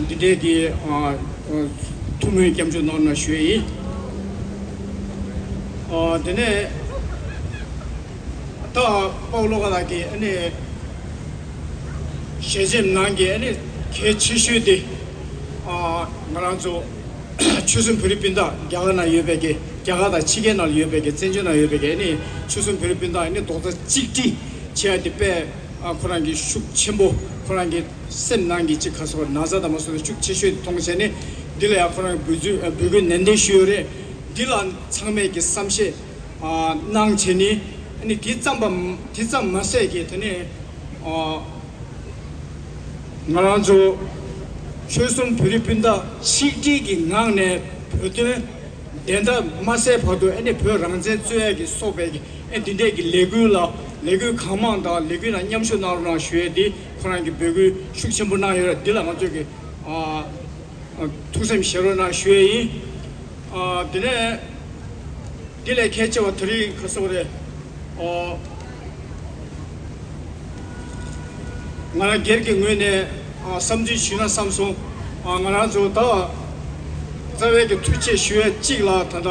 འདི་འདྲའི་གི། ཨ། ཐུགས་སྨོན་སྐྱབས་འཇུག་གནང་རོགས་གནང་ཞུ་ཡ་ཡིན། ཨ། དེ་ནས། ད་དཔའ་བོ་བློ་དགའ་ལགས་ཀྱི་ཨ་ནི་ཞལ་ཆེམས་ནང་གི་ཨ་ནི་གལ་ཆེ་ཤོས་དེ། ཨ། ང་རང་ཚོ་ཆོལ་གསུམ་བོད་རིགས་སྤུན་ཟླ་རྒྱ་གར་ནང་ཡོད་པའི་གི། རྒྱ་གར་དང་ཕྱི་རྒྱལ་ནང་ཡོད་པའི་གི། བཙན་བྱོལ་ནང་ཡོད་པའི་གི་ཨ་ནི་ཆོལ་གསུམ་བོད་རིགས་སྤུན་ཟླ་ཨ་ནི་རྡོག་རྩ་གཅིག་སྒྲིལ་བྱེད་ཡ་དེ་དཔེ། ཨ། ཁོ་རང་གི་ཤུགས་ཆེན་པོ། ཁོ་རང་གི་སེམས་ནང་གི་ཅིག་ག་སོགས་ན་ཚ་དང་མ་སོགས་ཤུགས་ཆེ་ཤོས་དེ་མཐོང་བྱས་ནས། འདི་ལ་ཡང་ཁོ་རང་འབོད་ཚུལ་འབོད་སྐུལ་ནན་ཏན་ཞུས་ཡོད་རེད། འདི་ལ་ཚང་མས་ཀྱི་བསམ་ཤེས་གནང་བྱས་ནས་ཨ་ནི་དེ་ཙམ་པ་དེ་ཙམ་མ་ཟད་ཀྱི་དེ་ནས་ང་རང་ཚོ་ཆོལ་གསུམ་བོད་རིགས་སྤུན་ཟླ་ཆིག་སྒྲིལ་གྱི་ངང་ནས་བོད་དོན་བདེན་མཐའ་མ་གསལ་བར་དུ་ཨ་ནི་བོད་རང་བཙན་རྩོད་ཡ་གི་སོགས་པའི་ཨ་འདི་འདྲས་ཀྱི་ལས་འགུལ་ལ་ལས་འགུལ་གང་མང་དང་ལས་འགུལ་ལ་མཉམ་ཞུགས་གནང་རོགས་གནང་ཞུ་ཡས་འདི་ཁོ་རང་གི་འབོད་སྐུལ་ཤུགས་ཆེན་པོ་གནང་ཡོད་རེད། འདི་ལ་ང་ཚོས་ཀྱི་ཨ། ཐུགས་སེམས་བཞེས་རོགས་གནང་ཞུ་ཡས་ཡིན། ཨ། དེ་ནས་དེ་ལས་གལ་ཆེ་བ་དེ་རིང་ག་སོགས་རེད། ཨོ། ང་རང་སྒེར་གྱི་ངོས་ནས་ཨ། བསམ་ཚུལ་ཞུས་ན་བསམ་སོང་། ཨ། ང་རང་ཚོ་ད་རྩ་བའི་གི་ཐུགས་རྗེ་ཆེ་ཞུ་ཡས་གཅིག་ལ་ད་ལྟ་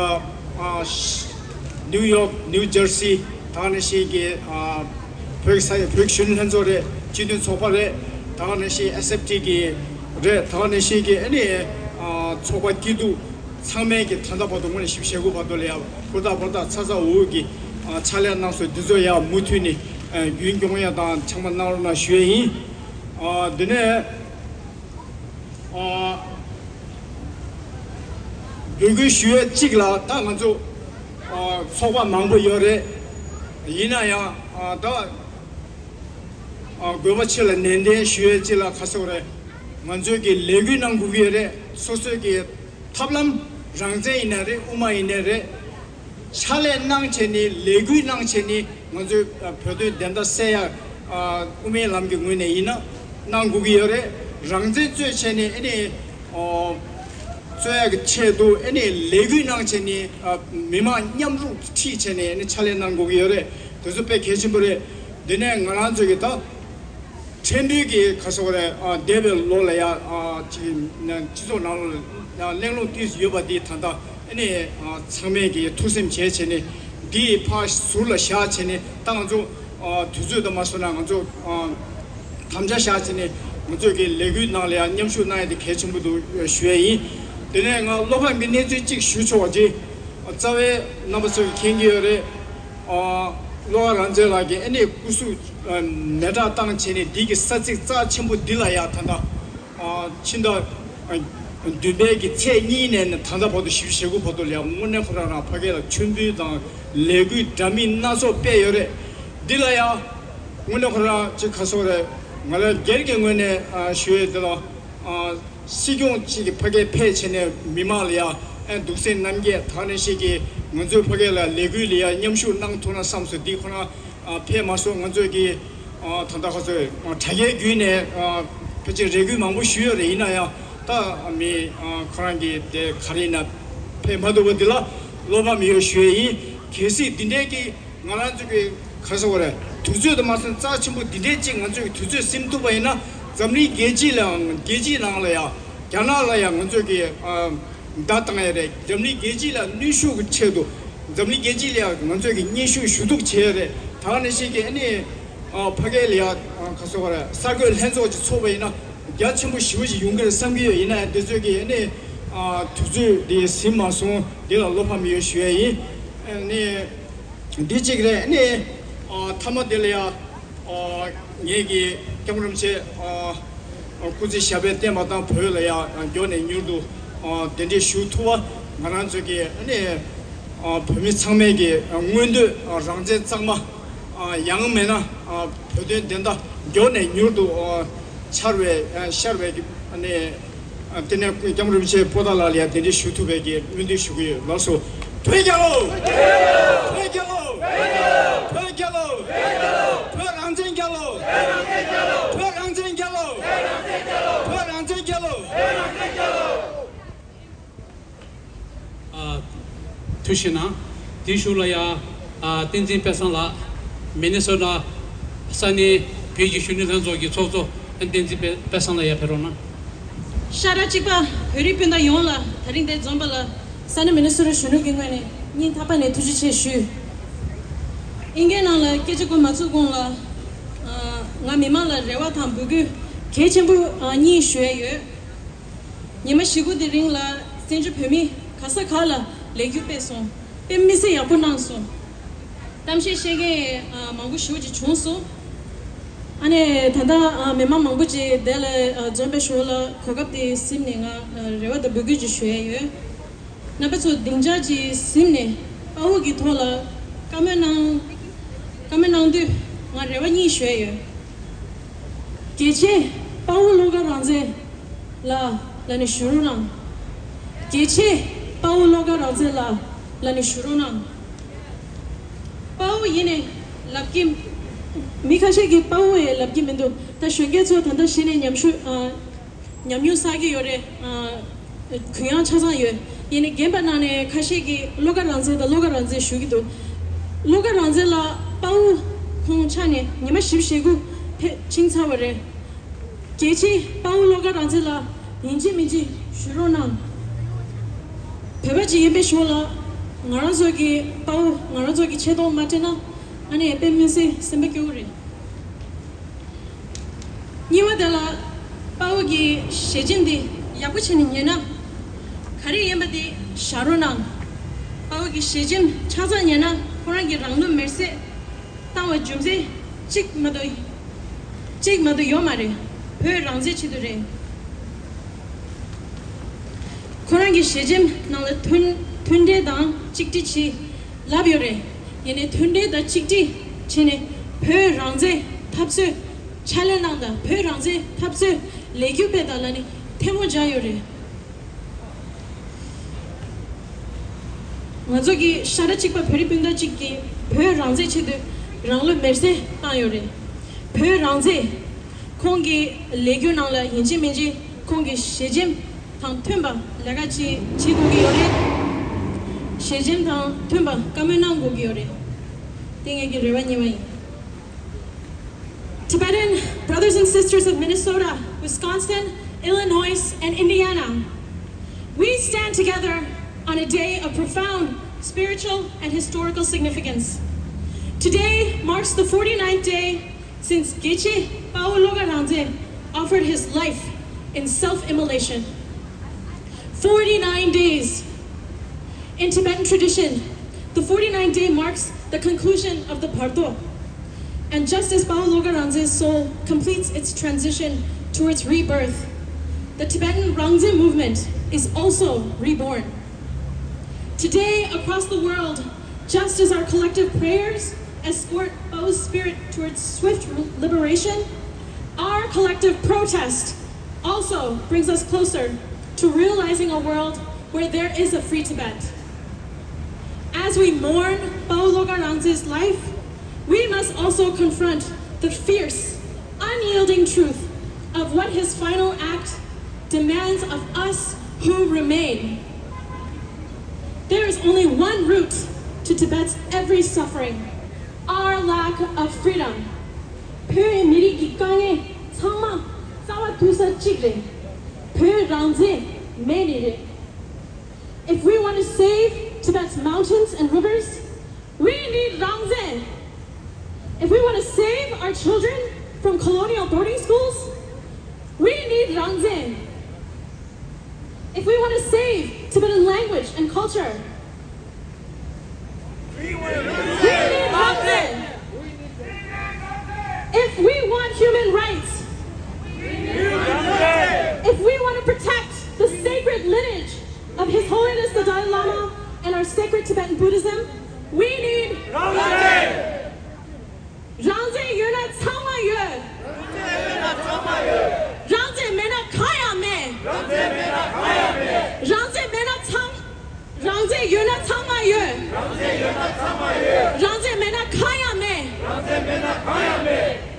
ཨ། ནིའུ་ཡོག་ནིའུ་ཇར་སི་ད་ག་ནང་བཞིན་གྱི་ཨ། བོད་ས་ཡི་བོད་གཞོན་ནུ་ལྷན་ཚོགས་རེད། སྤྱི་མཐུན་ཚོགས་པ་རེད། ད་ག་ནང་བཞིན་ཨེས་ཨེཕ་ཊི་གི་རེད། ད་ག་ནང་བཞིན་གྱི་ཨ་ནི་ཨ། ཚོགས་པ་སྐྱིད་སྡུག་ཚང་མས་ཀྱི་ད་ལྟ་བར་དུ་དངོས་གནས་ཞིབ་བཤེར་དགོས་བར་དུ་ལ་ཡ་ཧུར་ཐག་ཧུར་ཐག་ཚ་ཚ་འུར་འུར་གྱི་ཨ། ཕྱག་ལས་གནང་སོང་། འདི་ཚོ་ཡ་མུ་མཐུད་ནས་ཨ། རྒྱུན་སྐྱོང་ཡ་དང་ཚང་མ་གནང་རོགས་གནང་ཞུ་ཡས་ཡིན། ཨ། འདི་ནས་ཨ། འབོད་སྐུལ་ཞུ་ཡས་གཅིག་ལ་ད་ང་ཚོ་ཨ། ཚོགས་པ་མང་པོ་ཡོད་རེད། ཡིན་ན་ཡང་ཨ། ད་ཨ། དགོས་པ་ཆེ་ལ་ནན་ཏན་ཞུ་ཡས་གཅིག་ལ་ག་སོགས་རེད། ང་ཚོས་ཀྱི་ལས་འགུལ་གནང་དགོས་ཀྱི་ཡོད་རེད། སོ་སོས་ཀྱི་ཐབས་ལམ་རང་བཙན་ཡིན་ན་རེད། དབུ་མ་ཡིན་ན་རེད། ཕྱག་ལས་གནང་བྱས་ནས་ལས་འགུལ་གནང་བྱས་ནས་ང་ཚོའི་བོད་དོན་བདེན་མཐའ་གསལ་ཡ་དབུ་མའི་ལམ་གྱི་ངོས་ནས་ཡིན་ན་གནང་དགོས་ཀྱི་ཡོད་རེད། རང་བཙན་རྩོད་བྱས་ནས་ཨ་ནི་རྩོད་ཡ་གི་ཆེད་དུ་ཨ་ནི་ལས་འགུལ་གནང་བྱས་ནས་མི་མང་མཉམ་རུབ་ཁྲིད་བྱས་ནས་ཨ་ནི་ཕྱག་ལས་གནང་དགོས་ཀྱི་ཡོད་རེད། དེ་ཚོ་དཔེ་གལ་ཆེན་པོ་རེད། དེ་ནས་ང་རང་ཚོ་གི་ད། ཕྲན་བུའི་གི་ག་སོགས་རེད། ཨ། འདས་པའི་ལོ་ལ་ཡ། ཨ། ཅིག་སྤྱི་ཚོགས་ནང་ལ་གླེང་སློང་ཏོག་ཙམ་ཡོད་པ་འདི་ད་ལྟ་ཨ་ནི་ཨ། ཚང་མས་གི་ཐུགས་སེམས་བྱས་བྱས་ནས་འདི་ཕར་ཟུར་ལ་བཞག་བྱས་ནས་ད་ང་ཚོ་ཨ། དུས་ཚོད་དུ་མ་སོང་ན་ང་ཚོ་ཨ། དམ་བཅའ་བཞག་བྱས་ནས་ང་ཚོས་གི་ལས་འགུལ་ནང་ལ་ཡ་མཉམ་ཞུགས་གནང་ཡ་དེ་གལ་ཆེན་པོ་འདུག་ཞུ་ཡ་ཡིན། དེ་ནས་ང་བློ་ཕམ་གི་གནས་ཚུལ་གཅིག་ཞུ་ཆོག་པ་ཅིག་རྩ་བའི་རྣམ་པ་ཚོས་མཁྱེན་གྱི་ཡོད་རེད། ཨ། བློ་དགའ་རང་བཙན་ལགས་ཀྱིས་ཨ་ནི་སྐུ་གཟུགས་ཨ། ནད་དྲག་བཏང་བྱས་ནས་འདི་གི་ས་ཚིགས་རྩ་ཆེན་པོ་འདི་ལ་ཡ་ད་ལྟ་ཨ། ཕྱི་ཟླ་ཨ། བདུན་པའི་གི་ཚེས་གཉིས་ནས་ད་ལྟ་བར་དུ་བཞི་བཅུ་ཞེ་དགུ་བར་དུ་ལ་ཡ་དངོས་གནས་ཁོ་རང་རང་ཕ་གི་ལ་མཆོད་འབུལ་དང་ལས་འགུལ་འདྲ་མིན་སྣ་ཚོགས་སྤེལ་ཡོད་རེད། འདི་ལ་ཡ་དངོས་གནས་ཁོ་རང་ཅིག་ག་སོགས་རེད། ང་ལ་སྒེར་གྱི་ངོས་ནས་ཨ། ཞུ་ཡས་འདི་ལ་ཨ། སྲིད་སྐྱོང་གཅིག་གི་ཕ་གིར་ཕེབས་བྱས་ནས་མི་མང་ལ་ཡ་ཨ། གདུང་སེམས་རྣམ་རྒྱལ་ད་ག་ནང་བཞིན་གྱི་ང་ཚོའི་ཕ་གི་ལ་ལས་འགུལ་ལ་ཡ་མཉམ་ཞུགས་གནང་ཐུབ་ན་བསམ་སོང་། འདི་ཁོ་རང་ཨ། ཕེབས་མ་སོང་། ང་ཚོས་ཀྱི་ཨ། ད་ལྟ་ཁོ་ཚོས་ཨ། དྲ་རྒྱའི་བརྒྱུད་ནས་ཨ། ཕལ་ཆེར་རེ་སྐུལ་མང་པོ་ཞུས་ཡོད་རེད། ཡིན་ན་ཡང་ད་མི་ཨ། ཁོ་རང་གི་དེ་ག་རེ་ཡིན་ན་ཕེབས་མ་ཐུབ་པ་འདི་ལ་བློ་ཕམ་ཡོད་ཞུ་ཡས་ཡིན། གལ་སྲིད་འདི་འདྲའི་གི་ང་རང་ཚོ་གི་ག་རེ་ཟེར་དགོས་རེད། དུས་ཚོད་དུ་མ་སོང་རྩ་ཆེན་པོ་འདི་འདྲའི་ཅིག་ང་ཚོས་དུས་ཚོད་ཟིན་ཐུབ་པ་ཡིན་ན་འཛམ་གླིང་རྒྱལ་སྤྱི་ལའང་རྒྱལ་སྤྱིའི་ནང་ལ་ཡང་རྒྱ་ནག་ལ་ཡང་ང་ཚོས་ཀྱི་ཨ། བརྡ་བཏང་ཡ་རེད། འཛམ་གླིང་རྒྱལ་སྤྱི་ལ་གནོན་ཤུགས་ཀྱི་ཆེད་དུ་འཛམ་གླིང་རྒྱལ་སྤྱི་ལ་ཡང་ང་ཚོས་ཀྱི་སྙན་ཞུ་ཞུ་གཏུག་བྱེད་ཡ་རེད། ད་ག་ནང་བཞིན་གྱི་ཨ་ནི་ཨ། ཕ་གི་ལ་ཡང་ཨ། ག་རེ་ཟེར་དགོས་རེད། གསར་འགོད་ལྷན་ཚོགས་ཅིག་ཚོགས་པ་ཡིན་ན་རྒྱ་ཆེན་པོ་ཞེ་པོ་ཅིག་ཡོང་གི་རེད་བསམ་གྱི་ཡོད། ཡིན་ན་ཡང་འདི་ཚོས་ཀྱི་ཨ་ནི་ཨ། དུས་ཚོད་འདི་ཟིན་མ་སོང་། འདི་ལ་བློ་ཕམ་ཡོད་ཞུ་ཡ་ཡིན། ཨ་ནི། འདི་གཅིག་རེད། ཨ་ནི་ཨ། མཐའ་མ་དེ་ལ་ཡ་ཨ། ངེད་ཀྱི་སྐྱབས་མགོན་རིན་པོ་ཆེ་ཨ། སྐུ་ཚེ་ཞབས་པད་བརྟན་པ་དང་བོད་ལ་ཡ་མགྱོགས་ནས་མྱུར་དུ་ཨ། གདན་འདྲེན་ཞུ་ཐུབ་པ་ང་རང་ཚོ་གི་ཨ་ནི་ཨ། བོད་མི་ཚང་མས་ཀྱི་ཨ། མངོན་འདོད་ཨ། རང་བཙན་གཙང་མ་ཨ། ཡང་མིན་ན་ཨ། བོད་དོན་བདེན་མཐའ་མགྱོགས་ནས་མྱུར་དུ་ཨ། འཆར་བའི་ཨ། ཤར་བའི་ཨ་ནི། དེ་ནས་སྐྱབས་མགོན་རིན་པོ་ཆེ་པོ་ཏཱ་ལ་ལ་ཡ་གདན་འདྲེན་ཞུ་ཐུབ་པའི་གི་སྨོན་འདུན་ཞུ་གི་ཡོད། ལགས་སོ། བོད་རྒྱལ་ལོ། བོད་རྒྱལ་ལོ། བོད་རྒྱལ་ལོ། བོད་རང་བཙན་རྒྱལ་ལོ། བོད་རང་བཙན་རྒྱལ་ལོ། བོད་རང་བཙན་རྒྱལ་ལོ། ཨ། ཐུགས་རྗེ་གནང་། དེའི་གཞུག་ལ་ཡ། ཨ། བསྟན་འཛིན་དཔལ་བཟང་ལགས། མི་ནི་སོ་ཊ་ས་གནས་བོད་ཀྱི་གཞོན་ནུ་ལྷན་ཚོགས་ཀྱི་ཚོགས་གཙོ་བསྟན་འཛིན་དཔལ་བཟང་ལགས་ཡར་ཕེབས་རོགས་གནང་། ཤ་ཁྲག་གཅིག་པ་བོད་རིགས་སྤུན་ཟླ་ཡོངས་ལ་དེ་རིང་འདིར་འཛོམས་པ་ལ་ས་གནས་མི་ནི་སོ་ཊ་གཞོན་ནུ་གི་ངོས་ནས་སྙིང་ཐག་པ་ནས་ཐུགས་རྗེ་ཆེ་ཞུ། ཨིན་སྐད་ནང་ལ་སྐད་ཆ་འགོ་མ་ཚུགས་གོང་ལ། ཨ། ང་མི་མང་ལ་རེ་བ་དང་འབོད་སྐུལ་གལ་ཆེན་པོ་ཨ། གཉིས་ཞུ་ཡ་ཡོད། ཉི་མ་བཞི་དགུ་དེ་རིང་ལ་བཙན་བྱོལ་བོད་མི་ག་ས་ག་ལ་ལས་འགུལ་སྤེལ་སོང་། དཔེ་མི་སྲིད་ཡག་པོ་གནང་སོང་། གཏམ་བཤད་བཤད་མཁན་ཨ། མང་པོ་ཞེ་པོ་ཅིག་བྱུང་སོང་། ཨ་ནི་ད་ལྟ་ཨ་མི་མང་མང་པོ་ཅིག་དེ་ལ་ཨ་འཛོམས་པའི་ཞོར་ལ་གོ་སྐབས་དེ་ཟིན་ནས་ང་ཨ་རེ་བ་དང་འབོད་སྐུལ་ཅིག་ཞུ་ཡ་ཡོད། རྣམ་པ་ཚོ་སྡིངས་ཆ་ཅིག་ཟིན་ནས་དཔའ་བོ་གི་ཐོག་ལ་བཀའ་མོལ་གནང་། བཀའ་མོལ་གནང་དུས་ང་རེ་བ་གཉིས་ཞུ་ཡ་ཡོད། རྒྱལ་གཅེས་དཔའ་བོ་བློ་དགའ་རང་བཙན་ལགས་ལབ་ནས་ཞུ་རོགས་གནང་། རྒྱལ་གཅེས་དཔའ་བོ་བློ་དགའ་རང་བཙན་ལགས་ལབ་ནས་ཞུ་རོགས་གནང་། དཔའ་བོ་ཡིན་ནས་ལབ་ཀྱི། མི་ཁ་ཤས་ཀྱིས་དཔའ་བོ་ཡིན་ལབ་ཀྱི་མི་འདུག་ད་གཞོན་སྐྱེས་ཚོ་ད་ལྟ་གཞི་ནས་ཉམས་ཞུ་ཨ། ཉམས་མྱོང་བསགས་ཀྱི་ཡོད་རེད། ཨ། གུ་ཡངས་ཆ་ཚང་ཡོད། ཡིན་ནའི་རྒན་པ་ནང་ནས་ཁ་ཤས་ཀྱིས་བློ་དགའ་རང་བཙན་དང་བློ་དགའ་རང་བཙན་ཞུ་གི་འདུག་བློ་དགའ་རང་བཙན་ལགས་དཔའ་བོ་ཁོང་ཆགས་ནས་ཉི་མ་བཞི་བཅུ་ཞེ་དགུ་ཕེབས་ཕྱིན་ཚར་བ་རེད། རྒྱལ་གཅེས་དཔའ་བོ་བློ་དགའ་རང་བཙན་ལགས་ཡིན་གཅིག་མིན་གཅིག་ཞུ་རོགས་གནང་། བོད་པ་ཅིག་ཡིན་པའི་ཞོར་ལ་ང་རང་ཚོ་གི་དཔའ་བོ་ང་རང་ཚོ་གི་ཆེ་མཐོང་མ་སྤྲད་ན་ཨ་ནི་དཔེ་མི་སྲིད་སེམས་པ་སྐྱོ་བོ་རེད། གཉིས་པ་དེ་ལ་དཔའ་བོ་གི་ཞལ་ཆེམས་འདི་ཡག་པོ་བྱས་ནས་ཉན་ན། ག་རེ་ཡིན་པ་དེ་བཞག་རོགས་གནང་། དཔའ་བོ་གི་ཞལ་ཆེམས་ཆ་ཚང་ཉན་ན་ཁོ་རང་གི་རང་ལུས་མེར་སྲེག་བཏང་བའི་རྒྱུ་མཚན་གཅིག་མ་གཏོགས་གཅིག་མ་གཏོགས་ཡོད་མ་རེད། བོད་རང་བཙན་ཆེད་དུ་རེད། ཁོ་རང་གི་ཞལ་ཆེམས་ནང་ལ་མཐུན་མཐུན་སྒྲིལ་དང་གཅིག་སྒྲིལ་བྱེད་ལབ་ཡོད་རེད། ཡིན་ནའི་མཐུན་སྒྲིལ་དང་གཅིག་སྒྲིལ་བྱས་ནས་བོད་རང་བཙན་འཐབ་རྩོད་ཕྱག་ལས་གནང་དང་བོད་རང་བཙན་འཐབ་རྩོད་ལས་འགུལ་སྤེལ་དང་ལབ་ནས་ཐལ་མོ་སྦྱར་ཡོད་རེད། ང་ཚོ་གི་ཤ་ཁྲག་གཅིག་པ་བོད་རིགས་སྤུན་ཟླ་གཅིག་གིས་བོད་རང་བཙན་ཆེད་དུ་རང་ལུས་མེར་སྲེག་བཏང་ཡོད་རེད། བོད་རང་བཙན། ཁོང་གི་ལས་འགུལ་ནང་ལ་ཡིན་གཅིག་མིན་གཅིག་ཁོང་གི་ཞལ་ཆེམས་དང་མཐུན་པ་ལས་ཀ་ཅིག་བྱེད་དགོས་ཀྱི་ཡོད་རེད། ཞལ་ཆེམས་དང་མཐུན་པ་བཀའ་མོལ་གནང་དགོས་ཀྱི་ཡོད་རེད། དེ་ངེད་ཀྱི་རེ་བ་གཉིས་པ་ཡིན། Tibetan brothers and sisters of Minnesota, Wisconsin, Illinois, and Indiana, we stand together on a day of profound spiritual and historical significance. Today marks the forty-ninth day since Geshe Pawo Loga Rangzen offered his life in self-immolation. Forty-nine days. In Tibetan tradition, the forty-ninth day marks the conclusion of the Bardo. And just as Pawo Loga Rangze's soul completes its transition towards rebirth, the Tibetan Rangze movement is also reborn. Today, across the world, just as our collective prayers escort Pawo's spirit towards swift liberation, our collective protest also brings us closer to realizing a world where there is a free Tibet. As we mourn Pawo Loga Rangze's life, we must also confront the fierce, unyielding truth of what his final act demands of us who remain. There is only one route to Tibet's every suffering, our lack of freedom. བོད་མི་རིགས་ཀྱི་དཀའ་ངལ་ཚང་མ་རྩ་བ་ཐུག་ས་གཅིག་རེད། བོད་རང་བཙན་མེད་ནི་རེད། If we want to save Tibet's mountains and rivers, we need Rangzen. If we want to save our children from colonial boarding schools, we need Rangzen. If we want to save Tibetan language and culture, we need Rangzen. If we want human rights, if we want to protect the sacred lineage of His Holiness the Dalai Lama and our sacred Tibetan Buddhism, we need Rangzen. རང་བཙན་ཡོད་ན་ཚང་མ་ཡོད། རང་བཙན་མེད་ན་གང་ཡང་མེད། རང་བཙན་མེད་ན་གང་ཡང་མེད། རང་བཙན་མེད་ན་ཚང་། རང་བཙན་ཡོད་ན་ཚང་མ་ཡོད། རང་བཙན་ཡོད་ན་ཚང་མ་ཡོད། རང་བཙན་མེད་ན་གང་ཡང་མེད། རང་བཙན་མེད་ན་གང་ཡང་མེད།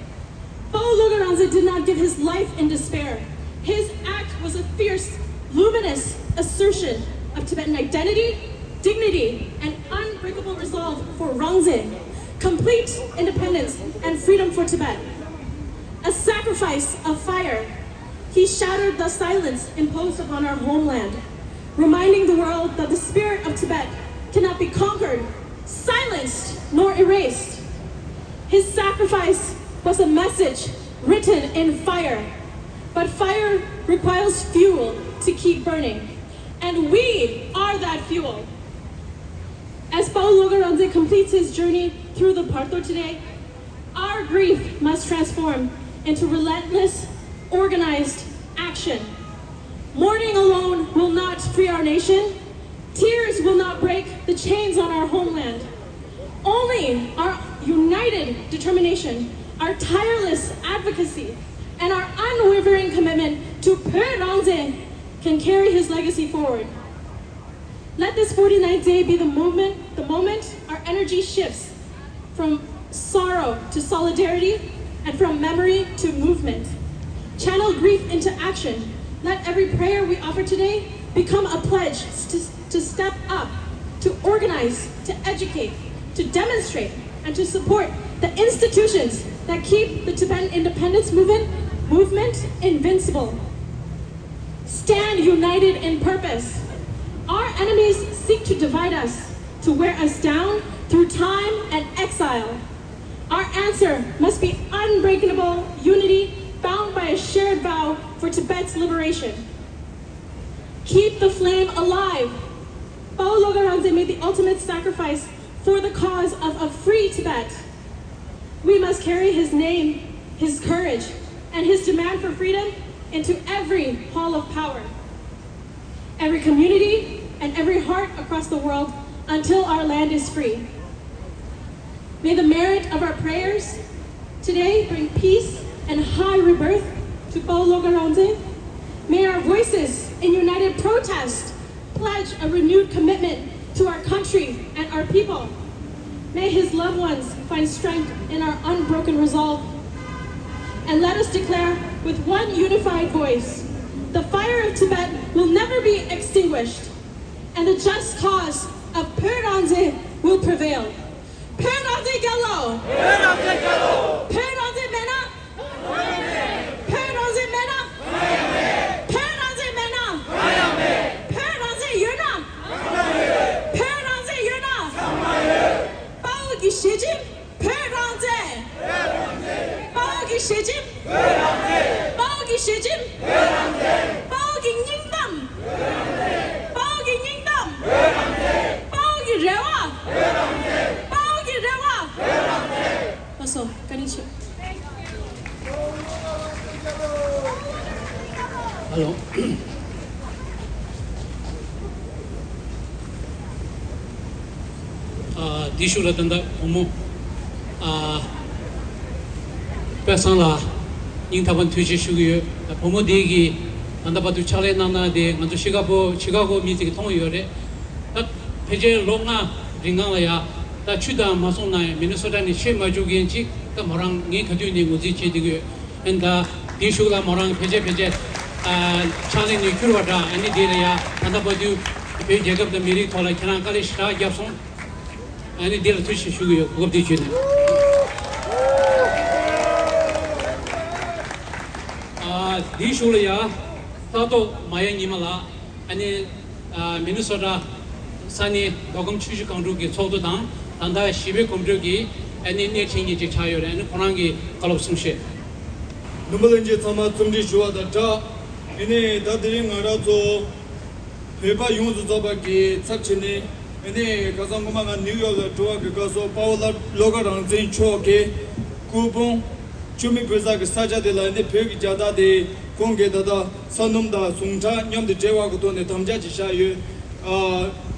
Pawo Loga Rangzen did not give his life in despair. His act was a fierce, luminous assertion of Tibetan identity, dignity, and unbreakable resolve for Rangzen, complete independence and freedom for Tibet. A sacrifice of fire, he shattered the silence imposed upon our homeland, reminding the world that the spirit of Tibet cannot be conquered, silenced, nor erased. His sacrifice was a message written in fire, but fire requires fuel to keep burning, and we are that fuel. As Pawo Loga Rangzen completes his journey through the Bardo today, Our grief must transform into relentless, organized action. Mourning alone will not free our nation. Tears will not break the chains on our homeland. Only our united determination, our tireless advocacy, and our unwavering commitment to Pheu Rangtse can carry his legacy forward. Let this forty-ninth day be the moment, the moment our energy shifts from sorrow to solidarity and from memory to movement. Channel grief into action. Let every prayer we offer today become a pledge to, to step up, to organize, to educate, to demonstrate, and to support the institutions that keep the Tibetan independence movement, movement invincible. Stand united in purpose. Our enemies seek to divide us, to wear us down through time and exile. Our answer must be unbreakable unity bound by a shared vow for Tibet's liberation. Keep the flame alive. Pawo Lhoka Rangtse made the ultimate sacrifice for the cause of a free Tibet. We must carry his name, his courage, and his demand for freedom into every hall of power, every community, and every heart across the world until our land is free. May the merit of our prayers today bring peace and high rebirth to Pawo Lhoka Rangtse. May our voices in united protest pledge a renewed commitment to our country and our people. May his loved ones find strength in our unbroken resolve. And let us declare with one unified voice, the fire of Tibet will never be extinguished, and the just cause of Pheu Rangtse will prevail. Pheu Rangtse རྒྱལ་ལོ། Pheu Rangtse རྒྱལ་ལོ། Pheu Rangtse མེད་ན། Pheu Rangtse མེད་ན། Pheu Rangtse མེད་ན། Pheu Rangtse ཡོད་ན། Pheu Rangtse ཡོད་ན། དཔའ་བོ་གི་ཞལ་ཆེམས་Pheu Rangtse། དཔའ་བོ་གི་ཞལ་ཆེམས། དཔའ་བོ་གི་ཞལ་ཆེམས། དཔའ་བོ་གི་སྙིང་གཏམ། དཔའ་བོ་གི་སྙིང་གཏམ། དཔའ་བོ་གི་རེ་བ། དཔའ་བོ་གི་རེ་བ། ལགས་སོ། བཀའ་དྲིན་ཆེ། ཧ་ལོ། ཨ། འདི་ཞུ་ལ་ད་ལྟ་བུ་མོ། ཨ། དཔལ་བཟང་ལགས་སྙིང་ཐག་པ་ནས་ཐུགས་རྗེ་ཆེ་ཞུ་གི་ཡོད། ད་བུ་མོ་འདི་གིས་ད་ལྟ་བར་དུ་ཕྱག་ལས་གནང་གནང་དེ་ང་ཚོ་ཤི་ཀ་པོ་ཤི་ཀ་གོ་མི་ཚོས་མཐོང་ཡོད་རེད། ད་ཕལ་ཆེར་ལོ་ལྔ་རིང་གང་ལ་ཡ་ད་ཆུ་དང་མ་སོང་ན་ཡང་མི་ནི་སོ་ཊ་ནས་ཆེད་མ་བཅུག་མཁན་ཅིག་ད་མོ་རང་ངས་ག་དུས་ནས་ངོས་འཛིན་བྱེད་བསྡད་ཀྱི་ཡོད། ཨ་ནི་ད་དེའི་གཞུག་ལ་མོ་རང་ཕལ་ཆེར་ཕལ་ཆེར་ཨ་ཕྱག་ལས་ནས་འཁྱུར་བ་འདྲ། ཨ་ནི་དེ་ལ་ཡ་ད་ལྟ་བར་དུ་བོད་རྒྱལ་ཁབ་དང་མི་རིགས་ཐོག་ལ་ཁྱེད་རང་དཀའ་ལས་ཞེ་དྲག་བརྒྱབ་སོང་། ཨ་ནི་འདི་ལ་ཐུགས་རྗེ་ཆེ་ཞུ་གི་ཡོད། གོ་སྐབས་འདི་བརྒྱུད་ནས། ཨ་འདིའི་གཞུག་ལ་ཡ་ལྷག་ཐོག་མ་ཡ་ཉི་མ་ལགས། ཨ་ནི་ཨ་མི་ནི་སོ་ཊ་ས་གནས་མདོ་ཁམས་ཆུ་བཞི་སྒང་དྲུག་གི་ཚོགས་གཙོ་དང་། ད་ལྟ་གཞིས་སྤོས་གོམ་བགྲོད་ཀྱི་ཨ་ནི་སྣེ་ཁྲིད་མཁན་ཅིག་ཆགས་ཡོད་རེད། ཨ་ནི་ཁོ་རང་གིས་བཀའ་སློབ་གསུང་བཤད། བློན་པོ་ལྷན་རྒྱས་ཚང་མ་འཚམས་འདྲི་ཞུ་བ་དང་སྦྲགས། ཨ་ནི་ད་དེ་རིང་ང་རང་ཚོ་བོད་པ་ཡོངས་སུ་རྫོགས་པ་གི་ཚབ་བྱས་ནས། ཨ་ནི་ཁ་སང་སྔོན་མ་ང་ནིའུ་ཡོག་ལ་འགྲོ་བ་གི་སྐབས་སུ་དཔའ་བོ་ལྷོ་ཁ་རང་བཙན་མཆོག་གི་སྐུ་ཕུང་ཆུ་མིག་བོད་ས་གི་ས་ཆ་དེ་ལ། ཨ་ནི་བོད་ཀྱི་རྒྱལ་དར་དེ་ཁོང་གིས་ད་ལྟ་ས་སྣུམ་དང་ཟུངས་ཁྲག་མཉམ་དུ་འདྲེས་པ་གི་ཐོག་ནས་དམ་བཅའ་ཅིག་བཞག་ཡོད། ཨ་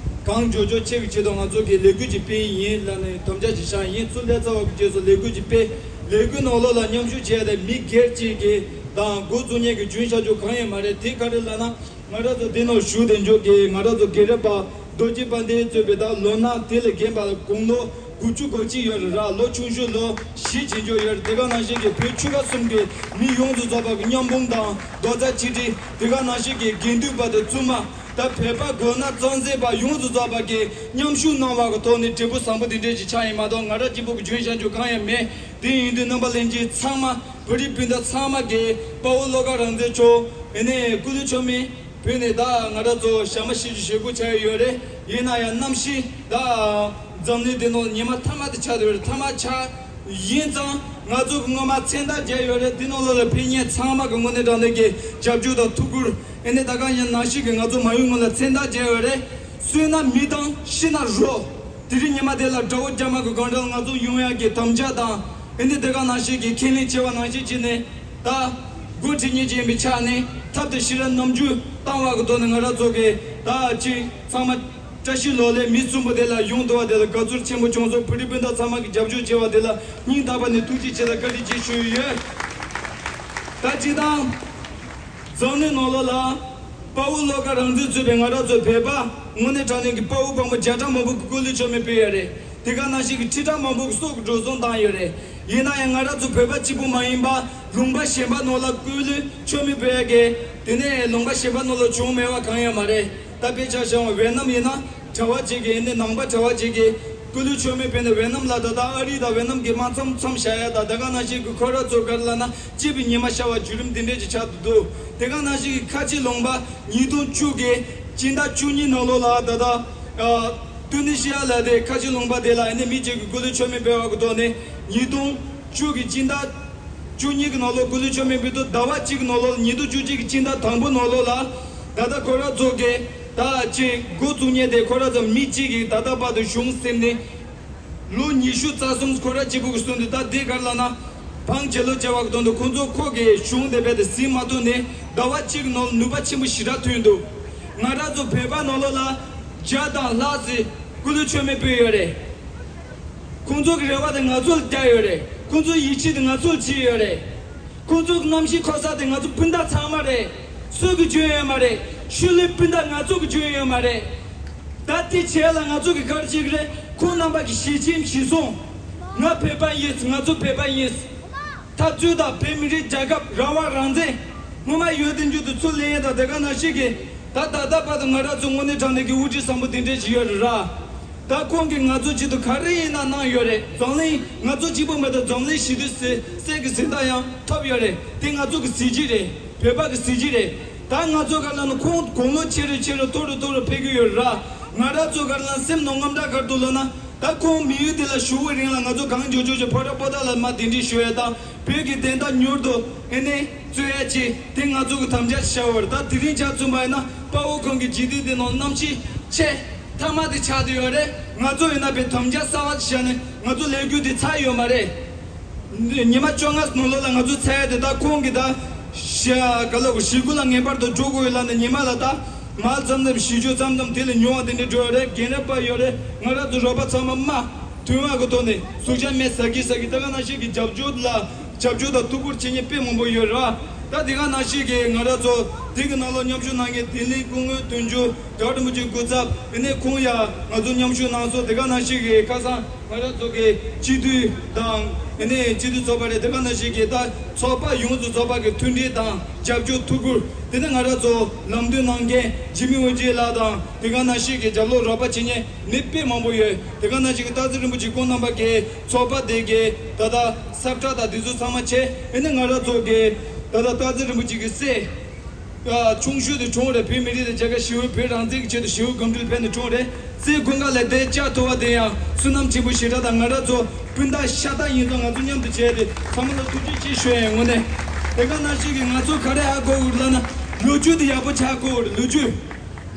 གང་མགྱོགས་མགྱོགས་ཆེ་གི་ཆེད་དུ་ང་ཚོ་གིས་ལས་འགུལ་ཅིག་སྤེལ་ཡིན་ལབ་ནས་དམ་བཅའ་ཅིག་བཞག་ཡིན། ཚུར་སླེབས་ཚར་བ་གི་རྗེས་སུ་ལས་འགུལ་ཅིག་སྤེལ། ལས་འགུལ་ནང་ལོགས་ལ་མཉམ་ཞུགས་བྱས་ཏེ་མི་སྒེར་གཅིག་གི་དང་འགོ་བཙུགས་མཁན་གྱི་རྒྱུན་བཞག་རྒྱུ་གང་ཡང་མ་རེད། དེ་ག་རེ་ལབ་ན། ང་རང་ཚོ་འདི་ནང་བཞུགས་བསྡད་འཇོག་གི་ང་རང་ཚོ་རྒན་རབས་པ་རྡོ་རྗེ་དཔལ་ལྡན་གཙོས་པའི་ད་ལོ་ན་དེ་ལས་རྒན་པ་དགུང་ལོ་དགུ་བཅུ་གོ་གཅིག་ཡོད་རེད་ར། ལོ་ཆུང་ཤོས་ལོ་བཞི་ཕྱིན་འཇོག་ཡོད་རེད། དེ་ག་ནང་བཞིན་གྱི་བོད་ཆོལ་ཁ་གསུམ་གྱི་མི་ཡོངས་སུ་རྫོགས་པ་གི་མཉམ་སྤུངས་དང་རྡོག་རྩ་ཆིག་སྒྲིལ། དེ་ག་ནང་བཞིན་གྱི་དགེ་འདུན་པ་དང་བཙུན་མ། ད་བོད་པ་དགོན་ན་གཙང་སྦྲ་པ་ཡོངས་སུ་རྫོགས་པ་གི་མཉམ་ཞུགས་གནང་བ་གི་ཐོག་ནས་འབྲས་བུ་བཟང་པོ་འདི་འདྲས་ཞིག་ཆགས་ཡིན་མ་གཏོགས། ང་རང་གཅིག་པུ་གི་རྒྱུན་བཞག་རྒྱུ་གང་ཡང་མེད། དེ་ཡིན་དུས་རྣམ་པ་ལྷན་རྒྱས་ཚང་མ། བོད་རིགས་སྤུན་ཟླ་ཚང་མ་གིས་དཔའ་བོ་བློ་དགའ་རང་བཙན་མཆོག་ཨ་ནི་སྐུ་ལུས་མཆོད་མེ་ཕུལ་ནས། ད་ང་རང་ཚོ་ཞག་མ་བཞི་བཅུ་ཞེ་དགུ་ཆགས་ཡོད་རེད། ཡིན་ན་ཡང་གནམ་གཤིས་ད་འཛམ་གླིང་འདི་ནང་ཉི་མ་ཐ་མ་དེ་ཆགས་ཡོད་རེད། ཐ་མ་ཆགས་ཡིན་ཙང་ང་ཚོ་གི་སྔོན་མ་མཚན་རྟགས་བརྒྱབ་ཡོད་རེད། འདི་ནང་ལོགས་ལ་ཕེབས་མཁན་ཚང་མ་གི་ངོས་ནས་དྲང་གནས་ཀྱི་རྒྱབ་སྐྱོར་དང་ཐུགས་ཁུར། ཨ་ནི་ད་ག་ཡང་ནང་བཞིན་གྱི་ང་ཚོ་མ་ཡུམ་ངོས་ལ་མཚན་རྟགས་བརྒྱབ་ཡོད་རེད། གསོན་ན་མི་དང་ཤི་ན་རོ། དེ་རིང་ཉི་མ་དེ་ལ་དགྲ་བོ་རྒྱ་དམར་གྱི་སྒང་དྲུག་ལ་ང་ཚོ་ཡོང་ཡག་གི་དམ་བཅའ་དང་ ཨེ་ནི་དེ་ག་ནང་བཞིན་གྱི་ཁས་ལེན་བྱས་པ་ནང་བཞིན་བྱས་ནས་ད་འགོ་ཁྲིད་མཁན་ཅིག་ཡིན་པའི་ཆ་ནས་ཐབས་དང་ཤེས་རབ་རྣམ་འགྱུར་བཏང་བ་གི་ཐོག་ནས་ང་རང་ཚོ་གི་ད་ཅིག་ཚང་མ་བཀྲ་ཤིས་ལོ་ལེགས་མི་གསུམ་པོ་དེ་ལ་ཡོང་ཐུབ་པ་དེ་ལ་དགའ་ཚོར་ཆེན་པོ་བྱུང་སོང་། བོད་རིགས་སྤུན་ཟླ་ཚང་མ་གི་རྒྱབ་སྐྱོར་བྱས་པ་དེ་ལ་སྙིང་ཐག་པ་ནས་ཐུགས་རྗེ་ཆེ་དང་བཀའ་དྲིན་ཆེ་ཞུ་ཡི་ཡོད། ད་སྤྱིར་བཏང་འཛམ་གླིང་ནང་ལོགས་ལ་དཔའ་བོ་བློ་དགའ་རང་བཙན་གཙོས་པའི་ང་རང་ཚོ་བོད་པ་དངོས་གནས་དྲང་གནས་ཀྱི་དཔའ་བོ་དཔའ་མོ་བརྒྱ་ཕྲག་མང་པོ་གི་སྐུ་ལུས་མཆོད་མེ་ཕུལ་ཡོད་རེད། དེ་ག་ནང་བཞིན་གྱི་ཁྲི་ཕྲག་མང་པོ་གི་སྲོག་གི་འགྲོ་སོང་བཏང་ཡོད་རེད། ཡིན་ན་ཡང་ང་རང་ཚོ་བོད་པ་གཅིག་པུ་མ་ཡིན་པ་ལུང་པ་གཞན་པ་ནང་ལ་སྐུ་ལུས་མཆོད་མེ་ཕུལ་ཡ་གི་དེ་ནས་ལུང་པ་གཞན་པ་ནང་ལ་བྱུང་མེད་པ་གང་ཡང་མ་རེད། ད་དཔེ་ཆ་བཞག་པ་ཝེ་ནམ་ཡིན་ན་གྲྭ་པ་གཅིག་གིས་ནི་ནང་པ་གྲྭ་པ་གཅིག་གིས་སྐུ་ལུས་མཆོད་མེ་ཕུལ་ནས་ཝེ་ནམ་ལ་ད་ལྟ་ཨ་རི་དང་ཝེ་ནམ་གྱི་དམག་མཚམས་མཚམས་བཞག་ཡ་དང་དེ་ག་ནང་བཞིན་གྱི་ཁོ་རང་ཚོ་ག་རེ་ལབ་ན་སྐྱིད་པའི་ཉི་མ་ཤར་བ་བརྒྱུད་རིམ་འདི་འདྲས་ཀྱི་ཆགས་འདུག་དེ་ག་ནང་བཞིན་གྱི་ཁ་ཆེ་ལུང་པ་ཉིས་སྟོང་བཅུ་གི་སྤྱི་ཟླ་བཅུ་གཉིས་ནང་ལོགས་ལ་ད་ལྟ་ཨ་ཏུ་ནི་ཤི་ཡ་ལ་དེ་ཁ་ཆེ་ལུང་པ་དེ་ལ་ཨ་ནི་མི་གཅིག་གི་སྐུ་ལུས་མཆོད་མེ་ཕུལ་བ་གི་ཐོག་ནས་ཉིས་སྟོང་བཅུ་གི་སྤྱི་ཟླ་བཅུ་གཉིས་ཀྱི་ནང་ལོགས་སྐུ་ལུས་མཆོད་མེ་ཕུལ་དུས་ཟླ་བ་གཅིག་གི་ནང་ལོགས་ཉིས་སྟོང་བཅུ་གཅིག་གི་སྤྱི་ཟླ་དང་པོ་ནང་ལོགས་ལ་ད་ལྟ་ཁོ་རང་ཚོ་གི་ད་ཅིག་འགོ་བཙུགས་མཁན་དེ་ཁོ་རང་ཚོ་མི་གཅིག་གིས་ད་ལྟ་བར་དུ་གཞུང་ཟིན་ནས། ལོ་ཉི་ཤུ་རྩ་གསུམ་ཁོ་ར་གཅིག་པུ་གི་གསུང་དུས་ད་འདི་གར་ལ་ན་བང་བྱེད་ལོ་བྱ་བ་གི་དོན་དུ་ཁོང་ཚོ་ཁོ་གི་གཞུང་དེ་བས་དེ་ཟིན་མ་ཐུབ་ནས་ཟླ་བ་གཅིག་གི་ནང་ལ་ནུས་པ་ཆེན་པོ་ཞེ་དྲག་ཐོན་འདུག་ང་རང་ཚོ་བོད་པ་ནང་ལོགས་ལ་བརྒྱ་དང་ལྷག་ཙམ་སྐུ་ལུས་མཆོད་མེ་ཕུལ་ཡོད་རེད། ཁོང་ཚོ་གི་རེ་བ་དེ་ང་ཚོ་ལ་བརྒྱབ་ཡོད་རེད། ཁོང་ཚོའི་ཡིད་ཆེས་དེ་ང་ཚོ་ལ་བྱས་ཡོད་རེད། ཁོང་ཚོ་གི་རྣམ་ཤེས་འཁོར་ས་དེ་ང་ཚོ་སྤུན་ཟླ་ཚང་མ་རེད། སུ་གི་རྒྱུན་ཡོད་མ་རེད། ཤུལ་ལུས་སྤུན་ཟླ་ང་ཚོ་གི་རྒྱུན་ཡོད་མ་རེད། ད་དེ་བྱས་ལ་ང་ཚོ་གི་ག་རེ་བྱེད་ཀྱི་རེད། ཁོང་རྣམ་པ་གི་ཞལ་ཆེམས་ཞིག་སོང་། ང་བོད་པ་ཡིན། ང་ཚོ་བོད་པ་ཡིན། འཐབ་རྩོད་དང་བོད་མི་རིགས་རྒྱལ་ཁབ་རང་དབང་རང་བཙན་སྔོན་མ་ཡོད་དེ་མཇུག་ཏུ་ཚུར་ལེན་ཡས་དང་དེ་ག་ནང་བཞིན་གི་ད་ད་ལྟ་བར་དུ་ང་རང་ཚོ་དངོས་གནས་དྲང་གནས་ཀྱི་དབུ་ཁྲིད་བཟང་པོ་དེ་འདྲས་ཞིག་ཡོད་རེད་ར། ད་ཁོང་གིས་ང་ཚོ་ཆེད་དུ་ག་རེ་ཡིན་ན་གནང་ཡོད་རེད། འཛམ་གླིང་ང་ཚོ་གཅིག་པུ་མ་གཏོགས་འཛམ་གླིང་ཞི་བདེ་གསེར་གསེར་གྱི་གཟེངས་རྟགས་ཡང་ཐོབ་ཡོད་རེད། དེ་ང་ཚོ་གི་གཟི་བརྗིད་རེད། བོད་པ་གི་གཟི་བརྗིད་རེད། ད་ང་ཚོ་ག་ལ་ན་ཁོང་དགུང་ལོ་ཆེ་རུ་ཆེ་རུ་མཐོ་རུ་མཐོ་རུ་ཕེབས་ཀྱི་ཡོད་ར། ང་རང་ཚོ་ག་ལ་ན་སེམས་ནང་དངངས་སྐྲག་ག་རེ་འདུག་ལབ་ན། ད་ཁོང་མི་ཡུལ་དེ་ལ་བཞུགས་པའི་རིང་ལ་ང་ཚོ་གང་མགྱོགས་མགྱོགས་ཀྱི་ཕོ་བྲང་པོ་ཏཱ་ལ་མར་གདན་འདྲེན་ཞུ་ཡས་དང་བོད་ཀྱི་བདེན་མཐའ་མྱུར་དུ་ཨེ་ནས་རྩོད་ཡས་ཆེད་དེ་ང་ཚོ་གི་དམ་བཅའ་བཞག་ཡོད་རེད། ད་དེ་རིང་ཆ་མཚོན་པ་ཡིན་ན་དཔའ་བོ་ཁོང་གི་འཇིག་རྟེན་འདི་ནང་གནམ་གཤིས་ཆེས་ཐ་མ་དེ་ཆགས་བསྡད་ཡོད་རེད། ང་ཚོ་ཡིན་ན་བའི་དམ་བཅའ་གསར་བ་ཞིག་བཞག་ནས་ང་ཚོ་ལས་འགུལ་འདི་ཚར་ཡོད་མ་རེད། ཉི་མ་བཅོ་ལྔ་ནང་ལོགས་ལ་ང་ཚོ་ཚར་ཡ་དེ་ད་ཁོང་གི་ད་ཤ་ག་ལ་གོ་ཞི་རྒོལ་ལ་ངེས་པར་དུ་འགྲོ་དགོས་ཡོད་ལབ་ནས་ཉི་མ་ལ་ད་མར་ཙམ་ཙམ་བཞི་བཅུ་ཙམ་ཙམ་དེ་ལས་ཉུང་བ་དེ་འདྲ་འགྲོ་ཡོད་རེད། རྒན་རབས་པ་ཡོད་རེད། ང་རང་ཚོ་རོགས་པ་ཚང་མ་མ་མཐུན་པ་གི་ཐོག་ནས་ཟུག་ཅག་མེད་ཟ་གི་ཟ་གི་ད་ག་ནང་བཞིན་གི་རྒྱབ་སྐྱོར་ལ་རྒྱབ་སྐྱོར་དང་ཐུགས་ཁུར་བྱེད་མཁན་དཔེ་མང་པོ་ཡོད་རེད་བ། ད་དེ་ག་ནང་བཞིན་གི་ང་རང་ཚོ་དེ་གི་ནང་ལོགས་མཉམ་ཞུགས་གནང་མཁན་དིང་རི་སྐུ་ངོ་དོན་གཅོད་རྒྱལ་བ་རིན་པོ་ཆེའི་སྐུ་ཚབ་ཨེ་ནས་ཁོང་ཡ་ང་ཚོ་མཉམ་ཞུགས་གནང་སོང་། དེ་ག་ནང་བཞིན་གི་ཁ་སང་ང་རང་ཚོ་གི་སྤྱི་འཐུས་དང་ཨེ་ནས་སྤྱི་འཐུས་ཚོགས་པ་རེད། དེ་ག་ནང་བཞིན་གི་ད་ཚོགས་པ་ཡོངས་སུ་རྫོགས་པ་གི་མཐུན་སྒྲིལ་དང་རྒྱབ་སྐྱོར་ཐུགས་ཁུར། དེ་ནས་ང་རང་ཚོ་ལམ་སྟོན་གནང་མཁན་འཇིགས་མེད་དབང་ཕྱུག་ལགས་དང་དེ་ག་ནང་བཞིན་གི་རྒྱབ་ལོགས་རོགས་པ་བྱེད་མཁན་མི་དཔེ་མང་པོ་ཡོད། དེ་ག་ནང་བཞིན་གི་སྟག་འཚེར་རིན་པོ་ཆེ་ཁོང་རྣམ་པ་གི་ཚོགས་པ་དེ་གི་ད་ལྟ་ས་ཁྲ་དང་དེ་ཚོ་ཚང་མ་བྱས་ཨེ་ནས་ང་རང་ཚོ་གི་ད་ལྟ་སྟག་འཚེར་རིན་པོ་ཆེ་གི་སྲས་ཆུང་ཤོས་དེ་གྲོངས་རེད། བོད་མི་རིགས་དང་རྒྱལ་ཁབ་ཞི་བའི་བོད་རང་བཙན་གྱི་ཆེད་དུ་ཞི་བའི་གོམ་བགྲོད་ཕེབས་ནས་གྲོངས་རེད། སྲས་ཀུན་དགའ་ལགས་དེ་བཅར་ཐུབ་པ་དེ་ཡང་བསོད་ནམས་ཆེན་པོ་ཞེ་དྲག་དང་ང་རང་ཚོ་སྤུན་ཟླ་ཤ་སྟག་ཡིན་ཙང་ང་ཚོ་མཉམ་དུ་བྱས་ཏེ་ཚང་མ་ལ་ཐུགས་རྗེ་ཆེ་ཞུ་ཡ་ཡིན། དངོས་གནས་དེ་ག་ནང་བཞིན་གྱི་ང་ཚོ་ག་རེ་ཧ་གོ་དགོས་ལབ་ན་ལོ་རྒྱུས་དེ་ཡག་པོ་ཆགས་དགོས་རེད། ལོ་རྒྱུས་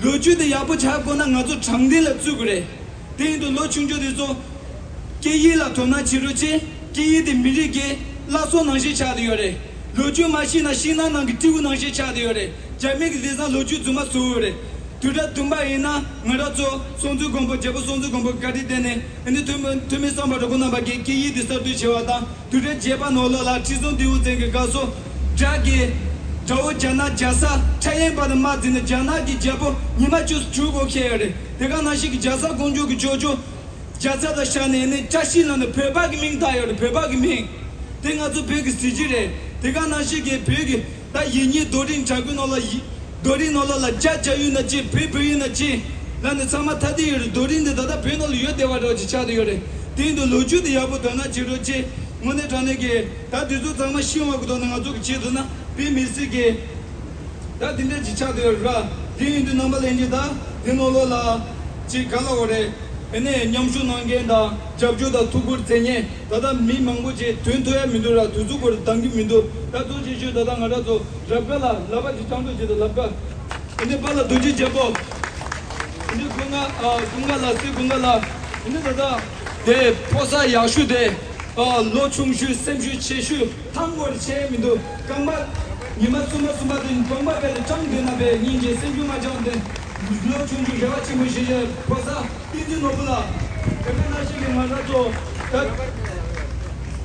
ལོ་རྒྱུས་དེ་ཡག་པོ་ཆགས་དགོས་ན་ང་ཚོ་དྲང་བདེན་ལ་བརྩི་དགོས་རེད། དེ་ཡིན་དུས་ལོ་ཆུང་ཆུང་དེ་ཚོ་སྐད་ཡིག་ལ་དོ་སྣང་བྱེད་རོགས་བྱེད། སྐད་ཡིག་དེ་མི་རིགས་ཀྱི་བླ་སྲོག་ནང་བཞིན་ཆགས་བསྡད་ཡོད་རེད། ལོ་རྒྱུས་མ་ཤེས་ན་ཤིང་ནགས་ནང་གི་སྤྲེའུ་ནང་བཞིན་ཆགས་བསྡད་ཡོད་རེད། རྒྱ་མི་གི་ལས་བཟང་ལོ་རྒྱུས་རྫུན་མ་བཟོ་ཡོད་རེད། དུས་རབས་བདུན་པ་ཡིན་ན་ང་རང་ཚོ་སྲོང་བཙན་སྒམ་པོ་རྒྱལ་པོ་སྲོང་བཙན་སྒམ་པོ་བཀའ་དྲིན་བརྟེན་ནས་ཨ་ནི་ཐོན་མི་ཐོན་མི་སམ་བྷོ་ཊ་ཁོང་རྣམ་པ་གིས་སྐད་ཡིག་དེ་གསར་གཏོད་བྱས་པ་དང་། དུས་རབས་བརྒྱད་པ་ནང་ལོགས་ལ་ཁྲི་སྲོང་ལྡེའུ་བཙན་གྱི་སྐབས་སུ་དགྲ་གི་དགྲ་བོ་རྒྱ་ནག་རྒྱལ་ས་ཁྲ་ཡན་པ་དང་དམག་འཛིང་ནས་རྒྱ་ནག་གི་རྒྱལ་པོ་ཉི་མ་བཅུ་དྲུག་སྒོ་ཁྱེར་ཡོད་རེད། དེ་ག་ནང་བཞིན་གྱི་རྒྱ་བཟའ་ཀོང་ཇོ་གི་ཇོ་ཇོ་རྒྱ་ཚ་དང་ཤ་ནས་ནི་བཀྲ་ཤིས་ལབ་ནས་བོད་པ་གི་མིང་བཏགས་ཡོད་རེད། བོད་པ་གི་མིང་། དེ་ང་ཚོ་བོད་ཀྱི་གཟི་བརྗིད་རེད། དེ་ག་ནང་བཞིན་གྱི་བོད་ཀྱི་ད་ཡིན་ཉིད་རྡོ་རིང་བྲག་བརྐོས་ནང་ལ་ཡི་རྡོ་རིང་ནང་ལོགས་ལ་རྒྱ་རྒྱ་ཡུལ་ན་ཅི་བོད་བོད་ཡུལ་ན་ཅི་ལབ་ནས་ཚང་མ་ཐ་དད་ཡོད་རེད། རྡོ་རིང་འདི་ད་ལྟ་བོད་ནང་ལ་ཡོད་བསྡད་པ་འདྲ་བ་ཅིག་ཆགས་བསྡད་ཡོད་རེད། དེ་ཡིན་དུས་ལོ་རྒྱུས་འདི་ཡག་པོ་དོ་སྣང་བྱེད་རོགས་བྱེད། དངོས་གནས་དྲང་གནས་ཀྱི་ད་དུས་ཚོད་ཚང་མ་ཤི་བ་གི་ཐོག་ནས་ང་ཚོ་གི་བྱེད་ཐུབ་ན་དཔེ་མི་སྲིད་ཀྱི། ད་དེ་འདྲ་ཅིག་ཆགས་བསྡད་ཡོད་རེད་པ། དེ་ཡིན་དུས་རྣམ་པ་ལྷན་རྒྱས་ད་དེ་ནང་ལོགས་ལ་ཅིག་ག་ལབ་དགོས་རེད། ཨེ་ནས་མཉམ་ཞུགས་གནང་མཁན་དང་རྒྱབ་སྐྱོར་དང་ཐུགས་ཁུར་མཛད་མཁན་ད་ལྟ་མི་མང་པོ་ཅིག་ཐོན་ཐུབ་ཡ་མི་འདུག་ར། དུས་ཚོད་ཁོ་རང་འདང་གི་མི་འདུག་ད་གཙོ་ཆེ་ཤོས་ད་ལྟ་ང་རང་ཚོ་རབ་དགའ་ལགས་ལག་པ་ཅིག་བཅིངས་འགྲོལ་བྱེད་དང་། ལག་པ་ཨེ་ནས་པཱ་ལགས་རྡོ་རྗེ་རྒྱལ་པོ། ཨེ་ནས་ཀུན་དགའ་ཨ་ཀུན་དགའ་ལགས། སྲས་ཀུན་དགའ་ལགས། ཨེ་ནས་ད་ལྟ་དེ་ཕོ་གསར་ཡག་ཤོས་དེ། ལོ་ཆུང་ཤོས་སེམས་ཤུགས་ཆེ་ཤོས་ཐང་གོར་ཆེ་མི་འདུག་རྐང་པ་ཉི་མ་གསུམ་པ་གསུམ་པ་དེ་རྐང་པ་བས་ལ་སྤྲང་འདོད་ན་བས་སྙིང་རྗེ་སེམས་ཤུགས་མ་སྤྲང་དེ་ལོ་ཆུང་ཤོས་རེ་བ་ཆེན་པོ་ཞིག་བྱས་ཕོ་གསར་བསྟན་འཛིན་ནོར་བུ་ལགས་དེ་ག་ནང་བཞིན་གྱི་ང་རང་ཚོ་ད་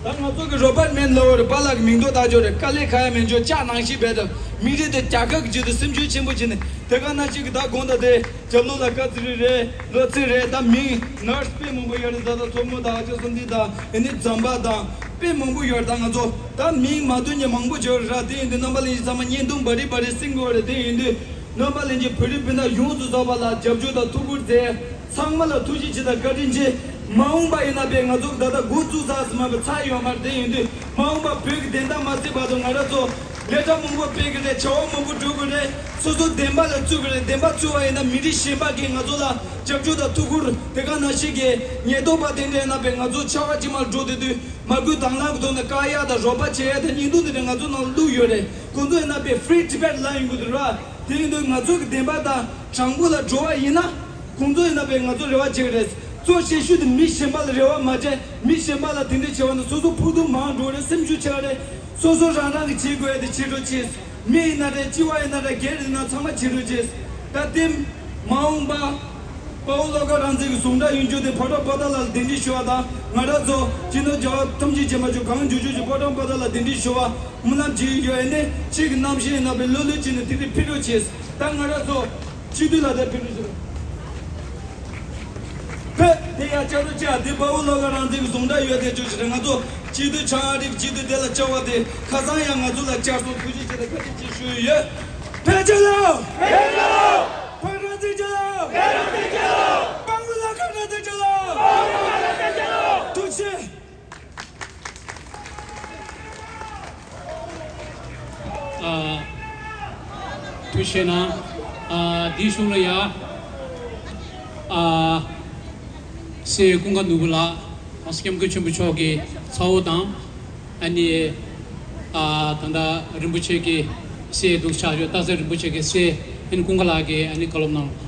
ད་ང་ཚོ་གི་རོ་པར་མན་ལ་འོ་རེ་པཱ་ལགས་ཀྱི་མིང་ཐོ་ད་ཅོ་རེ་དཀའ་ལས་ཁ་ཡ་མེད་ཅོ་ལྕགས་ནང་བཞིན་བས་དང་མི་རིགས་དེ་རྒྱལ་ཁབ་ཀྱི་ཆེད་དུ་སེམས་ཤུགས་ཆེན་པོ་བྱས་ནས་དེ་ག་ནང་བཞིན་གྱི་ད་དགོངས་དག་དེ། རྒྱབ་ལོགས་ལ་བཀའ་ཚེ་རིང་རེད། ལོ་ཚེ་རེད། ད་མིང་ནར་སི་དཔེ་མང་པོ་ཡོད་རེད། ད་ད་མཚོ་མོ་དང་ཨ་ཅག་བསམ་འདི་དང་ཨེ་ནི་ཛམ་པ་དང་དཔེ་མང་པོ་ཡོད་རེད། ད་ང་ཚོ་ད་མིང་མ་བཏོན་ནས་མང་པོ་བརྗོད་རེད། དེ་ཡིན་དུས་རྣམ་པ་ལྷན་རྒྱས་ཚང་མ་བརྙན་ཐུང་བ་རི་བ་རི་སིང་དགོས་རེད། དེ་ཡིན་དུས་རྣམ་པ་ལྷན་རྒྱས་བོད་རིགས་སྤུན་ཟླ་ཡོངས་སུ་རྫོགས་པ་ལ་རྒྱབ་སྐྱོར་དང་ཐུགས་ཁུར་མཛད། ཚང་མ་ལ་ཐུགས་རྗེ་ཆེ་དང་བཀའ་དྲིན་ཆེ། མ་འོངས་པ་ཡིན་ན་བས་ང་ཚོ་ད་ལྟ་འགོ་བཙུགས་ཚར་ཟིན་མ་བས་ཚར་ཡོད་མ་རེད། དེ་ཡིན་དུས་མ་འོངས་པ་བོད་ཀྱི་བདེན་མཐའ་མ་གསལ་བར་དུ་ང་རང་ཚོ་ལས་གྲྭ་མང་པོ་སྤེལ་གི་རེད། བྱ་བ་མང་པོ་སྒྲུབ་གི་རེད། སོ་སོ་བདེན་པ་ལ་བཙུགས་གི་རེད། བདེན་པ་བཙུགས་པ་ཡིན་ན་མི་རིགས་གཞན་པ་གིས་ང་ཚོ་ལ་རྒྱབ་སྐྱོར་དང་ཐུགས་ཁུར་དེ་ག་ནང་བཞིན་གྱི་ཉེན་རྟོག་པ་དེ་འདྲ་ཡིན་ན་བས་ང་ཚོ་ཆར་པ་གཅིག་མར་འགྲོ་དེ་དུས་མ་བསྐུལ་དང་བླངས་ཀྱི་ཐོག་ནས་བཀག་ཡ་དང་རོགས་པ་བྱེད་ཡ་དང་བརྙན་ཐུང་དེ་འདྲ་ང་ཚོ་ནང་བླུགས་ཡོད་རེད། ཁོང་ཚོ་ཡིན་ན་བས་Free Tibet ལབ་ཡོང་གི་འདུག་ར། དེ་ཡིན་དུས་ང་ཚོ་གི་བདེན་པ་དང་དྲང་པོ་ལ་འགྲོ་བ་ཡིན་ན། ཁོང་ཚོ་ཡིན་ན་བས་ང་ཚོ་རེ་བ་བྱེད་ཀྱི་རེད། གཙོ་ཆེ་ཤོས་དེ་མི་གཞན་པ་ལ་རེ་བ་མ་བྱས། མི་གཞན་པ་ལ་དེ་འདྲ་བྱས་པ་ན་སོ་སོ་ཕུགས་དུང་མང་འགྲོ་རེད། སེམས་ཤུགས་ཆེ་བ་རེད། སོ་སོ་རང་རང་གི་བྱེད་དགོས་ཡ་དེ་བྱེད་རོགས་བྱེད། མི་ཡིན་ན་རེད། སྤྱི་བ་ཡིན་ན་རེད། སྒེར་ཡིན་ན་ཚང་མ་བྱེད་རོགས་བྱེད། ད་དེ་མ་འོངས་པ་དཔའ་བོ་བློ་དགའ་རང་བཙན་གྱི་ཟུངས་ཁྲག་ཡོད་རྒྱུ་དེ་ཕོ་བྲང་པོ་ཏཱ་ལ་ལ་གདན་འདྲེན་ཞུ་བ་དང་། ང་རང་ཚོ་སྤྱི་ནོར་རྒྱལ་བ་ཐམས་ཅད་མཁྱེན་པ་མཆོག་གང་བྱུང་བྱུང་ཞིག་ཕོ་བྲང་པོ་ཏཱ་ལ་གདན་འདྲེན་ཞུ་བ་སྨོན་ལམ་བྱེད་ཀྱི་ཡོད། ཨེ་ནས་ཁྱེད་ཀྱི་རྣམ་ཤེས་ཡིན་ན་བས་ལྷོད་ལྷོད་བྱས་ནས་དེ་རིང་ཕེབས་རོགས་བྱེད། ད་ང་རང་ཚོ་སྤྱི་འཐུས་ལ་དེ་ཕེབས་རོགས་བྱེད། ཕེབས་དེ་ཡང་བཅར་རོགས་བྱེད། དེ་དཔའ་བོ་བློ་དགའ་རང་བཙན་གྱི་ཟུངས་ཁྲག་ཡོད་དེ་ཅོ་ཞིག་རེད། ང་ཚོ་སྤྱི་འཐུས་བྱང་ཨ་རིའི་སྤྱི་འཐུས་དེ་ལ་བཅར་བ་དེ་ཁ་སང་ཡང་ང་ཚོ་ལ་བཅར་སོང་། ཐུགས་རྗེ་ཆེ་དང་བཀའ་དྲིན་ཆེ་ཞུ་ཡི་ཡོད། ཕེབས་རྒྱལ་ལོ། ཕེབས་རྒྱལ་ལོ། བོད་རང་བཙན་རྒྱལ་ལོ། བོད་རང་བཙན་རྒྱལ་ལོ། དཔའ་བོ་བློ་དགའ་རང་བཙན་རྒྱལ་ལོ། དཔའ་བོ་བློ་དགའ་རང་བཙན་རྒྱལ་ལོ། ཐུགས་རྗེ་ཆེ། ཨ། ཐུགས་རྗེ་གནང་། ཨ། འདིའི་གཞུག་ལ་ཡ། ཨ། སྲས་ཀུན་དགའ་ནོར་བུ་ལགས་༸གོང་ས་༸སྐྱབས་མགོན་ཆེན་པོ་མཆོག་གི་ཚ་བོ་དང་། ཨ་ནི། ཨ། ད་ལྟ་རིན་པོ་ཆེ་གི་སྲས་འདུག་ཆགས་ཡོད། སྟག་འཚེར་རིན་པོ་ཆེ་གི་སྲས་ཨ་ནི་ཀུན་དགའ་ལགས་ཀྱིས་ཨ་ནི་བཀའ་སློབ་གནང་།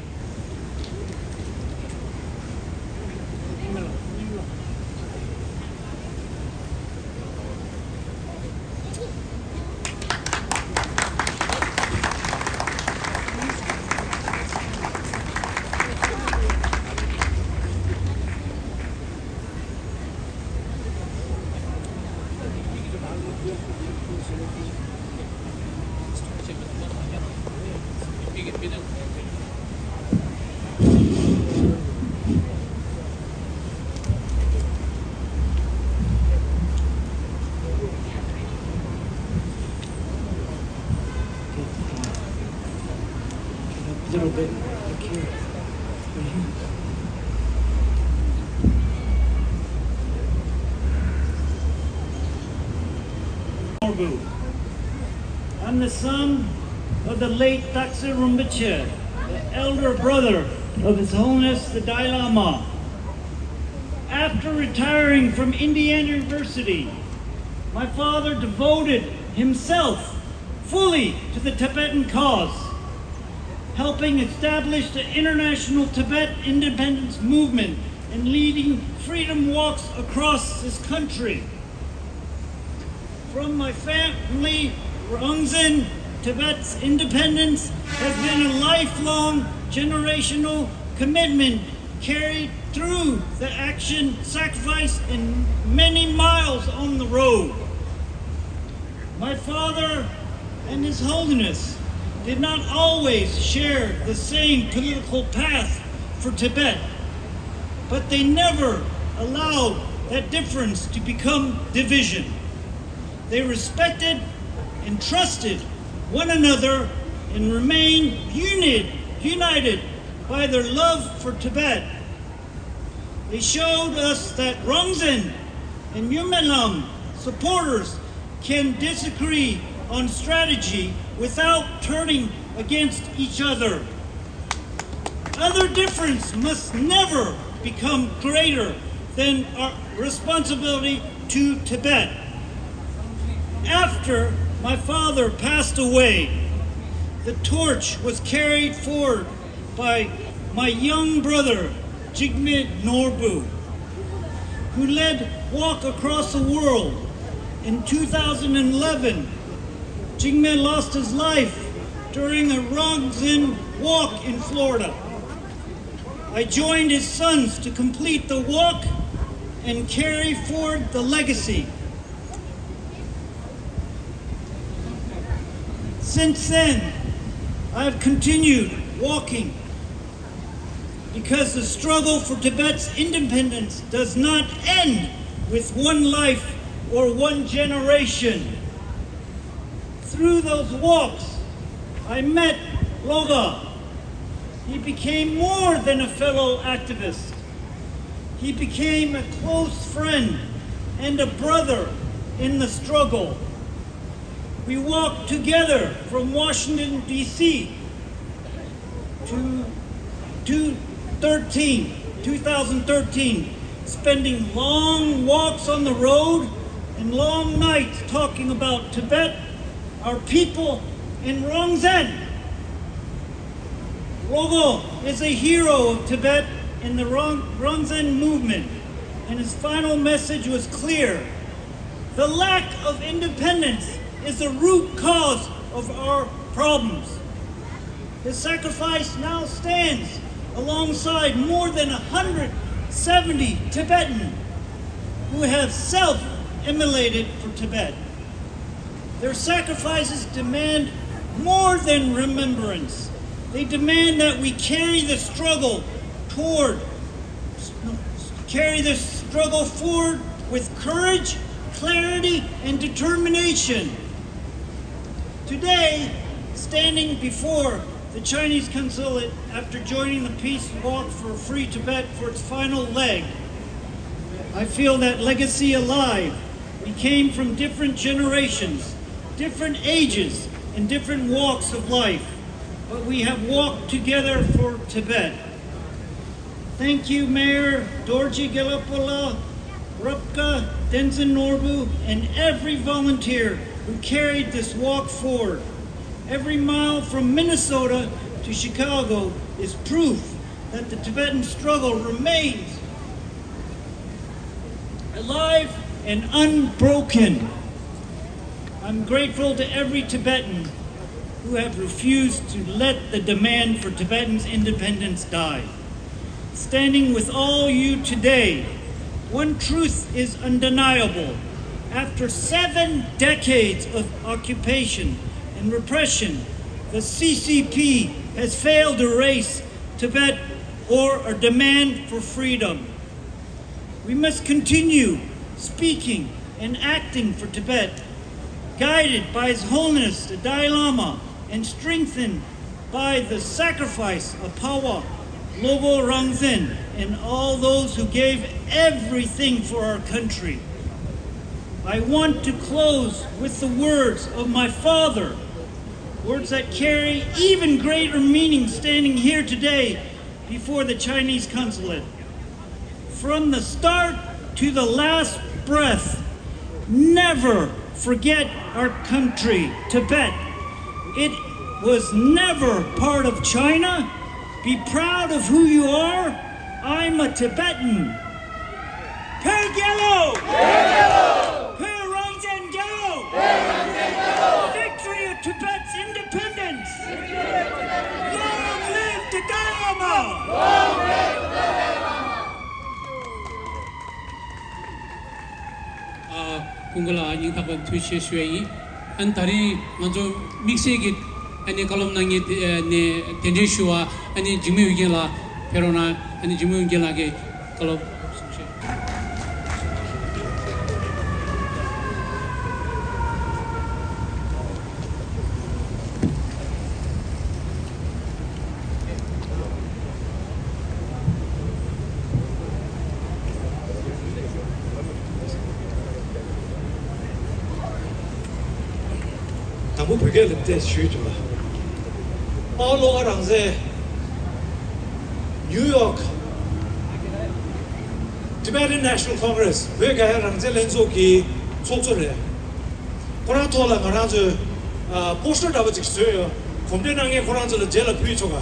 I'm the son of the late Takse Rinpoche, the elder brother of His Holiness the Dalai Lama. After retiring from Indiana University, my father devoted himself fully to the Tibetan cause, helping establish the International Tibet Independence Movement and leading freedom walks across this country. From my family, Rongzen, Tibet's independence has been a lifelong generational commitment carried through the action, sacrifice, and many miles on the road. My father and His Holiness did not always share the same political path for Tibet, but they never allowed that difference to become division. They respected and trusted one another and remained unit, united by their love for Tibet. They showed us that Rongzen and Nyume Lam supporters can disagree on strategy without turning against each other. Other difference must never become greater than our responsibility to Tibet. After my father passed away, the torch was carried forward by my young brother, Jigme Norbu, who led Walk across the world. In two thousand eleven, Jingme lost his life during a Rongzin walk in Florida. I joined his sons to complete the walk and carry forward the legacy. Since then, I have continued walking because the struggle for Tibet's independence does not end with one life or one generation. Through those walks, I met Loga. He became more than a fellow activist. He became a close friend and a brother in the struggle. We walked together from Washington, D C to two thirteen, two thousand thirteen, spending long walks on the road and long nights talking about Tibet, our people, and Rongzen. Rogo is a hero of Tibet and the Rong- Rongzen movement, and his final message was clear. The lack of independence is the root cause of our problems. His sacrifice now stands alongside more than one hundred seventy Tibetan who have self-immolated for Tibet. Their sacrifices demand more than remembrance. They demand that we carry the struggle toward, carry the struggle forward with courage, clarity, and determination. Today, standing before the Chinese consulate after joining the Peace Walk for Free Tibet for its final leg, I feel that legacy alive. We came from different generations, different ages, and different walks of life, but we have walked together for Tibet. Thank you, Mayor Dorji Gelapola, Rupka, Tenzin Norbu, and every volunteer who carried this walk forward. Every mile from Minnesota to Chicago is proof that the Tibetan struggle remains alive and unbroken. I'm grateful to every Tibetan who have refused to let the demand for Tibetans' independence die. Standing with all you today, one truth is undeniable. After seven decades of occupation and repression, the C C P has failed to raise Tibet or a demand for freedom. We must continue speaking and acting for Tibet, guided by His Holiness the Dalai Lama and strengthened by the sacrifice of Pawa, Lobo Rangzen, and all those who gave everything for our country. I want to close with the words of my father, words that carry even greater meaning standing here today before the Chinese consulate. From the start to the last breath, never forget our country, Tibet. It was never part of China. Be proud of who you are. I'm a Tibetan. Pyo Gyalo! Pyo Rongzen Gyalo! Victory of Tibet's independence! Long live the Dalai Lama! ཨ། སྐུ་ངོ་ལགས་སྙིང་ཐག་པ་ནས་ཐུགས་རྗེ་ཆེ་ཞུ་ཡ་ཡིན། ཨ་ནི་ད་རིང་ང་ཚོ་དམིགས་བསལ་གྱི་ཨ་ནི་བཀའ་སློབ་གནང་མཁན་དེ་ནས་གདན་འདྲེན་ཞུ་བ་ཨ་ནི་འཇིགས་མེད་ཨོ་རྒྱན་ལགས་ཕེབས་རོགས་གནང་། ཨ་ནི་འཇིགས་མེད་ཨོ་རྒྱན་ལགས་ཀྱིས་བཀའ་སློབ་གསུང་བཤད། དང་པོ་བོད་སྐད་ལ་བལྟས་ཞུས་བྱུང་ལ། པའོ་ལོ་ཨ་རང་བཙན། ནིའུ་ཡོག Tibetan National Congress བོད་རྒྱལ་ཡོངས་རང་བཙན་ལྷན་ཚོགས་ཀྱི་ཚོགས་གཙོ་རེད། ཁོ་རང་ཐོག་ལ་ང་རང་ཚོས་ཨ་པོ་སི་ཊར་འདྲ་པོ་ཅིག་བཟོས་ཡོད། གོམ་བགྲོད་གནང་མཁན་ཁོ་རང་ཚོ་ལ་རྗེས་ལ་ཕུལ་ཆོག་ག་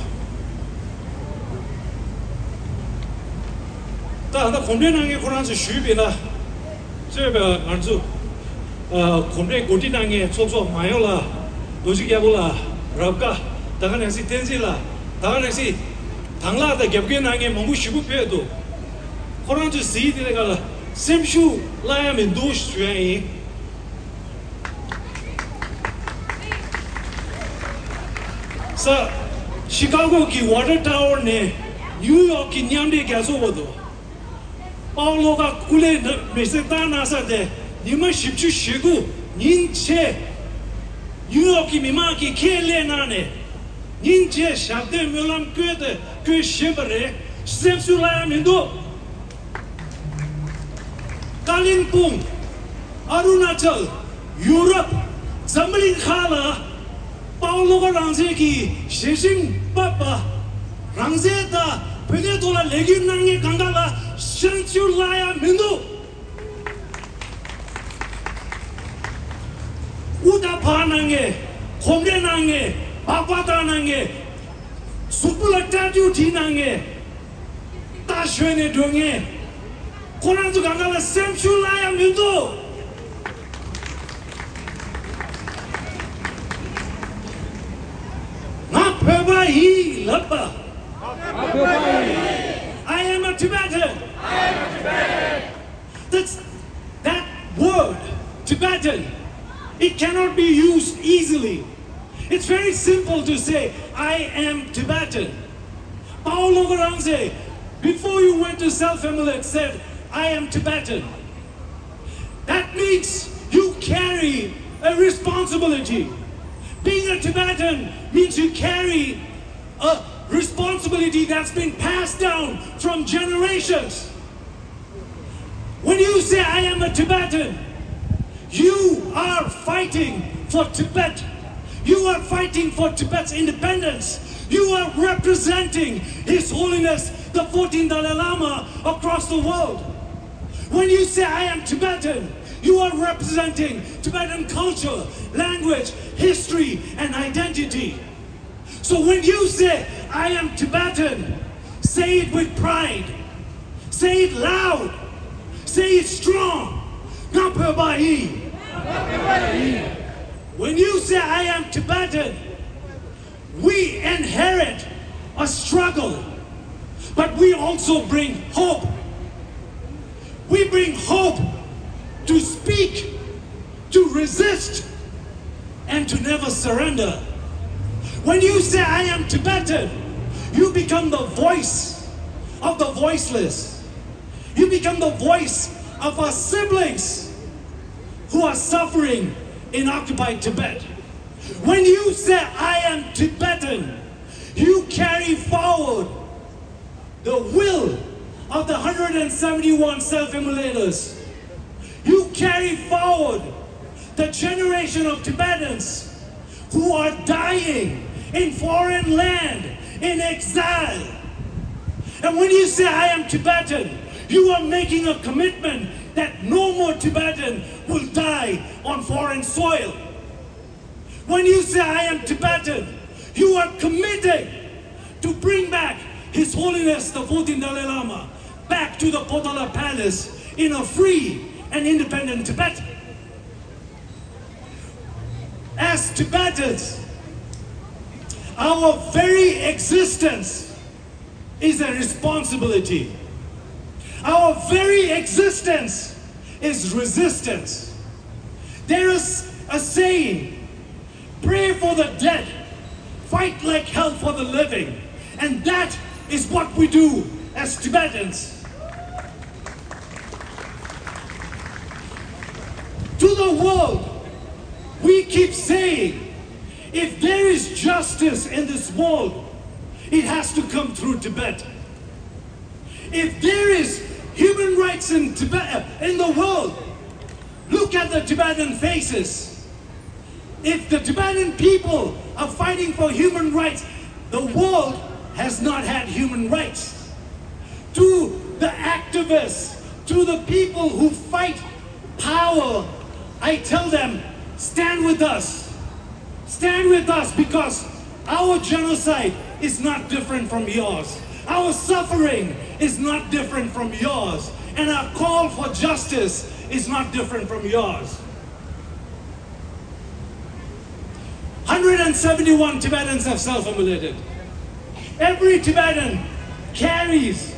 ད་ད་གོམ་བགྲོད་གནང་མཁན་ཁོ་རང་ཚོས་ཞུས་པ་ཡིན་ན། གཙོས་པའི་ང་ཚོ་ཨ་གོམ་བགྲོད་གོ་སྒྲིག་གནང་མཁན་ཚོགས་གཙོ་མ་ཡོང་ལགས། རྡོ་རྗེ་རྒྱལ་པོ་ལགས། རབ་དགའ། ད་ག་ནང་བཞིན་བསྟན་འཛིན་ལགས། ད་ག་ནང་བཞིན་དང་བླངས་དང་རྒྱབ་སྐྱོར་གནང་མཁན་མང་པོ་ཞེ་པོ་ཕེབས་འདུག་ཁོ་རང་ཚོའི་གཟིགས་དེ་ལ་སེམས་ཤུགས་བརླག་ཡ་མི་འདུག་ཞུ་ཡ་ཡིན། ས། ཤི་ཀ་གོ་གི་ཝ་ཊར་ཊ་ཝར་ནས་ནིའུ་ཡོག་གི་མཉམ་འབྲེལ་རྒྱལ་ཚོགས་བར་དུ། པའོ་ལོ་ཀ་སྐུ་ལས་མེར་སྲེག་བཏང་གནང་ས་དེ་ཉི་མ་བཞི་བཅུ་ཞེ་དགུ་ཉིན་བྱས། ནིའུ་ཡོག་གི་མི་མང་གིས་ཁས་ལེན་གནང་ནས་ཉིན་བྱས་ཞབས་བརྟན་སྨོན་ལམ་བསྐྱོན་ཏེ་བསྐྱོན་བཞིན་པ་རེད། སེམས་ཤུགས་བརླག་ཡ་མི་འདུག་ཀ་ལིང་སྤུང་། ཨ་རུ་ན་ཅལ། ཡུ་རོབ། འཛམ་བུ་གླིང་ཁག་ལ་པའོ་ལོ་ཀ་རང་བཙན་གྱི་ཞལ་ཆེམས་ཕབ་པ། རང་བཙན་དང་བོད་དོན་ཐོག་ལ་ལས་འགུལ་གནང་མཁན་གང་ག་ལ་སེམས་ཤུགས་བརླག་ཡ་མི་འདུག་དབུ་ད་བར་གནང་མཁན། གོམ་བགྲོད་གནང་མཁན། སྦག་སྦག་བཏང་གནང་མཁན། གཟུགས་པོ་ལ་ཊ་ཊུ་བྲིས་གནང་མཁན། རྟ་ཞོན་ནས་འགྲོ་མཁན། ཁོ་རང་ཚོ་གང་ག་ལ་སེམས་ཤུགས་བརླག་ཡ་མི་འདུག་ང་བོད་པ་ཡིན་ལབ་པ། I am a Tibetan. That's, that word, Tibetan, it cannot be used easily. It's very simple to say, I am Tibetan. Paolo Logarangse, before you went to self-immolate, said, I am Tibetan. That means you carry a responsibility. Being a Tibetan means you carry a responsibility that's been passed down from generations. When you say, I am a Tibetan, you are fighting for Tibet. You are fighting for Tibet's independence. You are representing His Holiness the fourteenth Dalai Lama across the world. When you say, I am Tibetan, you are representing Tibetan culture, language, history, and identity. So when you say, I am Tibetan, say it with pride. Say it loud. Say it strong. Ngā Phoba i. When you say, I am Tibetan, we inherit a struggle, but we also bring hope. We bring hope to speak, to resist, and to never surrender. When you say, I am Tibetan, you become the voice of the voiceless. You become the voice of our siblings who are suffering in occupied Tibet. When you say, I am Tibetan, you carry forward the will of the hundred and seventy-one self-immolators. You carry forward the generation of Tibetans who are dying in foreign land, in exile. And when you say, I am Tibetan, you are making a commitment that no more Tibetan will die on foreign soil. When you say, I am Tibetan, you are committing to bring back His Holiness the fourteenth Dalai Lama back to the Potala Palace in a free and independent Tibet. As Tibetans, our very existence is a responsibility. Our very existence is resistance. There is a saying, pray for the dead, fight like hell for the living. And that is what we do as Tibetans. To the world, we keep saying, if there is justice in this world, it has to come through Tibet. If there is human rights in Tibet, in the world, look at the Tibetan faces. If the Tibetan people are fighting for human rights, the world has not had human rights. To the activists, to the people who fight power, I tell them, stand with us. Stand with us, because our genocide is not different from yours. Our suffering is not different from yours. And our call for justice is not different from yours. Hundred and seventy-one Tibetans have self-immolated. Every Tibetan carries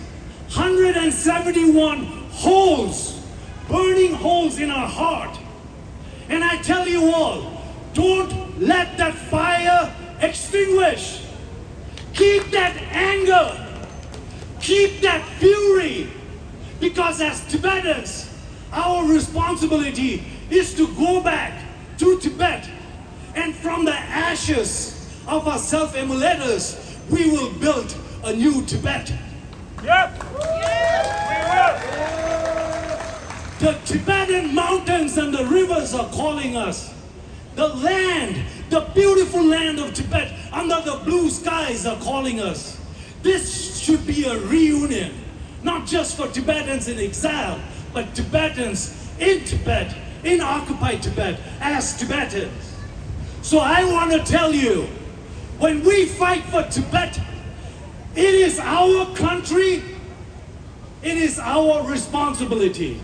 hundred and seventy-one holes, burning holes in our heart. And I tell you all, don't let that fire extinguish. Keep that anger. Keep that fury. Because as Tibetans, our responsibility is to go back to Tibet, and from the ashes of our self-immolators, we will build a new Tibet. Yep. We will. The Tibetan mountains and the rivers are calling us. The land, the beautiful land of Tibet under the blue skies are calling us. This should be a reunion, not just for Tibetans in exile, but Tibetans in Tibet, in occupied Tibet, as Tibetans. So I want to tell you, when we fight for Tibet, it is our country, it is our responsibility.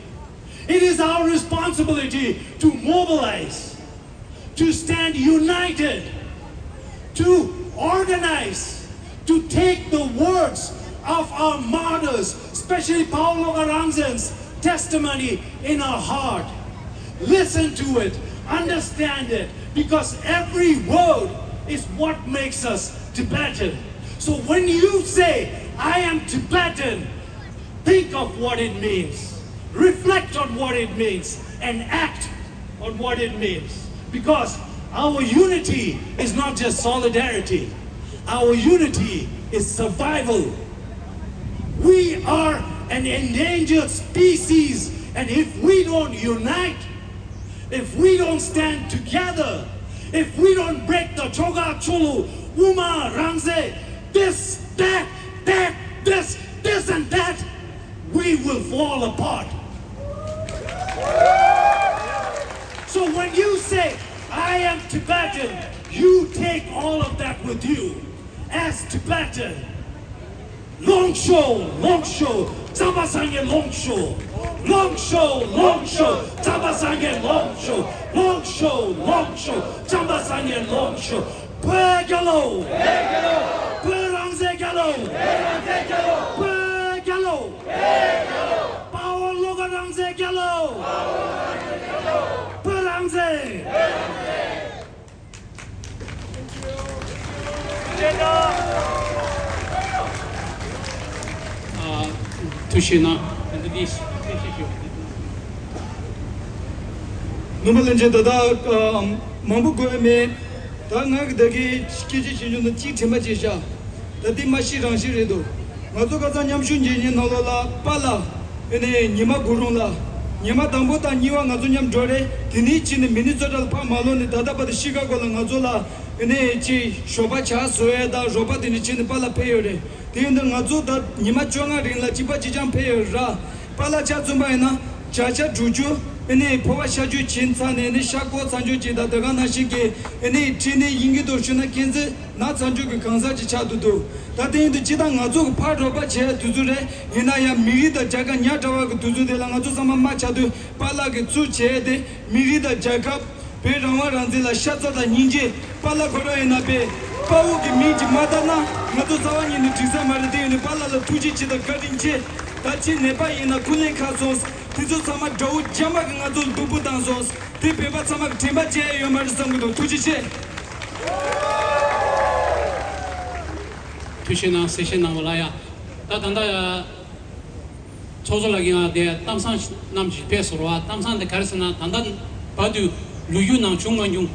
It is our responsibility to mobilize, to stand united, to organize, to take the words of our martyrs, especially Paul Logarangzen's testimony in our heart. Listen to it, understand it, because every word is what makes us Tibetan. So when you say, "I am Tibetan," think of what it means, reflect on what it means, and act on what it means. Because our unity is not just solidarity, our unity is survival. We are an endangered species, and if we don't unite, if we don't stand together, if we don't break the Choga Chulu, Uma Rangse, this, that, that, this, this, and that, we will fall apart. So when you say, "I am Tibetan," you take all of that with you. As Tibetan, Longshore, Longshore, Tsamba Sangye Longshore. Longshore, Longshore, Tsamba Sangye Longshore. Longshore, Longshore, Tsamba Sangye Longshore. Pwe Galo. Pwe Rangse Galo. Pwe Galo. Pawo Loga Rangse Galo. Pwe Rangse. ཨ། ཐུགས་རྗེ་གནང་། ད་འདི་འདི་ཐུགས་རྗེ་ཆེ། ནུ་མ་ལན་ཆེ། ད་ལྟ་ཨ་མང་པོ་དགོས་མེད། ད་ང་གི་ད་གི་སྐད་ཆ་བཤད་རྒྱུ་ནི་གཅིག་དྲན་པ་བྱས་ཤག་ད་འདི་མ་གཞི་རང་བཞིན་རེད་འདུག་ང་ཚོ་ཁ་སང་མཉམ་ཞུགས་མཇལ་མཁན་ནང་ལོགས་ལ་པཱ་ལགས། ཨེ་ནས་ཉི་མ་དགུ་རུང་ལ། ཉི་མ་དང་པོ་དང་གཉིས་པ་ང་ཚོ་མཉམ་འགྲོ་རེད། དེ་ནས་ཕྱིན་ནས་མི་ནི་སོ་ཊ་ལ་ཕར་མ་ལོག་ནས་ད་ལྟ་བར་དུ་ཤི་ཀ་གོ་ལ་ང་ཚོ་ལ་ཨེ་ནས་ཅིག་ཞོགས་པ་ཇ་བཟོ་ཡས་དང་རོགས་པ་དེ་འདྲ་བྱས་ནས་པཱ་ལགས་ཕེབས་ཡོད་རེད། དེ་ཡིན་དུས་ང་ཚོ་ད་ཉི་མ་བཅོ་ལྔ་རིང་ལ་གཅིག་པ་གཅིག་རྐྱང་ཕེབས་ཡོད་ར། པཱ་ལགས་ཆ་མཚོན་པ་ཡིན་ན་བརྒྱ་ཆ་དྲུག་ཅུ་ཨེ་ནས་ཕོ་བ་ཤ་ཆུ་བྱིན་ཚར་ནས་ཨེ་ནས་ཤ་བསྐོལ་ཚར་ཆོག་ཅིག་དང་དེ་ག་ནང་བཞིན་གྱི་ཨེ་ནས་ཁྲིད་ནས་དབྱིན་སྐད་ཐོག་ཞུ་ན་ཁྱེད་ཚོས། ན་ཚ་འཇུག་གི་གང་ཟག་ཅིག་ཆགས་འདུག་འདུག་ད་དེ་ཡིན་དུས་ཅི་ལྟར་ང་ཚོ་གི་ཕར་རོགས་པ་བྱས་དུས་ཚོད་རེད། ཡིན་ན་ཡང་མི་རིགས་དང་རྒྱལ་ཁབ་ཉག་ཕྲ་བ་གི་དུས་ཚོད་དེ་ལ་ང་ཚོ་ཚང་མ་མ་ཆགས་དུས་པཱ་ལགས་ཀྱིས་ཚུར་བྱས་ཏེ་མི་རིགས་དང་རྒྱལ་ཁབ་བོད་རང་དབང་རང་བཙན་ལ་ཤ་ཚ་དང་སྙིང་རྗེ། པཱ་ལགས་ཁོ་རང་ཡིན་ན་པས་དཔའ་བོ་གི་མིང་ཅིག་མ་བཏགས་ན་ང་ཚོ་རྩ་བ་ཉིད་ནས་འགྲིག་ས་མ་རེད། དེ་ཡིན་དུས་པཱ་ལགས་ལ་ཐུགས་རྗེ་ཆེ་དང་བཀའ་དྲིན་ཆེ། ད་ཕྱིས་ནད་པ་ཡིན་ན་ཀུན་གླེང་ཁག་སོང་དེ་ཚོ་ཚང་མ་དགྲ་བོ་རྒྱ་དམར་གྱིས་ང་ཚོ་ལ་སྡུག་པོ་བཏང་སོང་། དེ་བོད་པ་ཚང་མ་གི་དྲན་པ་བརྗེད་ཡ་ཡོད་མ་རེད་བསམ་གི་འདུག་ཐུགས་རྗེ་ཆེ། ཐུགས་རྗེ་གནང་། གསལ་བཤད་གནང་བ་ལ་ཡ། ད་ད་ལྟ་ཚོགས་གཙོ་ལགས་ཀྱིས་ང་དེ་གཏམ་བཟང་གནང་ཞིག་ཕེབས་སོང་བ། གཏམ་བཟང་དེ་ག་རེ་ཟེར་ན་ད་ལྟ་བར་དུ་ལོ་རྒྱུས་ནང་བྱུང་མ་མྱོང་།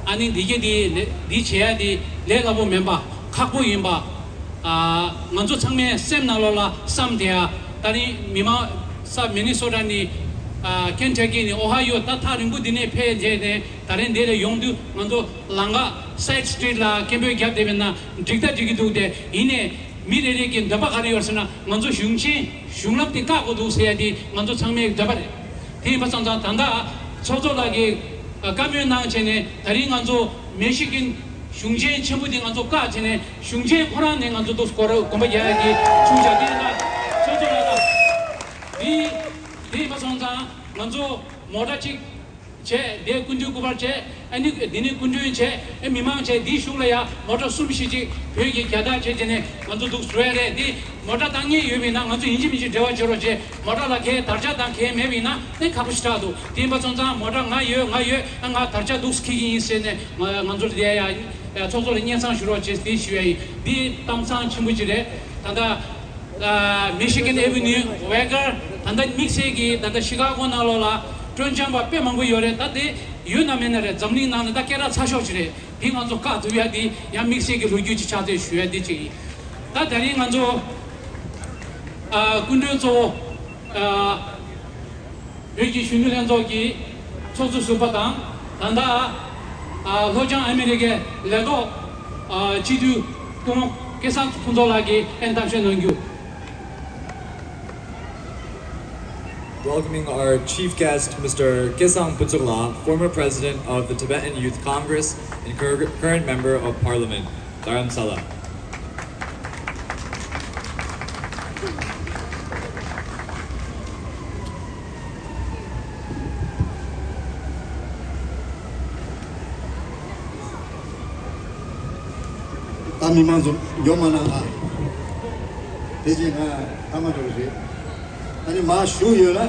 ཨ་ནི་འདི་གས་དེ་ལས་འདི་བྱེད་ཡ་དེ་ལས་སླ་པོ་མིན་པ་ཁག་པོ་ཡིན་པ། ཨ། ང་ཚོ་ཚང་མའི་སེམས་ནང་ལོགས་ལ་བསམ་བསྡད་ཡ། ད་རིང་མི་མང་ས་མི་ནི་སོ་ཊ་ནས་ཨ་ཁེན་ཊ་ཀི་ནས་ཨོ་ཧ་ཡོ་ད་ཐག་རིང་པོ་འདི་ནས་ཕེབས་བྱས་ནས་ད་རིང་འདི་ལ་ཡོང་དུས་ང་ཚོ་ལམ་ཁ་སའིཌ་སི་ཊི་རིཊ་ལ་སྐད་འབོད་བརྒྱབ་བསྡད་པ་ཡིན་ན་འགྲིག་ད་འགྲིག་གི་འདུག་དེ་ཡིན་ནའི་མི་རེ་རེ་གི་འདོད་པ་ག་རེ་ཡོད་ཟེར་ན་ང་ཚོ་གཞུང་ཆེན་གཞུང་ལམ་དེ་བཀག་དགོས་འདུག་ཟེར་ཡ་དེ་ང་ཚོ་ཚང་མའི་འདོད་པ་རེད། དེ་ཡིན་པ་སོང་ཙང་ད་ལྟ་ཚོགས་གཙོ་ལགས་ཀྱིས་བཀའ་མོལ་གནང་བྱས་ནས་ད་རིང་ང་ཚོ་མེ་ཤི་ཀིན་གཞུང་ཆེན་ཆེན་པོ་འདི་ང་ཚོ་བཀག་བྱས་ནས་གཞུང་ཆེན་ཁོ་རང་ནས་ང་ཚོ་ཏོག་སྐོར་དགོངས་པ་རྒྱག་ཡ་གི་བྱུང་བཞག་དེ་ལ་ཚོགས་གཙོ་ལགས་ལ་འདི་དེ་ཡིན་པ་སོང་ཙང་ ང་ཚོ་མོ་ཊ་གཅིག་བྱས། དེ་སྐུ་མདུན་སྐུ་པར་བྱས། ཨ་ནི་འདི་ནས་སྐུ་མགྲོན་བྱས། ཨ་མི་མང་བྱས། འདིའི་གཞུག་ལ་ཡང་མོ་ཊ་གསུམ་བཞི་ཅིག་བོད་ཀྱི་རྒྱལ་དར་བྱས་བྱས་ནས་ང་ཚོ་འདུག་བཟོ་ཡ་རེད། འདི་མོ་ཊ་བཏང་མཁན་ཡོད་པ་ཡིན་ན་ང་ཚོ་ཡིན་གཅིག་མིན་གཅིག་འབྲེལ་བ་བྱེད་རོགས་བྱས། མོ་ཊ་ལ་ཁའི་དར་ཆ་དང་ཁའི་མེད་པ་ཡིན་ན་ཨ་ཁག་པོ་ཞེ་དྲག་འདུག་དེ་ཡིན་པ་སོང་ཙང་མོ་ཊ་ང་ཡོད་ང་ཡོད། ཨ་ང་དར་ཆ་འདུག་འཁྱེར་གྱི་ཡིན་ཟེར་ནས་ང་ང་ཚོ་ལ་དེ་ཡ་ཚོགས་གཙོ་ལ་སྙན་སེང་ཞུ་རོགས་བྱས་ཟེར་ཞུ་ཡ་ཡིན། འདི་གཏམ་བཟང་ཆེན་པོ་ཅིག་རེད། ད་ལྟ། ཨ། Michigan Avenue Wacker། ད་ལྟ་དམིགས་བསལ་གྱིས་ད་ལྟ་ཤི་ཀ་གོ་ནང་ལོགས་ལ་སྤྲོ་འཆམ་པ་དཔེ་མང་པོ་ཡོད་རེད། ད་དེ་ཡོད་ན་མེད་ན་རེད། འཛམ་གླིང་ནང་ནས་ད་སྐད་གྲགས་ཚ་ཤོས་ཅིག་རེད། དེ་ང་ཚོ་བཀག་ཐུབ་ཡ་དེ་ཡང་དམིགས་བསལ་གྱི་ལོ་རྒྱུས་ཅིག་ཆགས་ཚེ་ཞུ་ཡ་དེ་ཅིག་ཡིན། ད་དེ་རིང་ང་ཚོ། ཨ། སྐུ་མགྲོན་གཙོ་བོ། ཨ། བོད་ཀྱི་གཞོན་ནུ་ལྷན་ཚོགས་ཀྱི་ཚོགས་གཙོ་ཟུར་པ་དང་། ད་ལྟ། ཨ། ལྷོ་བྱང་ཨ་མི་རི་ཀའི་ལས་ཐོག་ཨ། སྤྱི་འཐུས་སྐུ་ངོ་སྐལ་བཟང་ཕུན་ཚོགས་ལགས་ཀྱིས་ཨན་གཏམ་བཤད་གནང་རྒྱུ། Welcoming our chief guest, Mister Ketsang Phuntsog-la, former president of the Tibetan Youth Congress and cur-, current member of parliament. Dharamsala. ད་མི་མང་ཚོ་ཡོང་མ་གནང་ཨ། དེ་རྗེས་ང་ཐ་མ་འགྲོ་གི་རེད། ཨ་ནི་མ་བཞུགས་ཡོད་ན་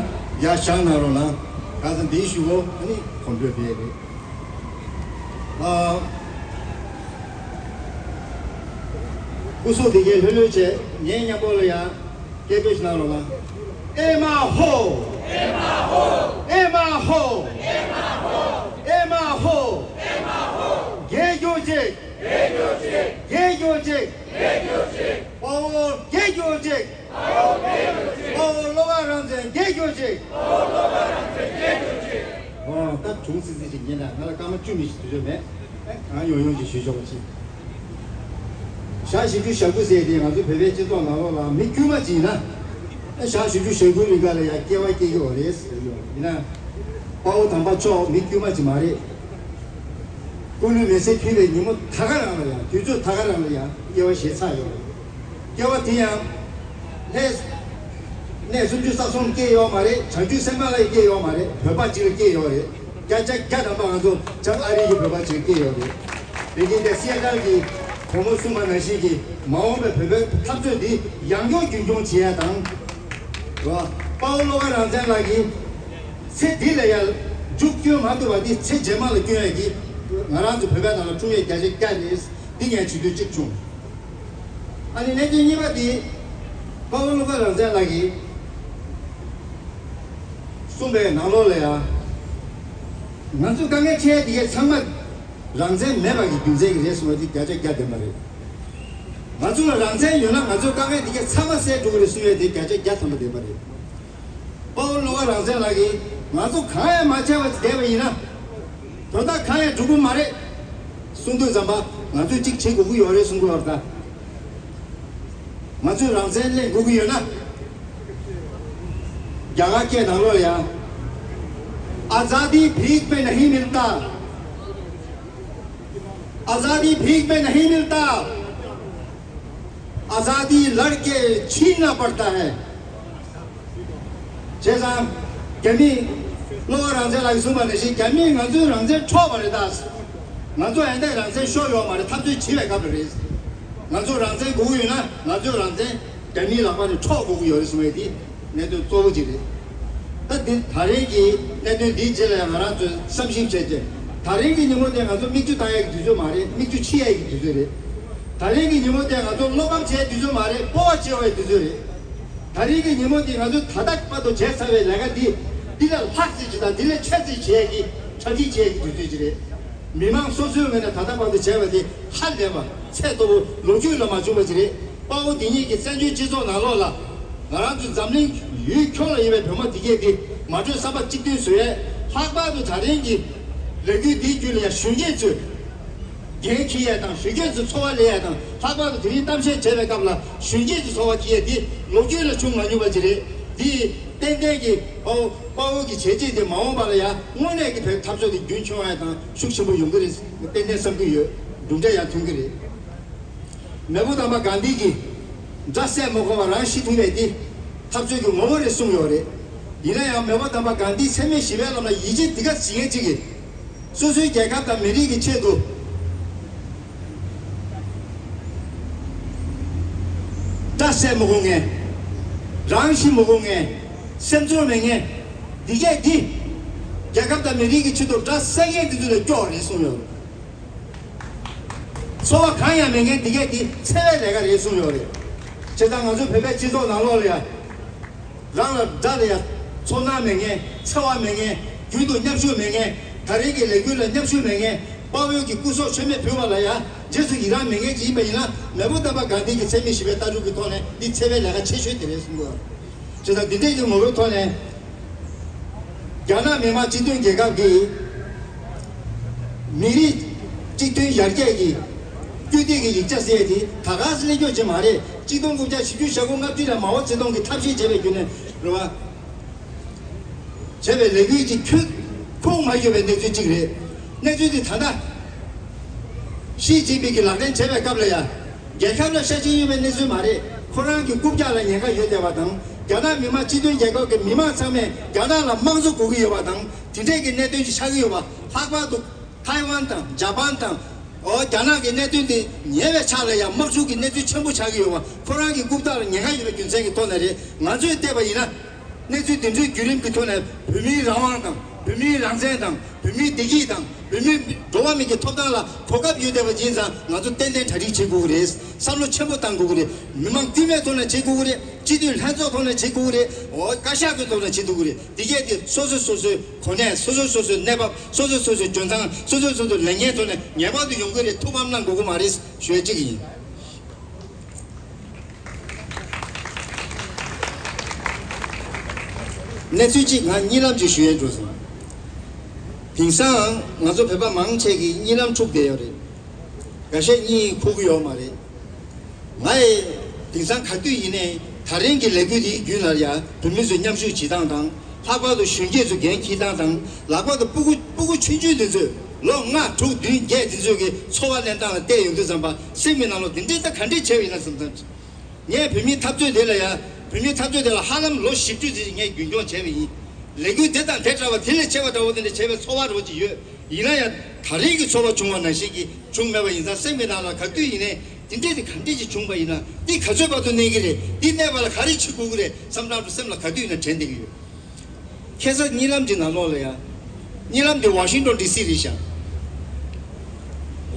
ཡར་བཞེངས་གནང་རོགས་གནང་། གང་ཟེར་འདིའི་གཞུག་གུ་ཨ་ནི་གོམ་བགྲོད་ཕེབས་རེད། ཨ། སྐུ་གཟུགས་དེ་གས་ལྷོད་ལྷོད་བྱས། ངའི་མཉམ་པོ་ལ་ཡང་སྐད་འབོད་ཞིག་གནང་རོགས་གནང་། ཨེ་མ་ཧོ། ཨེ་མ་ཧོ། ཨེ་མ་ཧོ། ཨེ་མ་ཧོ། རྒྱལ་གྱུར་ཅིག་རྒྱལ་གྱུར་ཅིག་རྒྱལ་གྱུར་ཅིག་དཔའ་བོ་རྒྱལ་གྱུར་ཅིག་དཔའ་བོ་བློ་དགའ་རང་བཙན་རྒྱལ་གྱུར་ཅིག་ཨོ། ད་བྱུང་སྲིད་སྲིད་ཅིག་ཉན་ན་ང་ལ་སྐར་མ་བཅུ་མི་ཞིག་དུས་ཚོད་མེད། ཨེ། གང་ཡོང་ཡོང་ཅིག་ཞུས་ཆོག་པ་ཅིག་ཞག་བཞི་བཅུ་ཞེ་དགུ་ཟེར་དེ་ང་ཚོ་བོད་པའི་སྤྱི་ཚོགས་ནང་ལོགས་ལ་མི་དཀྱུས་མ་ཅིག་ཡིན་ན། ཨེ། ཞག་བཞི་བཅུ་ཞེ་དགུ་རིང་ག་ལ་ཡང་སྐྱེ་བ་སྐྱེ་གི་ཡོད་རེད་ཟེར་གྱི་ཡོད། ཡིན་ན། དཔའ་བོ་དམ་པ་མཆོག་མི་དཀྱུས་མ་ཅིག་མ་རེད། སྐུ་ལུས་མེ་སྲེག་ཕུལ་བའི་ཉིན་མོ་ད་ག་རང་ལ་ཡང་། དུས་ཚོད་ད་ག་རང་ལ་ཡང་སྐྱེ་བ་བཞེས་ཚར་ཡོད་རེད། སྐྱེ་བ་དེ་ཡང་། ལྷས། གནས་སུམ་ཅུ་རྩ་གསུམ་སྐྱེས་ཡོད་མ་རེད། བྱང་ཆུབ་སེམས་དཔའ་ལ་སྐྱེས་ཡོད་མ་རེད། བོད་པ་གཅིག་ལ་སྐྱེས་ཡོད་རེད། བརྒྱ་ཆ་བརྒྱ་ཐམ་པ་ང་ཚོ་བྱང་ཨ་རི་གི་བོད་པ་གཅིག་ལ་སྐྱེས་ཡོད་རེད། དེ་གིན་དེ་སི་ཨེ་ཊལ་གྱི་བུ་མོ་གསུངས་པ་ནང་བཞིན་གྱི་མ་འོངས་པའི་བོད་པའི་འཐབ་རྩོད་འདི་ཡང་སྐྱོང་རྒྱུན་འཁྱོངས་བྱེད་ཡ་དང་། རེད་བ། དཔའ་བོ་བློ་དགའ་རང་བཙན་ལགས་ཀྱིས་ཚེ་འདི་ལ་ཡང་མཇུག་སྐྱོན་མ་ཐུབ་པ་འདི་ཚེ་རྗེས་མ་ལ་སྐྱོན་ཡ་གི་ང་རང་ཚོ་བོད་པའི་ནང་ལ་འཁྲུངས་ཡས་བརྒྱ་ཆ་བརྒྱ་རེད། འདི་ངས་བྱེད་དུས་གཅིག་བྱུང་། ཨ་ནི་གནད་དོན་གཉིས་པ་དེ། དཔའ་བོ་བློ་དགའ་རང་བཙན་ལགས་ཀྱིས་གསུངས་པའི་ནང་ལོགས་ལ་ཡང་། ང་ཚོ་དཀའ་ངལ་འཕྲད་དེ་ཚང་མ་རང་བཙན་མེད་པ་གི་རྒྱུ་མཚན་གྱིས་རེད་གསུངས་པ་དེ་བརྒྱ་ཆ་བརྒྱ་བདེན་པ་རེད། ང་ཚོ་ལ་རང་བཙན་ཡོད་ན་ང་ཚོ་དཀའ་ངལ་དེ་གས་ཚང་མ་སེལ་འགྲོ་གི་རེད་གསུངས་ཡས་དེ་བརྒྱ་ཆ་བརྒྱ་ཐམ་པ་བདེན་པ་རེད། དཔའ་བོ་བློ་དགའ་རང་བཙན་ལགས་ཀྱིས་ང་ཚོ་གང་ཡང་མ་བྱས་པ་བསྡད་པ་ཡིན་ན། དོན་དག་གང་ཡང་འགྲུབ་ཀྱི་མ་རེད། གསུང་དུས་ཙམ་པ་ང་ཚོས་གཅིག་བྱེད་དགོས་ཀྱི་ཡོད་རེད་གསུང་གི་ཡོད་རེད་ད། ང་ཚོས་རང་བཙན་ལེན་དགོས་ཀྱི་ཡོད་ན། རྒྱ་གར་སྐད་ནང་ལོགས་ལ་ཡང་། आज़ादी भीख में नहीं मिलता। आज़ादी भीख में नहीं मिलता। आज़ादी लड़ के छीनना पड़ता है। བྱས་ཙང་། རྒྱ་མིས། བློ་དགའ་རང་བཙན་ལགས་ཀྱིས་གསུངས་པ་ནང་བཞིན་རྒྱ་མིས་ང་ཚོའི་རང་བཙན་འཕྲོག་པ་རེད་ད། ང་ཚོ་ཡང་དེ་རང་བཙན་ཤོར་ཡོད་མ་རེད། འཐབ་རྩོད་བྱེད་པའི་སྐབས་ལ་རེད། ང་ཚོ་རང་བཙན་དགོས་ཀྱི་ཡོད་ན་ང་ཚོའི་རང་བཙན་རྒྱ་མིའི་ལག་པ་ནས་འཕྲོག་དགོས་ཀྱི་ཡོད་རེད་གསུངས་པ་དེ་གནད་དོན་གཙོ་བོ་གཅིག་རེད། ད་འདི་ད་རེས་ཀྱི་གནད་དོན་འདིའི་རྗེས་ལ་ཡང་ང་རང་ཚོས་བསམ་ཞིབ་བྱས་རྗེས། ད་རེས་ཀྱི་ཉིན་མོ་དེ་ང་ཚོ་མིག་ཆུ་བཏང་ཡས་ཀྱི་དུས་ཚོད་མ་རེད། མིག་ཆུ་ཕྱིས་ཡས་ཀྱི་དུས་ཚོད་རེད། ད་རེས་ཀྱི་ཉིན་མོ་དེ་ང་ཚོ་བློ་ཕམ་བྱས་དུས་ཚོད་མ་རེད། སྤོབས་པ་བྱེད་དགོས་པའི་དུས་ཚོད་རེད། ད་རེས་ཀྱི་ཉིན་མོ་འདི་ང་ཚོས་ད་ལྟ་བར་དུ་བྱས་ཚར་བའི་ལས་ཀ་འདི། འདི་ལས་ལྷག་ཙམ་ཞིག་དང་འདི་ལས་ཆེ་ཙམ་བྱེད་ཡས་ཀྱི་གྲ་སྒྲིག་བྱེད་ཡས་ཀྱི་དུས་ཚོད་ཅིག་རེད། མི་མང་སོ་སོའི་ངོས་ནས་ད་ལྟ་བར་དུ་བྱས་པ་དེ་ཧ་ལས་པ་ཚད་མཐོ་པོ་ལོ་རྒྱུས་ལ་མ་བྱུང་བ་ཅིག་རེད། དཔའ་བོ་འདི་ཉིད་ཀྱིས་བཙན་བྱོལ་སྤྱི་ཚོགས་ནང་ལོགས་ལ་ང་རང་ཚོ་འཛམ་གླིང་ཡུལ་ཁྱོན་ལ་ཡོད་པའི་བོད་མི་འདི་གས་འདི་མ་གྲོས་བསམ་པ་གཅིག་མཐུན་བཟོ་ཡས། ལྷག་པར་དུ་ད་རིང་གི་ལས་འགུལ་འདིའི་བརྒྱུད་ལ་ཡང་གཞོན་སྐྱེས་ཚོས། འགན་འཁྱེར་ཡས་དང་གཞོན་སྐྱེས་ཚོ་འཚོ་བ་ལས་ཡས་དང་། ལྷག་པར་དུ་དེ་རིང་གཏམ་བཤད་བྱས་པའི་སྐབས་ལ་གཞོན་སྐྱེས་ཚོ་འཚོ་བ་སྐྱེལ་ཡས་འདི་ལོ་རྒྱུས་ལ་བྱུང་མ་མྱོང་བ་ཅིག་རེད། འདི་ཏན་ཏན་གྱི་དཔའ་བོ་དཔའ་བོ་གི་བྱས་རྗེས་འདི་མ་འོངས་པ་ལ་ཡང་དངོས་གནས་ཀྱི་བོད་འཐབ་རྩོད་འདི་རྒྱུན་འཁྱོངས་ཡས་དང་ཤུགས་ཆེན་པོ་ཡོང་གི་རེད་ཏན་ཏན་བསམ་གྱི་ཡོད། གྲུབ་འབྲས་ཡང་ཐོན་གྱི་རེད། མེས་པོ་དམ་པ་གྷན་དྷི་གིས་དགྲ་བསད་མ་དགོས་པར་རང་ཤི་ཐུབ་པའི་འདི་འཐབ་རྩོད་ཀྱི་ངོ་བོ་རེད་གསུངས་ཡོད་རེད། ཡིན་ན་ཡང་མེས་པོ་དམ་པ་གྷན་དྷིའི་འཚེ་མེད་ཞི་བའི་ལམ་ལ་ཡིད་ཆེས་འདི་ག་བྱེད་མཁན་ཅིག་གིས། སོ་སོའི་རྒྱལ་ཁབ་དང་མི་རིགས་ཀྱི་ཆེད་དུ། དགྲ་བསད་མི་དགོས་མཁན། རང་ཤི་མི་དགོས་མཁན། སེམས་ཚོར་མེད་མཁན། འདི་གས་འདི། རྒྱལ་ཁབ་དང་མི་རིགས་ཀྱི་ཆེད་དུ་དགྲ་བསད་མཁན་འདི་ཚོ་ལ་སྐྱོ་རེད་གསུངས་ཡོད། འཚོ་བ་གང་ཡང་མེད་མཁན་འདི་གས་འདི་འཚེ་བའི་ལས་ཀ་རེད་གསུངས་ཡོད་རེད། བྱས་ཙང་ང་ཚོ་བོད་པའི་སྤྱི་ཚོགས་ནང་ལོགས་ལ་ཡ། རང་ལ་དགྲ་ལ་ཡ་ཚོར་སྣང་མེད་མཁན། འཚེ་བ་མེད་མཁན། རྒྱུན་དུ་མཉམ་ཞུགས་མེད་མཁན། ད་རེས་ཀྱི་ལས་འགུལ་ལ་མཉམ་ཞུགས་མེད་མཁན། དཔའ་བོའི་གི་སྐུ་སྲོག་མཆོད་མེ་ཕུལ་བ་ལ་ཡ་རྗེས་སུ་ཡི་རང་མེད་མཁན་ཅིག་ཡིན་པ་ཡིན་ན། མེས་པོ་དམ་པ་གྷན་དྷི་གི་འཚེ་མེད་ཞི་བའི་ལྟ་གྲུབ་ཀྱི་ཐོག་ནས་འདི་འཚེ་བའི་ལས་ཀ་ཆེ་ཤོས་དེ་རེད་གསུངས་དགོས། བྱས་ཙང་འདི་འདྲས་ཀྱི་ངོ་བོའི་ཐོག་ནས། རྒྱ་ནག་མི་དམངས་སྤྱི་མཐུན་རྒྱལ་ཁབ་ཀྱི་མི་རིགས་གཅིག་མཐུན་ཡར་རྒྱས་ཀྱི་སྐུལ་འདེད་ཀྱི་ཡིག་ཆ་ཟེར་ཡས་དེ་ད་ག་སེ་ལེགས་སྐྱོ་ཅིག་མ་རེད། གཅིག་སྟོང་དགུ་བརྒྱ་བཞི་བཅུ་ཞེ་དགུ་ལྔ་བཅུ་ལ་མའོ་ཙེ་ཏུང་གིས་ཐབས་ཤེས་བྱས་པའི་བརྒྱུད་ནས་རེད་བ། བྱས་པའི་ལས་འགུལ་གྱི་ཁྱོན་ཁུངས་མ་ཡོད་པའི་གནས་ཚུལ་གཅིག་རེད། གནས་ཚུལ་དེ་ད་ལྟ་ཞི་ཅིན་ཕིང་གིས་ལག་ལེན་བྱས་པའི་སྐབས་ལ་ཡང་། རྒྱལ་ཁབ་ལ་ཤ་ཞེན་ཡོད་པའི་གནས་ཚུལ་མ་རེད། ཁོ་རང་གི་རྐུབ་བཀྱག་ལ་ཉེན་ཁ་ཡོད་བསྡད་པ་དང་། རྒྱ་ནག་མི་དམངས་སྤྱི་མཐུན་རྒྱལ་ཁབ་ཀྱི་མི་མང་ཚང་མས་རྒྱ་ནག་ལ་དམངས་གཙོ་དགོས་ཀྱི་ཡོད་པ་དང་། དེ་འདྲས་ཀྱི་གནད་དོན་ཅིག་ཆགས་ཀྱི་ཡོད་པ། ལྷག་པར་དུ་ཐའེ་ཝན་དང་ཇ་པན་དང་། འོ་རྒྱ་ནག་གི་གནད་དོན་དེ་ཉེ་བའི་ཆར་ལ་ཡང་དམག་འཁྲུག་གི་གནས་ཚུལ་ཆེན་པོ་ཆགས་ཀྱི་ཡོད་པ། ཁོ་རང་གི་རྐུབ་བཀྱག་ལ་ཉེན་ཁ་ཡོད་པའི་རྒྱུ་མཚན་གྱི་ཐོག་ནས་རེད། ང་ཚོས་བལྟས་པ་ཡིན་ན། གནས་ཚུལ་འདི་འདྲའི་བརྒྱུད་རིམ་གྱི་ཐོག་ནས་བོད་མིའི་རང་དབང་དང་། བོད་མིའི་རང་བཙན་དང་། བོད་མིའི་བདེ་སྐྱིད་དང་། བོད་མིའི་འགྲོ་བ་མི་གི་ཐོབ་ཐང་ལ་གོ་སྐབས་ཡོད་བསྡད་པ་ཡིན་ཙང་། ང་ཚོ་ཏན་ཏན་གྲ་སྒྲིག་བྱེད་དགོས་ཀྱི་རེད། བསམ་བློ་ཆེན་པོ་བཏང་དགོས་ཀྱི་རེད། མི་མང་དཀྱུས་མའི་ཐོག་ནས་བྱེད་དགོས་ཀྱི་རེད། སྤྱི་འཐུས་ལྷན་ཚོགས་ཐོག་ནས་བྱེད་དགོས་ཀྱི་རེད། འོ་བཀའ་ཤག་གི་ཐོག་ནས་བྱེད་དགོས་ཀྱི་རེད། འདི་གས་དེ་སོ་སོ་སོ་སོའི་གོ་གནས། སོ་སོ་སོ་སོའི་གནས་བབ། སོ་སོ་སོ་སོའི་འཇོན་ཐང་། སོ་སོ་སོ་སོའི་ལས་འགན་ཐོག་ནས་ངེས་པར་དུ་ཡོང་གི་རེད། ཐུགས་ཕམ་གནང་དགོས་ཀྱི་མ་རེད་ཞུ་ཡ་གཅིག་ཡིན། གནས་ཚུལ་གཅིག་ང་གཉིད་ལམ་གཅིག་ཞུ་ཡས་འགྲོ་སོང་། དེང་སང་ང་ཚོ་བོད་པ་མང་ཆེ་གིས་གཉིད་ལམ་འཁྲུག་བསྡད་ཡོད་རེད། འགའ་ཤས་གཉིད་ཁུག་གི་ཡོད་མ་རེད། ང་ཡི་དེང་སང་ག་དུས་ཡིན་ནའི་ད་རིང་གི་ལས་འགུལ་འདིའི་བརྒྱུད་ལ་ཡ་བོད་མི་ཚོས་མཉམ་ཞུགས་བྱེད་སྟངས་དང་། ལྷག་པར་དུ་གཞོན་སྐྱེས་ཚོས་འགན་འཁྱེར་སྟངས་དང་། ལྷག་པར་དུ་སྤུ་གུ་སྤུ་གུ་ཆུང་ཆུང་འདི་ཚོས་ལོ་ལྔ་དྲུག་བདུན་བརྒྱད་འདི་ཚོས་ཀྱི་འཚོ་བ་ལེན་སྟངས་ལ་བལྟས་ཡོང་དུས་ཙམ་པ། སེམས་ཀྱི་ནང་ལོགས་འདི་འདྲའི་ད་ག་འདྲས་བྱས་པ་ཡིན་ན་བསམ་བསམ། ངས་བོད་མིའི་འཐབ་རྩོད་དེ་ལ་ཡ། བོད་མིའི་འཐབ་རྩོད་དེ་ལ་ཧ་ལམ་ལོ་བཞི་བཅུ་ཙམ་ངས་རྒྱུན་སྐྱོང་བྱས་པ་ཡིན། ལས་འགུལ་དེ་དང་དེ་འདྲ་བ། དེ་ལས་ཆེ་བ་འདྲ་བོ་དེ་འདྲ་བྱས་པའི་ཚོར་བ་འདྲ་བོ་ཅིག་ཡོད། ཡིན་ན་ཡང་ད་རེས་ཀྱི་ཚོར་བ་བྱུང་བ་ནང་བཞིན་གྱི་བྱུང་མེད་པ་ཡིན་ཙང་། སེམས་ཀྱི་ནང་ལ་ག་དུས་ཡིན་ནའི་དེ་འདྲས་དེ་ག་འདྲས་ཅིག་བྱུང་བ་ཡིན་ན། འདི་ག་ཚོད་བར་དུ་གནས་ཀྱི་རེད། འདི་གནས་པ་ལ་ག་རེ་བྱེད་དགོས་ཀྱི་རེད་བསམ་སྟངས་སེམས་ལ་ག་དུས་ཡིན་ན་དྲན་བསྡད་ཀྱི་ཡོད། ཁ་སང་གཉིད་ལམ་གྱི་ནང་ལོགས་ལ་ཡ། གཉིད་ལམ་དེ་ཝ་ཤིང་ཏོན་ཌི་སི་རེད་ཤག་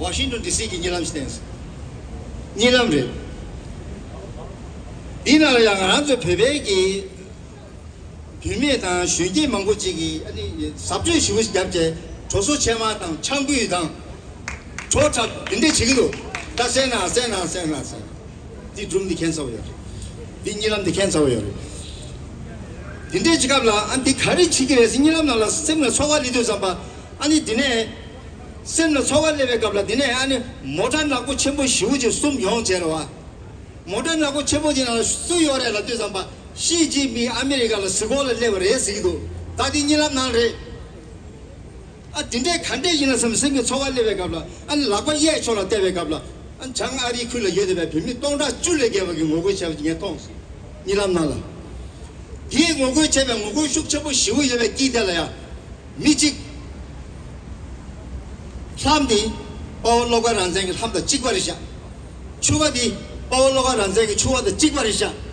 ཝ་ཤིང་ཏོན་ཌི་སི་གི་གཉིད་ལམ་ཞིག་བསྟན་སོང་། གཉིད་ལམ་རེད། འདི་ནང་ལ་ཡང་ང་རང་ཚོ་བོད་པའི་གི་བུད་མེད་དང་གཞོན་སྐྱེས་མང་པོ་ཅིག་གིས་ཨ་ནི་གཟབ་སྤྱོད་ཞེ་པོ་ཞིག་བརྒྱབ་བྱས། གྲོ་སོ་ཕྱེ་མར་དང་ཆང་ཕུད་དང་། བྲོ་འཁྲབ་འདི་འདྲས་བྱེད་ཀྱི་འདུག་ད་སེ་ན་སེ་ན་སེ་ན་སེ་ན། འདི་སྒྲུང་འདི་ཁྱད་མཚར་པོ་ཡོད་རེད། འདི་གཉིད་ལམ་འདི་ཁྱད་མཚར་པོ་ཡོད་རེད། འདི་འདྲས་ཀྱི་སྐབས་ལ་ཨ་འདི་ག་རེ་བྱེད་ཀྱི་རེད་ཟེར་གཉིད་ལམ་ནང་ལ་སེམས་ལ་ཚོར་བ་སླེབས་དུས་ཙམ་པ། ཨ་ནི་འདི་ནས་སེམས་ལ་ཚོར་བ་སླེབས་པའི་སྐབས་ལ། འདི་ནས་ཨ་ནི་མོ་ཊ་ནག་པོ་ཆེན་པོ་ཞེ་པོ་ཅིག་གསུམ་ཡོང་བྱས་རེད་བ། མོ་ཊ་ནག་པོ་ཆེན་པོ་དེ་ནང་ལ་སུ་ཡོད་རེད་ལབ་དུས་ཙམ་པ། ཞི་ཅིན་ཕིང་ཨ་མི་རི་ཀ་ལ་གཟིགས་སྐོར་ལ་སླེབས་པ་རེད་ཟེར་གྱི་འདུག་ད་འདི་གཉིད་ལམ་ནང་རེད། ཨ་དེ་འདྲས་ག་འདྲས་ཡིན་ན་བསམ། སེམས་ཀྱི་ཚོར་བ་སླེབས་པའི་སྐབས་ལ། ཨ་ནི་ལག་པ་གཡས་ཕྱོགས་ལ་བལྟས་པའི་སྐབས་ལ། ཨ་ནི་བྱང་ཨ་རིའི་ཁུལ་ལ་ཡོད་བསྡད་པའི་བོད་མི་སྟོང་ཕྲག་བཅུ་ལས་བརྒལ་བ་གིས་ངོ་རྒོལ་བྱས་པ་ངས་མཐོང་སོང་། གཉིད་ལམ་ནང་ལ། དེའི་ངོ་རྒོལ་བྱས་པའི་ངོ་རྒོལ་ཤུགས་ཆེན་པོ་ཞེ་པོ་ཡོད་པའི་དཀྱིལ་དེ་ལ་ཡ། མི་གཅིག་ལྷམ་དེ་དཔའ་བོ་བློ་དགའ་རང་བཙན་གྱི་ལྷམ་དང་གཅིག་པ་རེད་ཤག་ཕྱུ་པ་དེ་དཔའ་བོ་བློ་དགའ་རང་བཙན་གྱི་ཕྱུ་པ་དང་གཅིག་པ་རེད་ཤག་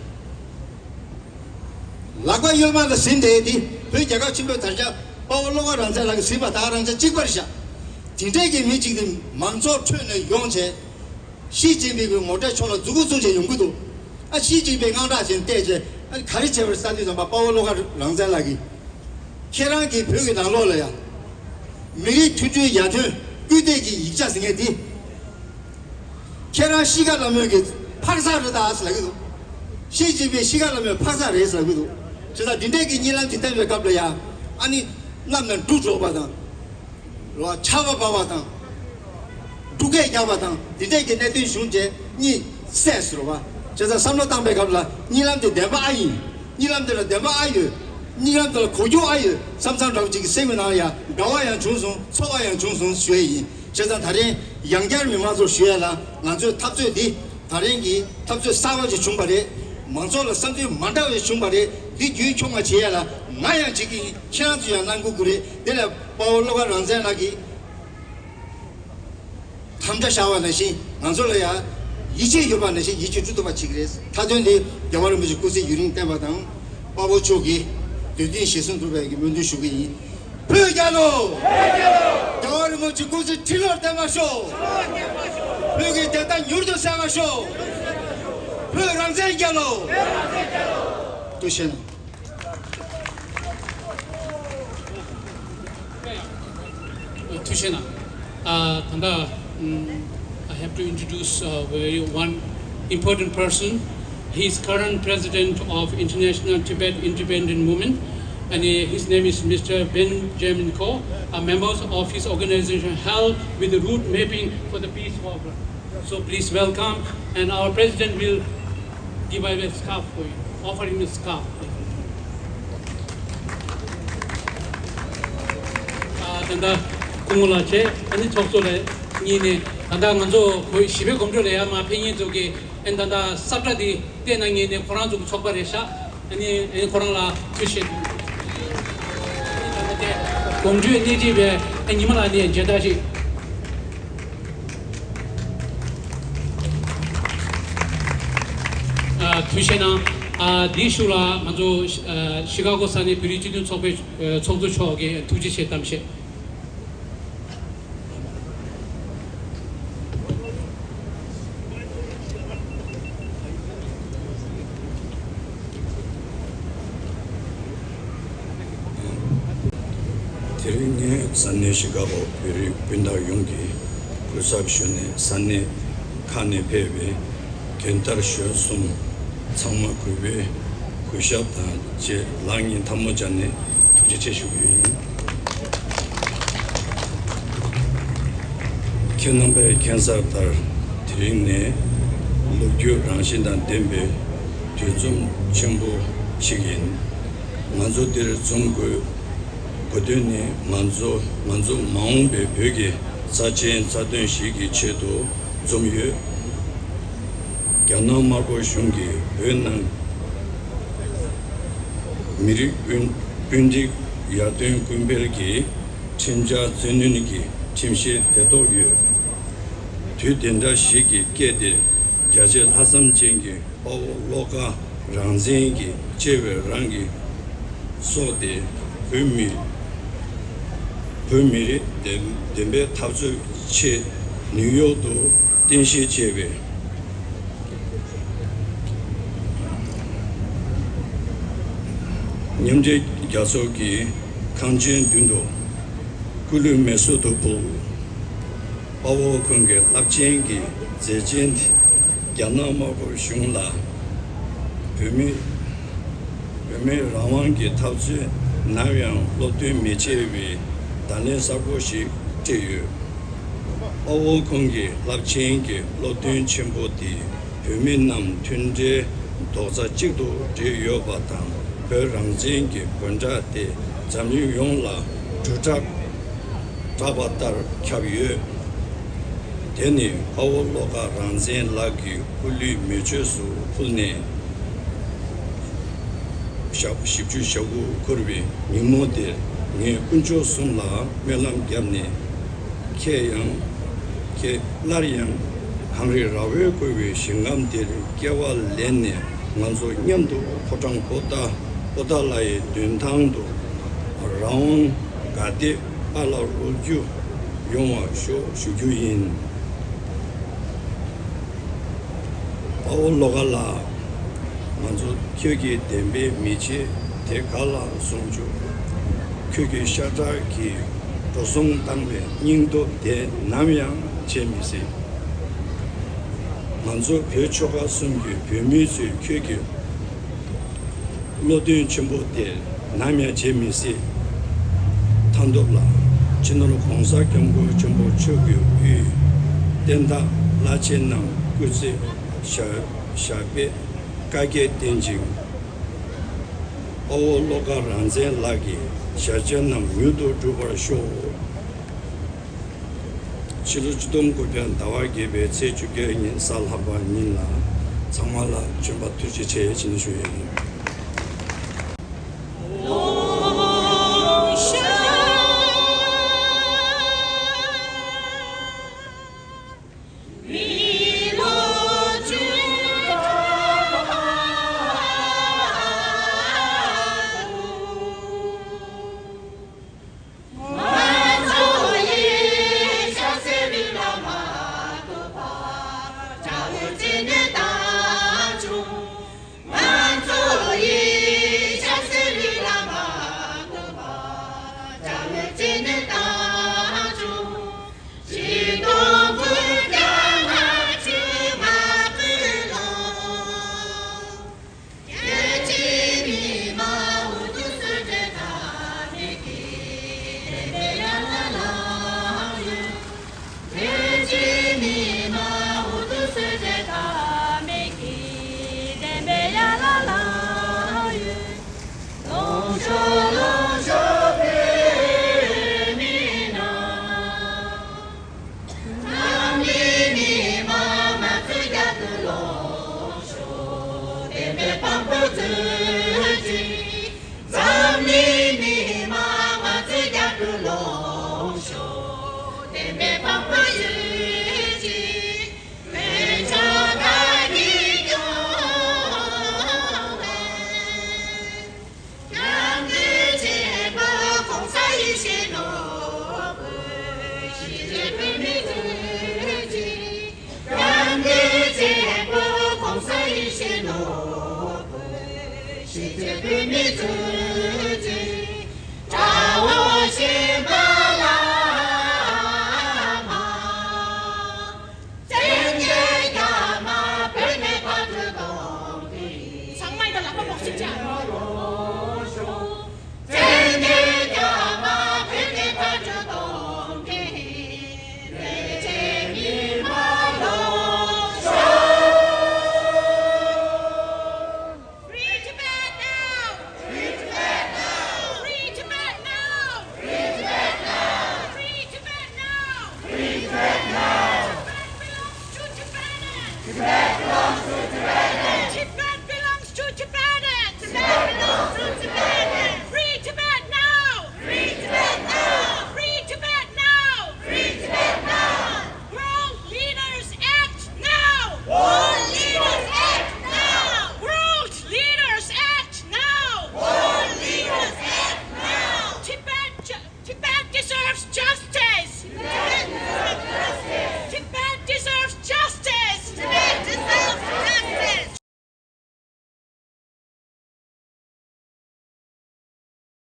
ལག་པ་གཡོན་མ་ལ་ཟིན་བསྡད་དེ་བོད་རྒྱལ་ཁབ་ཆེན་པོའི་དར་ཆ། དཔའ་བོ་བློ་དགའ་རང་བཙན་ལགས་ཀྱིས་ཟིན་པ་དང་རང་ཆ་གཅིག་པ་རེད་ཤག་དེ་འདྲས་ཀྱི་མི་གཅིག་དེ་མང་ཚོགས་ཁྲོད་ནས་ཡོང་བྱས། ཞི་ཅིན་ཕིང་གི་ངོ་སྤྲོད་ཕྱོགས་ལ་མཛུབ་གུ་བཙུགས་བྱས་ཡོང་གི་འདུག་ཨ་ཞི་ཅིན་ཕིང་དངངས་སྐྲག་བྱས་བལྟས་བྱས། ཨ་ག་རེ་བྱས་པ་རེད་བསམ་དུས་ཙམ་པ། དཔའ་བོ་བློ་དགའ་རང་བཙན་ལགས་ཀྱིས། ཁྱེད་རང་གིས་བོད་ཀྱི་ནང་ལོགས་ལ་ཡ། མི་རིགས་མཐུན་སྒྲིལ་ཡར་ཐོན་སྐུལ་འདེད་ཀྱི་ཡིག་ཆ་ཟེར་མཁན་འདི། ཁྱེད་རང་ཤི་ཁ་ལ་མོས་ཀྱི་འཕག་འཚག་རེད་ད་ཟེར་ལབ་ཀྱི་འདུག་ཞི་ཅིན་ཕིང་ཤི་ཁ་ལ་མོས་འཕག་འཚག་རེད་ཟེར་ལབ་ཀྱི་འདུག་བྱས་ཙང་འདི་འདྲས་ཀྱི་གཉིད་ལམ་དེ་བསྟན་པའི་སྐབས་ལ་ཡ། ཨ་ནི་གནམ་ནས་འབྲུ་འགྲོ་བ་དང་། རེད་བ། ཆར་པ་འབབ་པ་དང་། འབྲུག་སྐད་རྒྱག་པ་དང་། འདི་འདྲས་ཀྱི་གནད་དོན་བྱུང་རྗེས་གཉིད་སད་ཟེར་བ། བྱས་ཙང་བསམ་བློ་བཏང་པའི་སྐབས་ལ་གཉིད་ལམ་དེ་བདེན་པ་ཨ་ཡིན། གཉིད་ལམ་དེ་ལ་བདེན་པ་ཨ་ཡོད། གཉིད་ལམ་དེ་ལ་གོ་རྒྱུ་ཨ་ཡོད་བསམ་བསམ་འདྲ་བོ་ཅིག་གི་སེམས་ཀྱི་ནང་ལ་ཡང་དགའ་བ་ཡང་བྱུང་སོང་། ཚོར་བ་ཡང་བྱུང་སོང་ཞུ་ཡས་ཡིན། བྱས་ཙང་ད་རིང་ཡང་བསྐྱར་མི་མང་ཚོར་ཞུ་ཡས་ལ། ང་ཚོའི་འཐབ་རྩོད་འདི་ད་རིང་གི་འཐབ་རྩོད་གསར་བ་ཅིག་བྱུང་བ་རེད། མང་ཚོགས་ལ་བསམ་ཚུལ་མ་འདྲ་བའི་བྱུང་བ་རེད། འདི་རྒྱུན་འཁྱོངས་མ་བྱེད་ཡ་ལ་ང་ཡང་བྱེད་ཀྱི་ཡིན། ཁྱེད་རང་ཚོ་ཡང་གནང་དགོས་ཀྱི་རེད། དེ་ལ་དཔའ་བོ་བློ་དགའ་རང་བཙན་ལགས་ཀྱིས་དམ་བཅའ་བཞག་པ་ནང་བཞིན་ང་ཚོ་ལ་ཡང་ཡིད་ཆེས་ཡོད་པ་ནང་བཞིན་ཡིད་ཆེས་སྒྲུབ་ཐུབ་པ་བྱེད་ཀྱི་རེད། མཐའ་དོན་དེ་རྒྱལ་བ་རིན་པོ་ཆེ་སྐུ་ཚེ་ཡུན་རིང་བརྟན་པ་དང་། དཔའ་བོ་མཆོག་གི་འདོད་འདུན་གཞིར་བཟུང་ཐུབ་པའི་གི་སྨོན་འདུན་ཞུ་གི་ཡིན། བོད་རྒྱལ་ལོ། རྒྱལ་བ་རིན་པོ་ཆེ་སྐུ་ཚེ་ཁྲི་ལོར་བརྟན་པར་ཤོག་བོད་ཀྱི་བདེན་མཐའ་མྱུར་དུ་གསལ་བར་ཤོག་བོད་རང་བཙན་རྒྱལ་ལོ། ཐུགས་རྗེ་གནང་། ཐུགས་རྗེ་གནང་། ཨ། ད་ལྟ། ཨམ། I have to introduce, uh, very one important person. He is current president of International Tibet Independent Movement, and, uh, his name is Mister Benjamin Ko. Uh, members of his organization help with the route mapping for the peace work. So please welcome, and our president will give away a scarf for you, offer him a scarf. ཨ། ད་ལྟ་སྐུ་ངོ་ལགས་བྱས། ཨ་ནི་ཚོགས་གཙོ་ལགས་གཉིས་ནས། ད་ལྟ་ང་ཚོ་བོད་བཞི་པའི་གོམ་བགྲོད་ལ་ཡར་མར་ཕེབས་མཁན་ཚོ་གི། ཨ་ནི་ད་ལྟ་ས་བཀྲ་འདི་བལྟས་ན་ངེས་ནས་ཁོ་རང་ཚོ་གི་ཚོགས་པ་རེད་ཤག་ཨ་ནི། ཨ་ནི་ཁོ་རང་ལ་ཐུགས་རྗེ་ཆེ། ཨ་ནི་ད་ལྟ་དེ་གོམ་བགྲོད་སྣེ་ཁྲིད་པའི། ཨ། ཉི་མ་ལགས་ནས་མཇལ་དར་ཞིག་ཨ། ཐུགས་རྗེ་གནང་། ཨ། འདིའི་གཞུག་ལ་ང་ཚོ། ཨ། ཤི་ཀ་གོ་ས་གནས་བོད་རིགས་སྤྱི་མཐུན་ཚོགས་པའི། ཨ། ཚོགས་གཙོ་མཆོག་གིས་ཐུགས་རྗེ་ཆེ་གཏམ་བཤད། དེ་རིང་ངས་ས་གནས་ཤི་ཀ་གོ་བོད་རིགས་སྤུན་ཟླ་ཡོངས་ཀྱི་གུས་ཚབ་ཞུས་ནས། ས་གནས་ཁག་ནས་ཕེབས་པའི་རྒན་དར་གཞོན་གསུམ་ཚང་མ་གུས་པས་གུས་ཞབས་དང་བཅས་ལག་གཉིས་ཐལ་མོ་སྦྱར་ནས་ཐུགས་རྗེ་ཆེ་ཞུ་རྒྱུ་ཡིན། ཁྱེད་རྣམ་པས་མཁྱེན་གསལ་ལྟར། དེ་རིང་ནི་ལོ་རྒྱུས་རང་བཞིན་དང་ལྡན་པའི་དུས་འཛོམས་ཆེན་པོ་ཞིག་ཡིན། ང་ཚོ་འདིར་འཛོམས་དགོས་དགོས་དོན་ནི། ང་ཚོ་ང་ཚོ་མ་འོངས་པའི་བོད་ཀྱི་རྩ་ཆེན་རྩ་དོན་ཞིག་གི་ཆེད་དུ་འཛོམས་ཡོད། རྒྱ་ནག་དམར་པོ་གཞུང་གིས་བོད་ནང་མི་རིགས་སྤུན་སྤུན་སྡེ་ཡར་ཐོན་ཀུན་སྤེལ་གྱི་ཁྲིམས་འཆར་བཙན་གནོན་གྱི་ཁྲིམས་གཞི་དེ་ཐོབ་ཡོད། དུས་དེ་འདྲ་ཞིག་གི་སྐད་དེར། རྒྱ་ཆེ་ལྷག་བསམ་ཅན་གྱི་དཔའ་བོ་བློ་དགའ་རང་བཙན་གྱིས་གཅེས་པའི་རང་གི་སྲོག་དེ་བོད་མི་བོད་མི་རིགས་བདེན་བདེན་པའི་འཐབ་རྩོད་ཆེད་ནིའུ་ཡོག་ཏུ་རྟེན་གཞི་བྱས་པའི་མཉམ་འབྲེལ་རྒྱལ་ཚོགས་ཀྱི་ཁང་ཆེན་མདུན་དུ་སྐུ་ལུས་མེ་སྲེག་ཏུ་ཕུལ། དཔའ་བོ་ཁོང་གི་རླབས་ཆེན་གྱི་མཛད་རྗེས་འདི་རྒྱ་ནག་དམར་པོ་གཞུང་ལ་བོད་མི་བོད་མིའི་རང་དབང་གི་འཐབ་རྩོད་ནམ་ཡང་སློབ་སྟོན་མི་བྱེད་པའི་བརྡ་ལན་གསལ་པོ་ཞིག་སྤྲད་ཡོད། དཔའ་བོ་ཁོང་གི་རླབས་ཆེན་གྱི་སློབ་སྟོན་ཆེན་པོ་འདིས་བོད་མི་རྣམས་མཐུན་སྒྲིལ་རྡོག་རྩ་གཅིག་ཏུ་སྒྲིལ་ཡོད་པ་དང་། བོད་རང་བཙན་གྱི་འབོད་སྒྲ་དེ་འཛམ་གླིང་ཡོངས་ལ་སྒྲོག་གྲགས་གྲགས་པ་ལྟར་ཁྱབ་ཡོད། དེ་ནི་དཔའ་བོ་བློ་དགའ་རང་བཙན་ལགས་ཀྱི་སྐུ་ལུས་མེ་མཆོད་སུ་ཕུལ་ནས་ཞག་བཞི་བཅུ་ཞེ་དགུ་འཁོར་བའི་ཉིན་མོ་དེར། ངས་དཀོན་མཆོག་གསུམ་ལ་སྨོན་ལམ་བརྒྱབ་ནས། ཁྱེད་ཡང་ཁྱེད་སླར་ཡང་གངས་རི་ར་བས་བསྐོར་བའི་ཞིང་ཁམས་དེར་སྐྱེ་བ་ལེན་ནས། ང་ཚོ་མཉམ་དུ་ཕོ་བྲང་པོ་ཏཱ་པོ་ཏཱ་ལའི་མདུན་ཐང་དུ་རང་དབང་དགའ་བདེ་དཔལ་ལ་རོལ་རྒྱུ་ཡོང་བར་ཤོག་ཞུ་རྒྱུ་ཡིན། དཔའ་བོ་བློ་དགའ་ལགས། ང་ཚོ་ཁྱོད་ཀྱི་བདེན་པའི་མི་ཚེ་དེ་ག་ལ་སོང་བྱུང་། ཁྱོད་ཀྱི་ཤ་ཁྲག་གིས་འགྲོ་སོང་བཏང་བའི་སྙིང་སྟོབས་དེ་ནམ་ཡང་བརྗེད་མི་སྲིད། ང་ཚོ་བོད་ཆོལ་ཁ་གསུམ་གྱི་བོད་མི་ཚོས་ཁྱོད་ཀྱི་བློ་འདོན་ཆེན་པོ་དེ་ནམ་ཡང་བརྗེད་མི་སྲིད། མཐའ་སྟོབས་ལ། སྤྱི་ནོར་༸གོང་ས་༸སྐྱབས་མགོན་ཆེན་པོ་མཆོག་གི་དབུས་བསྟན་བདག་བླ་ཆེན་རྣམས་སྐུ་ཚེ་ཞབས་ཞབས་པད་བསྐལ་བརྒྱར་བརྟན་ཅིང་། དཔའ་བོ་བློ་དགའ་རང་བཙན་ལགས་ཀྱི་ཞལ་ཆད་རྣམས་མྱུར་དུ་འགྲུབ་པར་ཤོག། ཕྱི་ལོ་ཆིག་སྟོང་དགུ་བརྒྱ་ཟླ་བ་བརྒྱད་པའི་ཚེས་བཅོ་བརྒྱད་ཉིན་གཟའ་ལྷག་པ་ཉིན་ལ། ཚང་མ་ལ་བྱོན་པ་ཐུགས་རྗེ་ཆེ་ཞེས་ནས་ཞུ་ཡས་ཡིན།